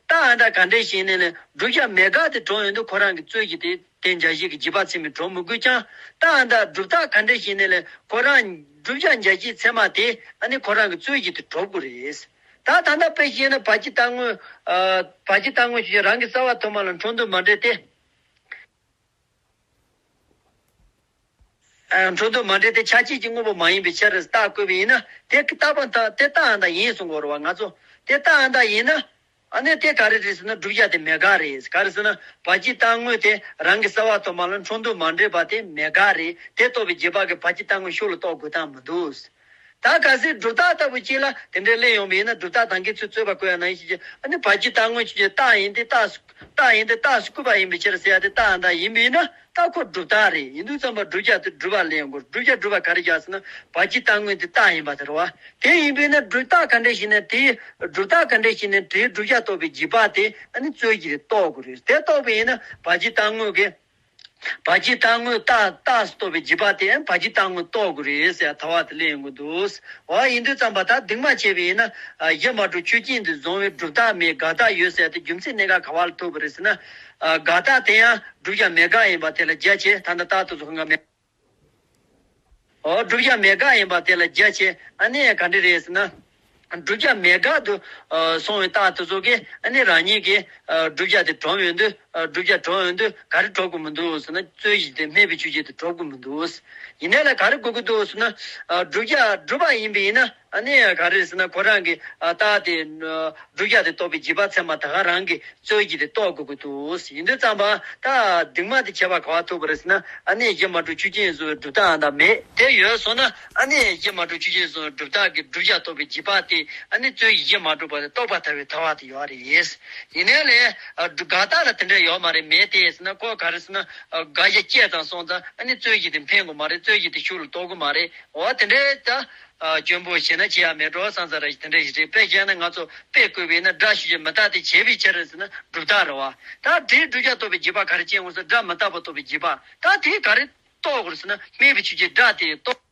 རྟགས་ཨ་མཐའ་ག་འདྲ་ཞིག་ནས་ལས་བསྒྲུབ་བྱ་མེད་དགག་དེ་གྲུབ་ཡོང་དུས་ཁོ་རང་གི་རྩོད་གཞི་དེ་དེ་འཇལ་བྱེད་ཀྱི་རྗེས་དཔག་ཚད་མས་གྲུབ་མི་དགོས་ཀྱང་། རྟགས་ཨ་མཐའ་སྒྲུབ་རྟགས་ག་འདྲ་ཞིག་ནས་ལས་ཁོ་རང་བསྒྲུབ་བྱ་འཇལ་བྱེད་ཚད་མ་དེ་ཨ་ནི་ཁོ་རང་གི་རྩོད་གཞི་དེ་གྲུབ་དགོས་རེད། ད་ད་ལྟ་དཔེ་བཤད་ན་བར་གྱི་རྟག་དངོས། ཨ། བར་གྱི་རྟག་དངོས་ཞེས་བྱ་རང་གི་གསལ་བ་ཐོག་མ་ལ་འཕྲོ་འདུ་མ་འདྲེས་ཏེ། ཨ། འཕྲོ་འདུ་མ་འདྲེས་ཏེ་ཆ་བྱད་ཀྱི་དངོས་པོ་མ་ཡིན་པའི་ཕྱིར་རྟགས་བཀོད་པ་ཡིན་ན། དེ་རྟགས་པ་དང་དེ་རྟགས་ཨ་མཐའ་ཡིན་གསུང་གི་ཡོད་རེད་བ། ང་ཚོ་དེ་རྟགས་ཨ་མཐའ་ཡིན་ན། ཨ་ནི་དེ་ག་རེ་རེད་ཟེར་ན་བསྒྲུབ་བྱ་དེ་མེད་དགག་རེད། ག་རེ་ཟེར་ན་བར་གྱི་རྟག་དངོས་དེ་རང་གི་གསལ་བ་ཐོག་མ་ལ་འཕྲོ་འདུ་མ་འདྲེས་པ་དེ་མེད་དགག་རེད། དེ་རྟོགས་པའི་རྗེས་དཔག་གིས་བར་གྱི་རྟག་དངོས་ཤུགས་ལ་རྟོགས་དགོས་སྟངས་མི་འདུག། ད་གལ་སྲིད་སྒྲུབ་རྟགས་ལྟ་བུ་གཅིག་ལ་དེ་འདྲའི་གླེང་ཡོང་བ་ཡིན་ན། སྒྲུབ་རྟགས་དང་གི་ཚུལ་རྩོད་པ་བཀོད་ཡ་ནང་བཞིན་གྱི། ཨ་ནི་བར་གྱི་རྟག་དངོས་ཆོས་ཅན་རྟགས་ཡིན་ཏེ། རྟགས་རྟགས་ཡིན་ཏེ་རྟགས་སུ་བཀོད་པ་ཡིན་པའི་ཕྱིར་ཟེར་ཡ་དེ་རྟགས་ཨ་མཐའ་ཡིན་པ་ཡིན་ན། ད་ཁོ་སྒྲུབ་རྟགས་རེད། ཡིན་དུས་ཙམ་པ་བསྒྲུབ་བྱ་དེ་སྒྲུབ་པ་ལེན་དགོས། བསྒྲུབ་བྱ་སྒྲུབ་པ་ག་རེ་བྱ་ཟེར་ན་བར་གྱི་རྟག་དངོས་དེ་རྟགས་ཡིན་པ་དེ་རེད་བ། དེ་ཡིན་པས་ན་སྒྲུབ་རྟགས་ག་འདྲ་ཞིག་ནས་དེའི། སྒྲུབ་རྟགས་ག་འདྲ་ཞིག་ནས་དེའི་བསྒྲུབ་བྱ་རྟོགས་པའི་རྗེས་དཔག་དེ་ཨ་ནི་རྩོད་གཞི་རེད། རྟོགས་དགོས་རེད། དེ་རྟོགས་པ་ཡིན་ན་བར་གྱི་རྟག་དངོས་ཀྱི། བར་གྱི་རྟག་དངོས་རྟགས་རྟགས་སུ་རྟོགས་པའི་རྗེས་དཔག་དེ་ཡང་བར་གྱི་རྟག་དངོས་རྟོགས་དགོས་རེད་ཟེར་ཡ་ཐལ་བ་དེ་གླེང་ཡོང་གི་འདུག། འོ། ཡིན་དུས་ཙམ་པ་ད་སྡིགས་མ་བྱས་པ་ཡིན་ན། ཨ། གཞི་མ་གྲུབ་ཆོས་ཅན་དེ་བཟུང་བའི་སྒྲུབ་རྟགས་མེད་དགག་རྟགས་ཡོད་ཟེར་ཡ་དེ་རྒྱུ་མཚན་གནད་འགག་ག་པ་ལ་ཐུག་པ་རེད་ཟེར་ན། ཨ། དགག་རྟགས་དེ་ཡང་བསྒྲུབ་བྱ་མེད་དགག་ཡིན་པ་དེ་ལ་རྒྱ་ཆེ། ད་ལྟ་རྟགས་དེ་ཚོ་གང་ག་མེད། འོ། བསྒྲུབ་བྱ་མེད་དགག་ཡིན་པ་དེ་ལ་རྒྱ་ཆེ། ཨ་ནི་ག་འདྲ་རེད་ཟེར་ན། བསྒྲུབ་བྱ་མེད་དགག་ཏུ། ཨ། སོང་བའི་རྟགས་དེ་ཚོ་གིས་ཨ་ནི་རང་ཉིད་ཀྱིས། ཨ། བསྒྲུབ་བྱ་དེ་གྲུབ་ཡོང་དུས། ཨ། བསྒྲུབ་བྱ་གྲུབ་ཡོང་དུས་ག་རེ་གྲུབ་ཀྱི་མི་འདུག་ཟེར་ན། རྩོད་གཞི་དེ་སྨྲས་པའི་ཆོས་ཅན་དེ་གྲུབ་ཀྱི་མི་འདུག། ཡིན་ནའི་ལ་ག་རེ་དགོས་ཀྱི་འདུག་ཟེར་ན། ཨ། བསྒྲུབ་བྱ་སྒྲུབ་པ་ཡིན་པ་ཡིན་ན། ཨ་ནི་ག་རེ་ཟེར་ན་ཁོ་རང་གི། ཨ། རྟགས་དེ། ཨ། བསྒྲུབ་བྱ་དེ་རྟོགས་པའི་རྗེས་དཔག་ཚད་མ་ད་ག་རང་གིས་རྩོད་གཞི་དེ་རྟོགས་དགོས་ཀྱི་འདུག། ཡིན་དུས་ཙམ་པ་ད་སྡིགས་མ་དེ་བྱས་པ་ག་པ་ཐུག་པ་རེད་ཟེར་ན། ཨ་ནི་གཞི་མ་གྲུབ་ཆོས་ཅན་བཟུང་བའི་སྒྲུབ་རྟགས་ཨ་མཐའ་མེད། དེ་ཡོད་སོང་ན་ཨ་ནི་གཞི་མ་གྲུབ་ཆོས་ཅན་བཟུང་བའི་སྒྲུབ་རྟགས་ཀྱི་བསྒྲུབ་བྱ་རྟོགས་པའི་རྗེས་དཔག་དེ་ཨ་ནི་རྩོད་གཞི་མ་གྲུབ་པ་དེ་རྟོགས་པར་ཐལ་བའི་ཐལ་བ་དེ་ཡོད་རེད། ཡིན་ནའི་ལས། ཨ། དགག་རྟགས་ལ་དེ་འདྲ་ཡོད་མ་རེད། མེད་དེ་ཟེར་ན་ཁོ་ག་རེ་ཟེར་ན། ཨ། དགག་བྱ་སྐྱེས་ཙང་སོང་ཙང་ཨ་ནི་རྩོད་གཞི་དེ་འཕེན་དགོས་མ་རེད། རྩོད་གཞི་དེ་ཤུགས་ལ་རྟོགས་དགོས་མ་རེད། འོ། དེ་འདྲའི་ད། ཨ། སྐྱོན་པོ་ཞེ་ན་ཆེ་ཡ་མེད་འགྲོ་བསམ་ས་ར་ཞིག་དེ་འདྲ་ཞིག་རེད། དཔེ་བཞག་ན་ང་ཚོ་དཔེ་བཀོད་པས་ན་སྒྲ་ཞུ་བྱེད་མི་རྟག་སྟེ་བྱས་པའི་ཕྱིར་ཟེར་ན་སྒྲུབ་རྟགས་རེད་བ། ད་དེའི་བསྒྲུབ་བྱ་རྟོགས་པའི་རྗེས་དཔག་ག་རེ་སྐྱེ་འོང་ཟེར། སྒྲ་མི་རྟག་པ་རྟོགས་པའི་རྗེས་དཔག། ད་དེ་ག་རེ་རྟོགས་དགོས་ཟེར་ན་སྨྲས་པའི་ཆོས་ཅན་སྒྲ་དེ་རྟོགས།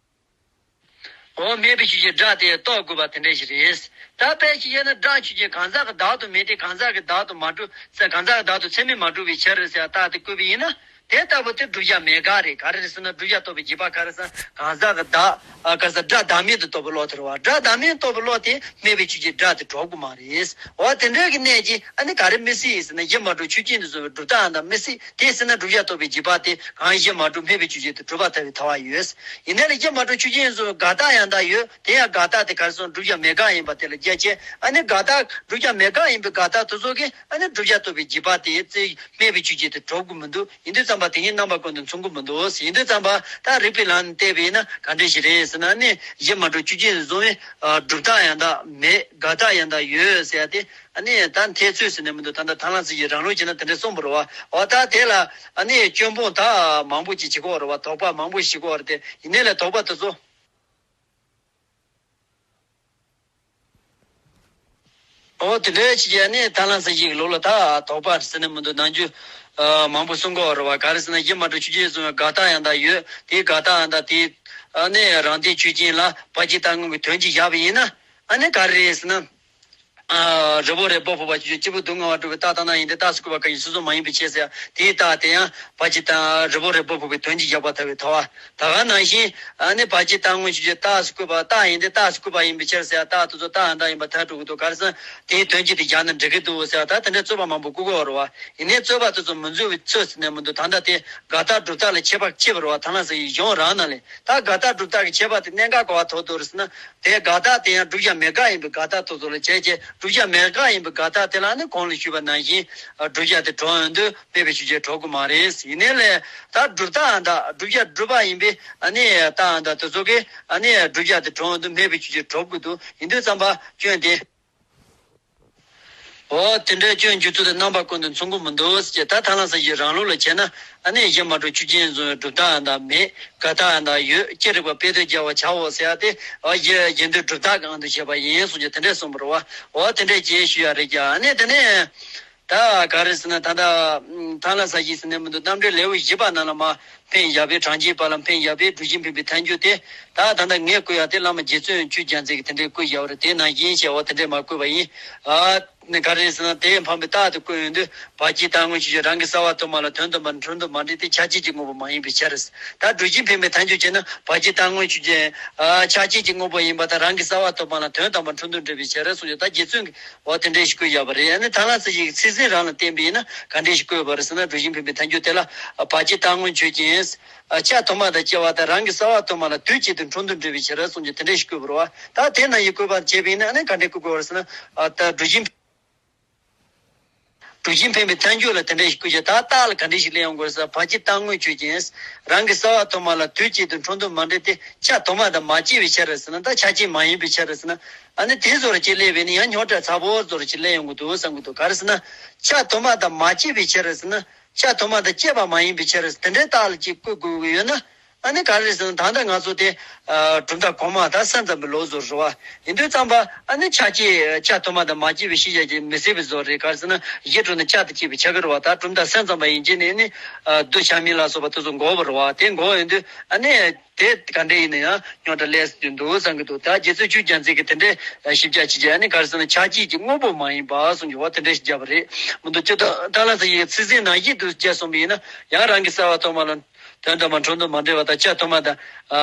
འོ། སྨྲས་པའི་ཆོས་ཅན་སྒྲ་དེ་རྟོགས་དགོས་པ་དེ་འདྲ་ཞིག་རེད། ད་དཔེ་ཞིག་བཤད་ན་སྒྲ་ཆོས་ཅན་གང་ཟག་གི་བདག་ཏུ་མེད་དེ། གང་ཟག་གི་བདག་ཏུ་མ་གྲུབ་ཟེར། གང་ཟག་གི་བདག་ཏུ་ཚད་མས་མ་གྲུབ་པའི་ཕྱིར་ཟེར་ཡ་རྟགས་དེ་བཀོད་པ་ཡིན་ན། དེ་ལྟ་བུ་དེ་བསྒྲུབ་བྱ་མེད་དགག་རེད། ག་རེ་རེད་ཟེར་ན་བསྒྲུབ་བྱ་རྟོགས་པའི་རྗེས་དཔག་ག་རེ་ཟེར་ན་གང་ཟག་གི་བདག། ཨ། ག་རེ་ཟེར། སྒྲ་བདག་མེད་དུ་རྟོགས་པའི་བློ་དེ་རེད་བ། སྒྲ་བདག་མེད་རྟོགས་པའི་བློ་དེ་སྨྲས་པའི་ཆོས་ཅན་སྒྲ་དེ་གྲུབ་ཀྱི་མ་རེད། འོ། དེ་འདྲའི་གི་གནད་ཀྱིས་ཨ་ནི་ག་རེ་མི་སྲིད་ཟེར་ན། གཞི་མ་གྲུབ་ཆོས་ཅན་དུ་བཟུང་བའི་སྒྲུབ་རྟགས་ཨ་མཐའ་མི་སྲིད། དེ་སྲིད་ན་བསྒྲུབ་བྱ་རྟོགས་པའི་རྗེས་དཔག་དེ་གང་གཞི་མ་གྲུབ་སྨྲས་པའི་ཆོས་ཅན་དུ་གྲུབ་པར་ཐལ་བའི་ཐལ་བ་ཡོད། ཡིན་ནའི་ལ་གཞི་མ་གྲུབ་ཆོས་ཅན་དུ་བཟུང་བའི་དགག་རྟགས་ཡང་དག་ཡོད། དེ་ཡང་དགག་རྟགས་དེ་ག་རེ་ཟེར་ན་བསྒྲུབ་བྱ་མེད་དགག་ཡིན་པ་དེ་ལ་རྒྱ་ཆེ། ཨ་ནི་དགག་རྟགས། བསྒྲུབ་བྱ་མེད་དགག་ཡིན་པའི་དགག་རྟགས་དེ་ཚོ་གིས་ཨ་ནི་བསྒྲུབ་བྱ་རྟོགས་པའི་རྗེས་དཔག་དེ་རྩོད་སྨྲས་པའི་ཆོས་ཅན་དུ་གྲུབ་ཀྱི་མི་འདུག། ཡིན་དུས་ཙམ་པ་དེ་ཉིད་རྣམ་པ་ཀུན་ཏུ་མཚུངས་ཀྱི་མི་འདུག། ཡིན་དུས་ཙམ་པ་ད་རིགས་པའི་ལམ་ནས་བལྟས་པ་ཡིན་ན་ག་འདྲ་ཞིག་རེད་ཟེར་ན། ཨ་ནི་གཞི་མ་གྲུབ་ཆོས་ཅན་དུ་བཟུང་བའི། ཨ། སྒྲུབ་རྟགས་ཡང་དག་མེད། དགག་རྟགས་ཡང་དག་ཡོད་ཟེར་ཡ་དེ། ཨ་ནི་ད་འཐད་རྩོད་ཟེར་ནས་མི་འདུག། ད་ལྟ་ཐར་ལམ་སེང་གེ་རང་ལུགས་བྱས་ན་དེ་འདྲ་གསུངས་པ་རེད་བ། འོ། ད་དེ་ལ་ཨ་ནི་སྐྱོན་སྤོང་ད་མང་པོ་ཅིག་བྱེད་ཀྱི་ཡོད་རེད་བ། དོགས་པ་མང་པོ་ཞིག་བྱེད་ཀྱི་ཡོད་རེད་དེ། ཡིན་ནའི་ལ་དོགས་པ་དེ་ཚོ། འོ། དེ་འདྲའི་ཕྱི་རྒྱལ་ནས་ཐར་ལམ་སེང་གེ་གི་ལུགས་ལ་ད་དོགས་པ་ཟེར་ནས་མི་འདུག། ནང་རྒྱུད། ཨ། མང་པོ་གསུང་གི་ཡོད་རེད་བ། ག་རེ་ཟེར་ན་གཞི་མ་གྲུབ་ཆོས་ཅན་གསུང་བའི་དགག་རྟགས་ཡང་དག་ཡོད། དེའི་དགག་རྟགས་ཡང་དག་དེ། ཨ་ནི་རང་སྡེ་ཆོས་ཅན་ལ་བར་གྱི་རྟག་དངོས་ཀྱི་དོན་གཅིག་བཞག་པ་ཡིན་ན། ཨ་ནི་ག་རེ་རེད་ཟེར་ན། ཨ། རིལ་པོ་རེད་པ་ཕུག་པ་ཆོས་ཅན། སྐྱེས་བུ་སྡུག་བསྔལ་བ་སྒྲུབ་པའི་རྟགས་དང་རྟགས་ཡིན་ཏེ། རྟགས་སུ་བཀོད་པ་གང་ཞིག་སོ་སོ་མ་ཡིན་པའི་ཕྱིར་ཟེར་ཡ་དེའི་རྟགས་དེ་ཡང་བར་གྱི་རྟགས། རིལ་པོ་རེད་པ་ཕུག་པའི་དོན་གཅིག་བཞག་པར་ཐལ་བའི་ཐལ་བ། ད་ག་ནང་བཞིན། ཨ་ནི་བར་གྱི་རྟག་དངོས་ཆོས་ཅན་རྟགས་སུ་བཀོད་པ། རྟགས་ཡིན་ཏེ་རྟགས་སུ་བཀོད་པ་ཡིན་པའི་ཕྱིར་ཟེར་ཡ་རྟགས་དེ་ཚོ་རྟགས་ཨ་མཐའ་ཡིན་པར་ཐལ་འགྲོ་གི་འདུག། ག་རེ་ཟེར་ན་དེའི་དོན་གཅིག་དེ་བཞག་ན་འགྲིག་གི་འདུག་ཟེར་ཡ། ད་དེ་འདྲའི་རྩོད་པ་མང་པོ་བཀོད་ཀྱི་ཡོད་རེད་བ། ཡིན་ནའི་རྩོད་པ་དེ་ཚོ་མི་འཛོལ་བའི་ཚུལ་ཟེར་ནས་མི་འདུག། ད་ལྟ་དེ་དགག་རྟགས་སྒྲུབ་རྟགས་ལ་ཁྱད་པར་ཕྱེ་བ་རེད་བ། ཐར་ལམ་སེང་གེའི་གཞུང་རང་ནང་ལས། ད་དགག་རྟགས་སྒྲུབ་རྟགས་ཀྱི་ཁྱད་པར་དེ་གནད་འགག་ག་པར་ཐུག་འདུག་ཟེར་ན། དེ་དགག་རྟགས་དེ་ཡང་བསྒྲུབ་བྱ་མེད་དགག་ཡིན་པའི་དགག་རྟགས་ཐོག་ཏུ་ལ་བྱས་རྗེས། བསྒྲུབ་བྱ་མེད་དགག་ཡིན་པའི་དགག་རྟགས་དེ་ལ་ནི་གོང་ལ་ཞུས་པ་ནང་བཞིན་བསྒྲུབ་བྱ་དེ་གྲུབ་ཡོང་དུས་སྨྲས་པའི་ཆོས་ཅན་གྲུབ་ཀྱི་མ་རེད། ཡིན་ནའི་ལས་ད་སྒྲུབ་རྟགས་དང་བསྒྲུབ་བྱ་སྒྲུབ་པ་ཡིན་པས་ནི་རྟགས་དང་དེ་ཚོ་གིས་ནི་བསྒྲུབ་བྱ་དེ་གྲུབ་ཡོང་དུས་སྨྲས་པའི་ཆོས་ཅན་གྲུབ་ཀྱི་འདུག་ཡིན་དུས་ཙམ་པ་སྐྱོན་དེ། འོ་དེ་འདྲའི་སྐྱོན་འཇུག་ཚུལ་དེ་རྣམ་པ་ཀུན་ཏུ་མཚུངས་ཀྱི་མི་འདུག་ཟེར། ད་ཐར་ལམ་གསལ་བྱེད་རང་ལུགས་ལ་བྱས་ན་ཨ་ནི་གཞི་མ་གྲུབ་ཆོས་ཅན་བཟུང་བའི་སྒྲུབ་རྟགས་ཡང་དག་མེད། དགག་རྟགས་ཡང་དག་ཡོད། ཅི་རིགས་པ་དཔེ་དོན་སྦྱར་བར་བྱའོ་ཟེར་ཡ་དེ་ཨ་གཞི་གཞི་འདོད་སྒྲུབ་རྟགས་ཀྱི་དབང་དུ་བྱས་པ་ཡིན་གསུངས་ཀྱང་དེ་འདྲས་གསུངས་པ་རེད་བ། འོ་དེ་འདྲས་ཅིག་ཞུ་ཡ་རེད་ཀྱང་ཨ་ནི་དེ་ནས་ད་ག་རེ་ཟེར་ན་ད་ལྟ་ཐར་ལམ་གསལ་བྱེད་ཟེར་ནས་མི་འདུག་རྣམ་འགྲེལ་ལེའུ་བཞི་པ་ནང་ལ་མ། འཕེན་བཞག་པའི་གྲངས་ཀྱི་བར་ལ་འཕེན་བཞག་པའི་སྒྲུབ་བྱེད་འཕེན་པའི་ཐལ་འགྱུར་དེ། ད་ད་ལྟ་ངས་བཀོད་ཡག་དེ་བླ་མ་རྗེ་བཙུན་ཆོས་རྒྱལ་མཚན་གྱིས་དེ་འདྲའི་བཀོད་བཞག་པ་རེད། དེ་ནང་བཞིན་བྱས་པ་དེ་འདྲས་མ་བཀོད་པ་ཡིན། ཨ་ནི་ག་རེ་ཟེར་ན་དེ་འཕངས་པའི་རྟགས་དེ་བཀོད་ཡོང་དུས་བར་གྱི་རྟག་དངོས་ཆོས་ཅན། རང་གི་རྩ་བ་ཐོག་མ་ལ་དོན་དམ་པར་འཕྲོད་དུ་མ་འབྲེལ་ཏེ་ཆ་བྱད་ཀྱི་དངོས་པོ་མ་ཡིན་པའི་ཕྱིར། ད་སྒྲུབ་བྱེད་འཕེན་པའི་ཐལ་འགྱུར་བྱས་ན་བར་གྱི་རྟག་དངོས་ཆོས་ཅན། ཨ་ཆ་བྱད་ཀྱི་དངོས་པོ་ཡིན་པ་དང་རང་གི་རྩ་བ་ཐོག་མ་ལ་དོན་དམ་པར་འཕྲོད་དུ་འབྲེལ་བའི་ཕྱིར་གསུངས་ཡོད། ད་རྗེ་བཙུན་གྱིས་འོ་དེ་འདྲས་ཞིག་བཀོད་བཞག་པ་རེད། ཨ་ནི་ཐར་ལམ་གསལ་བྱེད་ཀྱི་ཚིག་ཟིན་རང་ལ་བརྟེན་པ་ཡིན་ན་ག་འདྲས་ཞིག་བཀོད་པ་རེད་ཟེར་ན། སྒྲུབ་བྱེད་འཕེན་པའི་ཐལ་འགྱུར་དེ་ལ་བར་གྱི་རྟག་དངོས་ཆོས་ཅན། ཆ་ཐོག་མ་དང་བཅས་པ་དང་རང་གི་རྩ་བ་ཐོག་མ་ལ་དུས་གཅིག་ཏུ་འཕྲོད་དུ་འབྲེལ་བའི་ཕྱིར་གསུངས་ཀྱང་དེ་འདྲས་ཞིག་བཀོད་པ་རེད་བ། ད་དེ་ནང་བཞིན་བཀོད་པ་བྱས་པ་ཡིན་ན་ཨ་ནི་ག་འདྲས་བཀོད་དགོས་པ་རེད་ཟེར་ན། ཨ་ད་སྒྲུབ་བྱེད་སྒྲུབ་བྱེད་འཕེན་པའི་ཐལ་འགྱུར་ལ་དེ་འདྲས་ཞིག་བཀོད་ཀྱང་ད་རྟགས་ལ་ག་འདྲས་ཞིག་སླེབས་ཡོང་དགོས་ཟེར་ན། བར་གྱི་རྟག་དངོས་ཆོས་ཅན། རང་གི་རྩ་བ་ཐོག་མ་ལ་དུས་གཅིག་ཏུ་འཕྲོད་དུ་མ་འབྲེལ་ཏེ་ཆ་ཐོག་མ་དང་མ་བཅས་པའི་ཕྱིར་ཟེར་ན། ད་ཆ་བྱད་མ་ཡིན་པའི་ཕྱིར་ཟེར་ན། ཨ་ནི་དེ་བཟོ་འདྲ་ཅིག་སླེབས་པས་ན་ཡང་རྙོག་དྲ་ཚ་པོ་བཟོ་འདྲ་ཅིག་སླེབས་ཡོང་གི་འདུག་བསམ་གྱི་འདུག་ག་རེ་ཟེར་ན། ཆ་ཐོག་མ་དང་མ་བཅས་པའི་ཕྱིར་ཟེར་ན། ཆ་ཐོག་མ་དང་བཅས་པ་མ་ཡིན་པའི་ཕྱིར་དེ་འདྲའི་རྟགས་ལ་ཅིག་བཀོད་དགོས་ཀྱི་ཡོད་ན། ཨ་ནི་ག་རེ་ཟེར་ན་ད་ལྟ་ང་ཚོ་དེ་ཨ་གྲུབ་མཐའ་གོང་མ་དང་ས་མཚམས་པའི་ལུགས་སྲོལ་རེད་བ། ཡིན་དུས་ཙམ་པ་ཨ་ནི་ཆ་བྱད་ཆ་ཐོག་མ་དང་མ་བཅས་པའི་ཤེས་བྱ་ཅིག་མི་སྲིད་པའི་བཟོ་རེད། ག་རེ་ཟེར་ན་གཞི་གྲུབ་ན་ཆ་དང་བཅས་པའི་ཆ་གི་རེད་བ། ད་གྲུབ་མཐའ་ས་མཚམས་པ་ཡན་ཆད་ནས་ནི་ཨ་རྡུལ་ཆ་མིན་ལ་སོགས་པ་དེ་ཚོ་འགོག་པ་རེད་བ། དེ་འགོག་ཡོང་དུས་ཨ་ནི། དེ་ག་འདྲ་ཡིན་ན་ཡང་རྙོག་དྲ་སླེབས་སྲིད་འདུག་བསམ་གྱི་འདུག་ད་རྗེ་བཙུན་ཆོས་རྒྱལ་མཚན་གྱིས་དེ་འདྲའི་ཞིབ་ཆ་བྱེད་ཀྱི་ཨ་ནི་ག་རེ་ཟེར་ན་ཆ་བྱད་ཀྱི་དངོས་པོ་མ་ཡིན་པ་གསུངས་ཀྱི་བ་དེ་འདྲ་ཞིག་བརྒྱབ་པ་རེད། མི་འདུག་སྤྱིར་བཏང་ཐར་ལམ་གསལ་བྱེད་ཀྱི་ཚིག་ཟིན་ནང་བཞིན་དུ་བྱས་སོང་བ་ཡིན་ན་ཡང་རང་གི་རྩ་བ་ཐོག་མ་ལ་དོན་དམ་པར་འཕྲོད་དུ་མ་འབྲེལ་བ་དང་ཆ་ཐོག་མ་དང་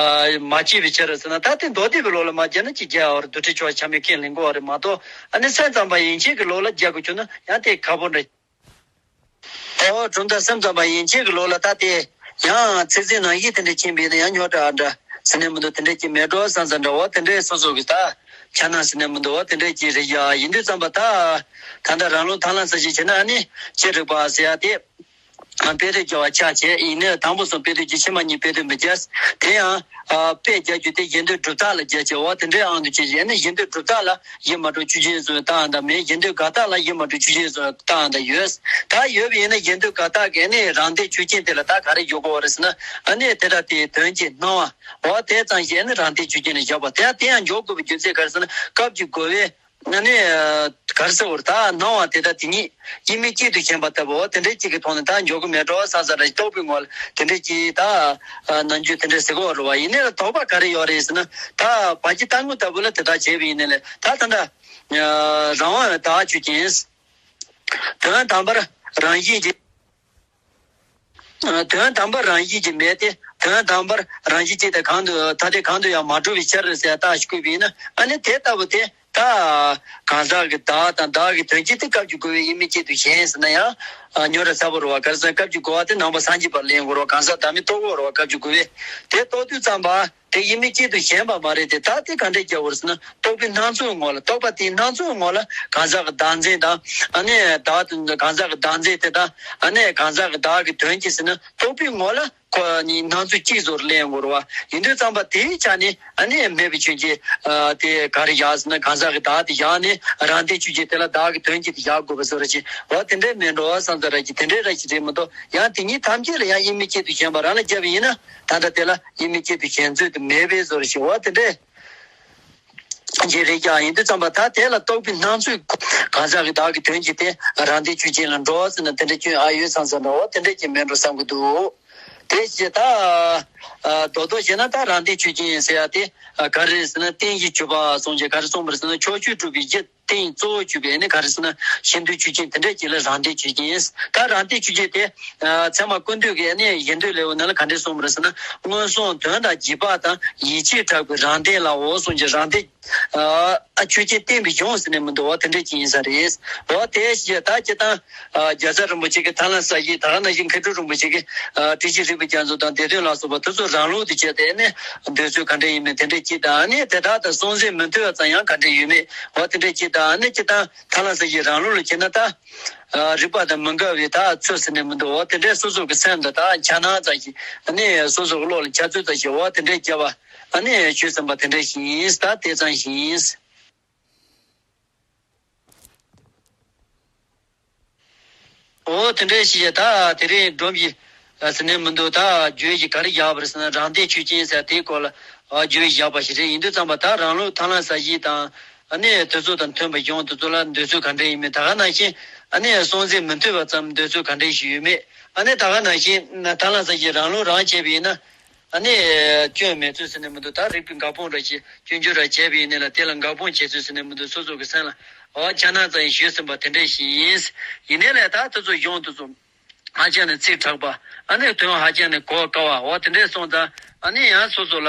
མ་བཅས་པའི་ཕྱིར་ཟེར་ན། ད་དེ་མདོ་སྡེ་པའི་ལུགས་ལ་མ་བརྒྱབ་ན་ཅིག་རྒྱག་ཡག་རེད། རྡུལ་ཕྲན་ཆ་བྱད་ཆ་མེད་ཁས་ལེན་དགོས་པ་རེད་མ་གཏོགས། ཨ་ནི་ས་མཚམས་པ་ཡན་ཆད་ཀྱི་ལུགས་ལ་རྒྱག་དགོས་བྱུང་ན་ཡང་དེ་ཁག་པོ་འདྲ། ཨོ་གྲུབ་མཐའ་ས་མཚམས་པ་ཡན་ཆད་ཀྱི་ལུགས་ལ་ད་དེ་ཡང་ཚིག་ཟིན་ནང་བཞིན་དེ་འདྲ་ཕྱིན་པས་ན་ཡང་རྙོག་དྲ་འདྲ་ཟེར་ནས་མི་འདུག་དེ་འདྲ་ཅིག་མེད་འགྲོ་བསམ་བསམ་འདྲ་བོ་དེ་འདྲའི་སོ་སོ་གི་ད་ཆ་ན་ཟེར་ནས་མི་འདུག་བ། དེ་འདྲ་ཅིག་རེད་ཡ། ཡིན་དུས་ཙམ་པ་ད་ད་ལྟ་རང་ལུགས་ཐར་ལམ་གསལ་བྱེད་བྱས་ན་ཨ་ནི་ཅི་རིགས་པ་ཟེར་ཡ་དེ་དཔེ་དོན་སྦྱར་བ་ཆ་བྱས། ཡིན་ནའི་དང་པོ་གསུམ་དཔེ་དོན་གྱི་ཕྱི་མ་གཉིས་དཔེ་དོན་མི་སྦྱར། དེ་ཡང་ཨ་དཔེ་རྒྱག་རྒྱུ་དེ་གཞི་འདོད་སྒྲུབ་རྟགས་ལ་རྒྱག་བྱས་འོ་དེ་འདྲའི་དབང་དུ་བྱས་བྱས་ནས་གཞི་འདོད་སྒྲུབ་རྟགས་ལ་གཞི་མ་གྲུབ་ཆོས་ཅན་བཟུང་བའི་རྟགས་དང་མེད། གཞི་འདོད་དགག་རྟགས་ལ་གཞི་མ་གྲུབ་ཆོས་ཅན་བཟུང་བའི་རྟགས་དང་ཡོད། ད་ཡོད་པ་ཡིན་ན་གཞི་འདོད་དགག་རྟགས་ཀྱི་ནི་རང་སྡེ་ཆོས་ཅན་དེ་ལ་ད་ག་རེ་འཇོག་དགོས་པ་རེད་ཟེར་ན། ཨ་ནི་དེ་དག་དེའི་དོན་གྱི་སྣང་བ་འོ་དེ་ཙམ་ཞིག་ནི་རང་སྡེ་ཆོས་ཅན་ལ་བཞག་པ། དེ་ཡང་དེ་ཡང་འཇོག་དགོས་པའི་རྒྱུ་མཚན་ག་རེ་ཟེར་ན། སྐབས་ཀྱི་རྒོལ་བས་ཨ་ནི་ག་རེ་ཟེར་བར་ད་སྣང་བ་དེ་དག་དེ་ཉིད་དབྱེར་མེད་གཅིག་ཏུ་ཞེན་པ་ལྟ་བུ་དེ་འདྲའི་གཅིག་གི་ཐོག་ནས་ད་འཇོག་གི་མེད་འགྲོ་བསམ་བསམ་ར་ཞིག་རྟོག་པའི་ངོ་ལ་དེ་འདྲའི་གཅིག་ད་ནང་རྒྱུད་དེ་འདྲའི་ཟེར་གོ་རུ་བ་ཡིན་ནའི་ལ་དོགས་པ་ག་རེ་ཡོད་རེད་ཟེར་ན། ད་བར་གྱི་རྟག་དངོས་ལྟ་བུ་ལ་དེ་དག་བྱས་པ་ཡིན་ནའི་ལ་ད་ད་ལྟ་རང་དབང་བདག་ཆོས་ཅན། དོན་དམ་པར་རང་བཞིན་གྱིས། དོན་དམ་པར་རང་བཞིན་གྱིས་མེད་དེ། དོན་དམ་པར་རང་བཞིན་གཅིག་དེ་གང་དུ་ཐ་དད་གང་དུ་ཡང་མ་གྲུབ་པའི་ཕྱིར་ཟེར་རྟགས་ཤིག་བཀོད་པ་ཡིན་ན། ཨ་ནི་དེ་ལྟ་བུ་དེ་ད་གང་ཟག་གི་བདག་དང་བདག་གི་དོན་གཅིག་དེ་སྐབས་ཀྱི་རྒོལ་བས་དབྱེར་མེད་གཅིག་ཏུ་ཞེན་ཟེར་ན་ཡང་རྙོག་དྲ་ཚ་པོ་རེད་བ། ག་རེ་ཟེར་ན་སྐབས་ཀྱི་རྒོལ་བ་དེ་ནང་པ་སངས་རྒྱས་པར་ལེན་དགོས་རེད་བ། གང་ཟག་བདག་མེད་རྟོགས་དགོས་རེད་བ། སྐབས་ཀྱི་རྒོལ་བས་དེ་རྟོགས་དུས་ཙམ་པ། དེ་དབྱེར་མེད་གཅིག་ཏུ་ཞེན་པ་མ་རེད་དེ། ད་དེ་ག་འདྲས་རྒྱག་དགོས་ཟེར་ན། རྟོག་པའི་སྣང་ཚུལ་ངོ་ལ། རྟོག་པ་དེའི་སྣང་ཚུལ་ངོ་ལ་གང་ཟག་གི་བདག་འཛིན་དང་། ཨ་ནི་བདག་དེ་གང་ཟག་གི་བདག་འཛིན་དེ་དང་། ཨ་ནི་གང་ཟག་གི་བདག་གི་དོན་གྱིས་ཟེར་ན་རྟོག་པའི་ངོ་ལ་ཁོ་གཉིས་སྣང་ཚུལ་གཅིག་བཟོ་རུ་ལེན་དགོས་རེད་བ། ཡིན་དུས་ཙམ་པ་དེའི་ཆ་ནས་ཨ་ནི་སྨྲས་པའི་ཆོས་ཅན་དེ་ག་རེ་བཞག་ཟེར་ན། གང་ཟག་གི་བདག་དེ་བཞག་ནས་རང་སྡེ་ཆོས་ཅན་དེ་ལ་བདག་གི་དོན་གྱིས་དེ་བཞག་དགོས་པ་བཟོ་འདྲ་ཞིག་འོ་དེ་འདྲས་མིན་འགྲོ་བསམ་ས་ར་ཞིག་དེ་འདྲས་ར་ཞིག་རེད་མི་འདུག་ཡང་དེ་གཉིས་ཐམས་ཅད་ལ་ཡང་དབྱེར་མེད་གཅིག་ཏུ་ཞེན་པ་རང་ལ་བརྒྱབ་པ་ཡིན་ན། ད་ལྟ་དེ་ལ་དབྱེར་མེད་གཅིག་ཏུ་ཞེན་ཚུལ་དེ་མེད་པའི་བཟོ་འདྲ་ཞིག་འོ་དེ་འདྲས་ཅིག་རེད་ཀྱང་། ཡིན་དུས་ཙམ་པ་ད་དེ་ལ་རྟོག་པའི་སྣང་ཚུལ་གང་ཟག་གི་བདག་གི་དོན་གྱིས་དེ་རང་སྡེ་ཆོས་ཅན་ལ་འགྲོ་ཟེར་ན་དེ་འདྲ་སྐྱོན་ཨ་ཡོད་བསམ་ས་འདྲ་བོ་དེ་འདྲ་ཅིག་མེད་འགྲོ་བསམ་གྱི་འདུག་དེ་བྱས་ད་ཨ་རྡོག་རྡོག་བྱས་ན་ད་རང་སྡེ་ཆོས་ཅན་ཟེར་ཡ་དེ་ཨ་ག་རེ་ཟེར་ན། རྟེན་གཞི་བརྗོད་པ་སོང་རྗེས་ག་རེ་གསུངས་པ་རེད་ཟེར་ན། ཕྱོགས་ཆོས་སྒྲུབ་པའི་གཞི་རྟེན་གཙོ་བོ་བརྗོད་པའི་ནི་ག་རེ་ཟེར་ན། གཞི་འདོད་ཆོས་ཅན་དེ་འདྲ་ཅིག་ལ་རང་སྡེ་ཆོས་ཅན། ད་རང་སྡེ་ཆོས་ཅན་དེ་ཨ་ཚད་མ་ཀུན་བཏུས་ཀྱི་ནི་གཞི་འདོད་ལེའུ་ནང་ལ་ག་འདྲས་གསུངས་པ་རེད་ཟེར་ན། མངོན་སུམ་དོན་དང་འཇིགས་པ་དང་ཡིད་ཆེས་སྐྲག་པའི་རང་སྡེ་ལའོ་གསུངས་ཀྱི་རང་སྡེ། ཨ་ཆོས་ཅན་བསྟན་པའི་གཞུང་ཟེར་ནས་མི་འདུག་བ། དེ་འདྲ་ཅིག་ཡིན་ས་རེད། འོ་དེ་བཞིན་ད་སྤྱིར་བཏང་ཨ་རྒྱལ་ཚབ་རིན་པོ་ཆེ་གིས་ཐར་ལམ་གསལ་བྱེད་ད་ག་ནང་བཞིན་མཁས་གྲུབ་རིན་པོ་ཆེ་གིས་ཨ་ཏི་ཤྲི་རིག་པའི་རྒྱ་མཚོ་དང་སྡེ་བདུན་ལ་སོགས་པ་དེ་ཚོ་རང་ལུགས་དེ་བྱས་ཏེ་ནི་འདོད་ཚུལ་ག་འདྲ་ཡིན་མིན་དེ་འདྲ་ཅིག་དང་། ཨ་ནི་དེ་དག་དང་གསུང་ཟིན་མི་མཐུན་པ་ཙམ་ཡང་ག་འདྲ་ཡོད་མེད་འོ་དེ་འདྲ་ཅིག་དང་། ཨ་ནི་སྤྱིར་བཏང་ཐར་ལམ་གསལ་བྱེད་རང་ལུགས་ལ་བྱས་ན་ད། རིགས་པ་དང་མི་འགལ་བའི་ད་ཚུལ་ཟེར་ནས་མི་འདུག་འོ་དེ་འདྲའི་སོ་སོ་གི་སེམས་དང་ད་འཆར་སྣང་ཙམ་ཞིག་ཨ་ནི་སོ་སོ་གི་བློ་ལ་འཆར་ཚུལ་ཙམ་ཞིག་འོ་དེ་འདྲའི་སྐྱེ་བ་ཨ་ནི་ཞུས་ཟིན་པ་དེ་འདྲ་ཞིག་ཡིན། ད་དེ་ཙམ་ཞིག་ཡིན། འོ་དེ་འདྲའི་ཞིག་ད་དེ་རིང་སྒྲོམ་གྱི་ཟེར་ནས་མི་འདུག་ད་བརྗོད་གཞི་ག་རེ་བཞག་པ་རེད་ཟེར་ན་རང་སྡེ་ཆོས་ཅན་ཟེར་དེའི་སྐོར་ལ་བརྗོད་གཞི་བཞག་པ་ཞིག་རེད། ཡིན་དུས་ཙམ་པ་ད་རང་ལུགས་ཐར་ལམ་གསལ་བྱེད་དང་ཨ་ནི་དེ་ཚོ་དང་མཐུན་པ་གཞུང་དེ་ཚོ་ལ་འདོད་ཚུལ་ག་འདྲ་ཡིན་མིན། ད་ག་ནང་བཞིན་ཨ་ནི་སྲོང་བཙན་མི་མཐུན་པ་ཙམ་འདོད་ཚུལ་ག་འདྲ་ཞིག་ཡོད་མེད། ཨ་ནི་ད་ག་ནང་བཞིན་ཐར་ལམ་གསལ་བྱེད་རང་ལུགས་རང་བྱས་པ་ཡིན་ན། ཨ་ནི། སྐྱོན་མེད་ཚུལ་ཟེར་ནས་མི་འདུག་ད་རིགས་པས་འགལ་སྤོང་འདྲ་ཞིག་སྐྱོན་བརྗོད་འདྲ་བྱས་པ་ཡིན་ནའི་ལ་དེ་ལ་འགལ་སྤོང་བྱེད་ཚུལ་ཟེར་ནས་མི་འདུག་སོ་སོ་གི་སེམས་ལ་འོ་འཆར་སྣང་ཙམ་ཞིག་ཞུས་ཟིན་པ་དེ་འདྲ་ཞིག་ཡིན། ཡིན་ནའི་ལས་ད་དེ་ཚོ་གཞུང་དེ་ཚོ་ཧ་ཅང་ནས་ཚིག་དྲག་པ། ཨ་ནི་དོན་ཧ་ཅང་ནས་གོ་དཀའ་བ། འོ་དེ་འདྲས་སོང་ཙང་ཨ་ནི་ཡང་སོ་སོ་ལ་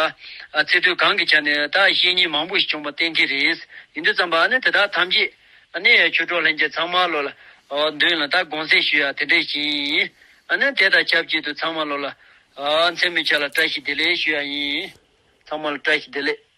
ཚིག་དོན་གང་གི་ཆ་ནས་ད་བཤད་ཉེས་མང་པོ་ཞིག་བྱུང་བ་གཏན་འཁེལ་རེད། ཡིན་དུས་ཙམ་པ་ཨ་ནི་དེ་དག་ཐམས་ཅད་ཨ་ནི་ཆོས་གྲོགས་ལྷན་རྒྱས་ཚང་མ་ལོ་ལ་འོ་མདུན་ལ་ད་དགོངས་སེལ་ཞུ་ཡ་དེ་འདྲས་ཞིག་ཡིན། ཨ་ནི་དེ་དང་ཆབས་ཅིག་ཏུ་ཚང་མ་ལོ་ལ། ཨ་མཚན་མོའི་ཆ་ལ་བཀྲ་ཤིས་བདེ་ལེགས་ཞུ་ཡ་ཡིན། ཚང་མ་ལ་བཀྲ་ཤིས་བདེ་ལེགས།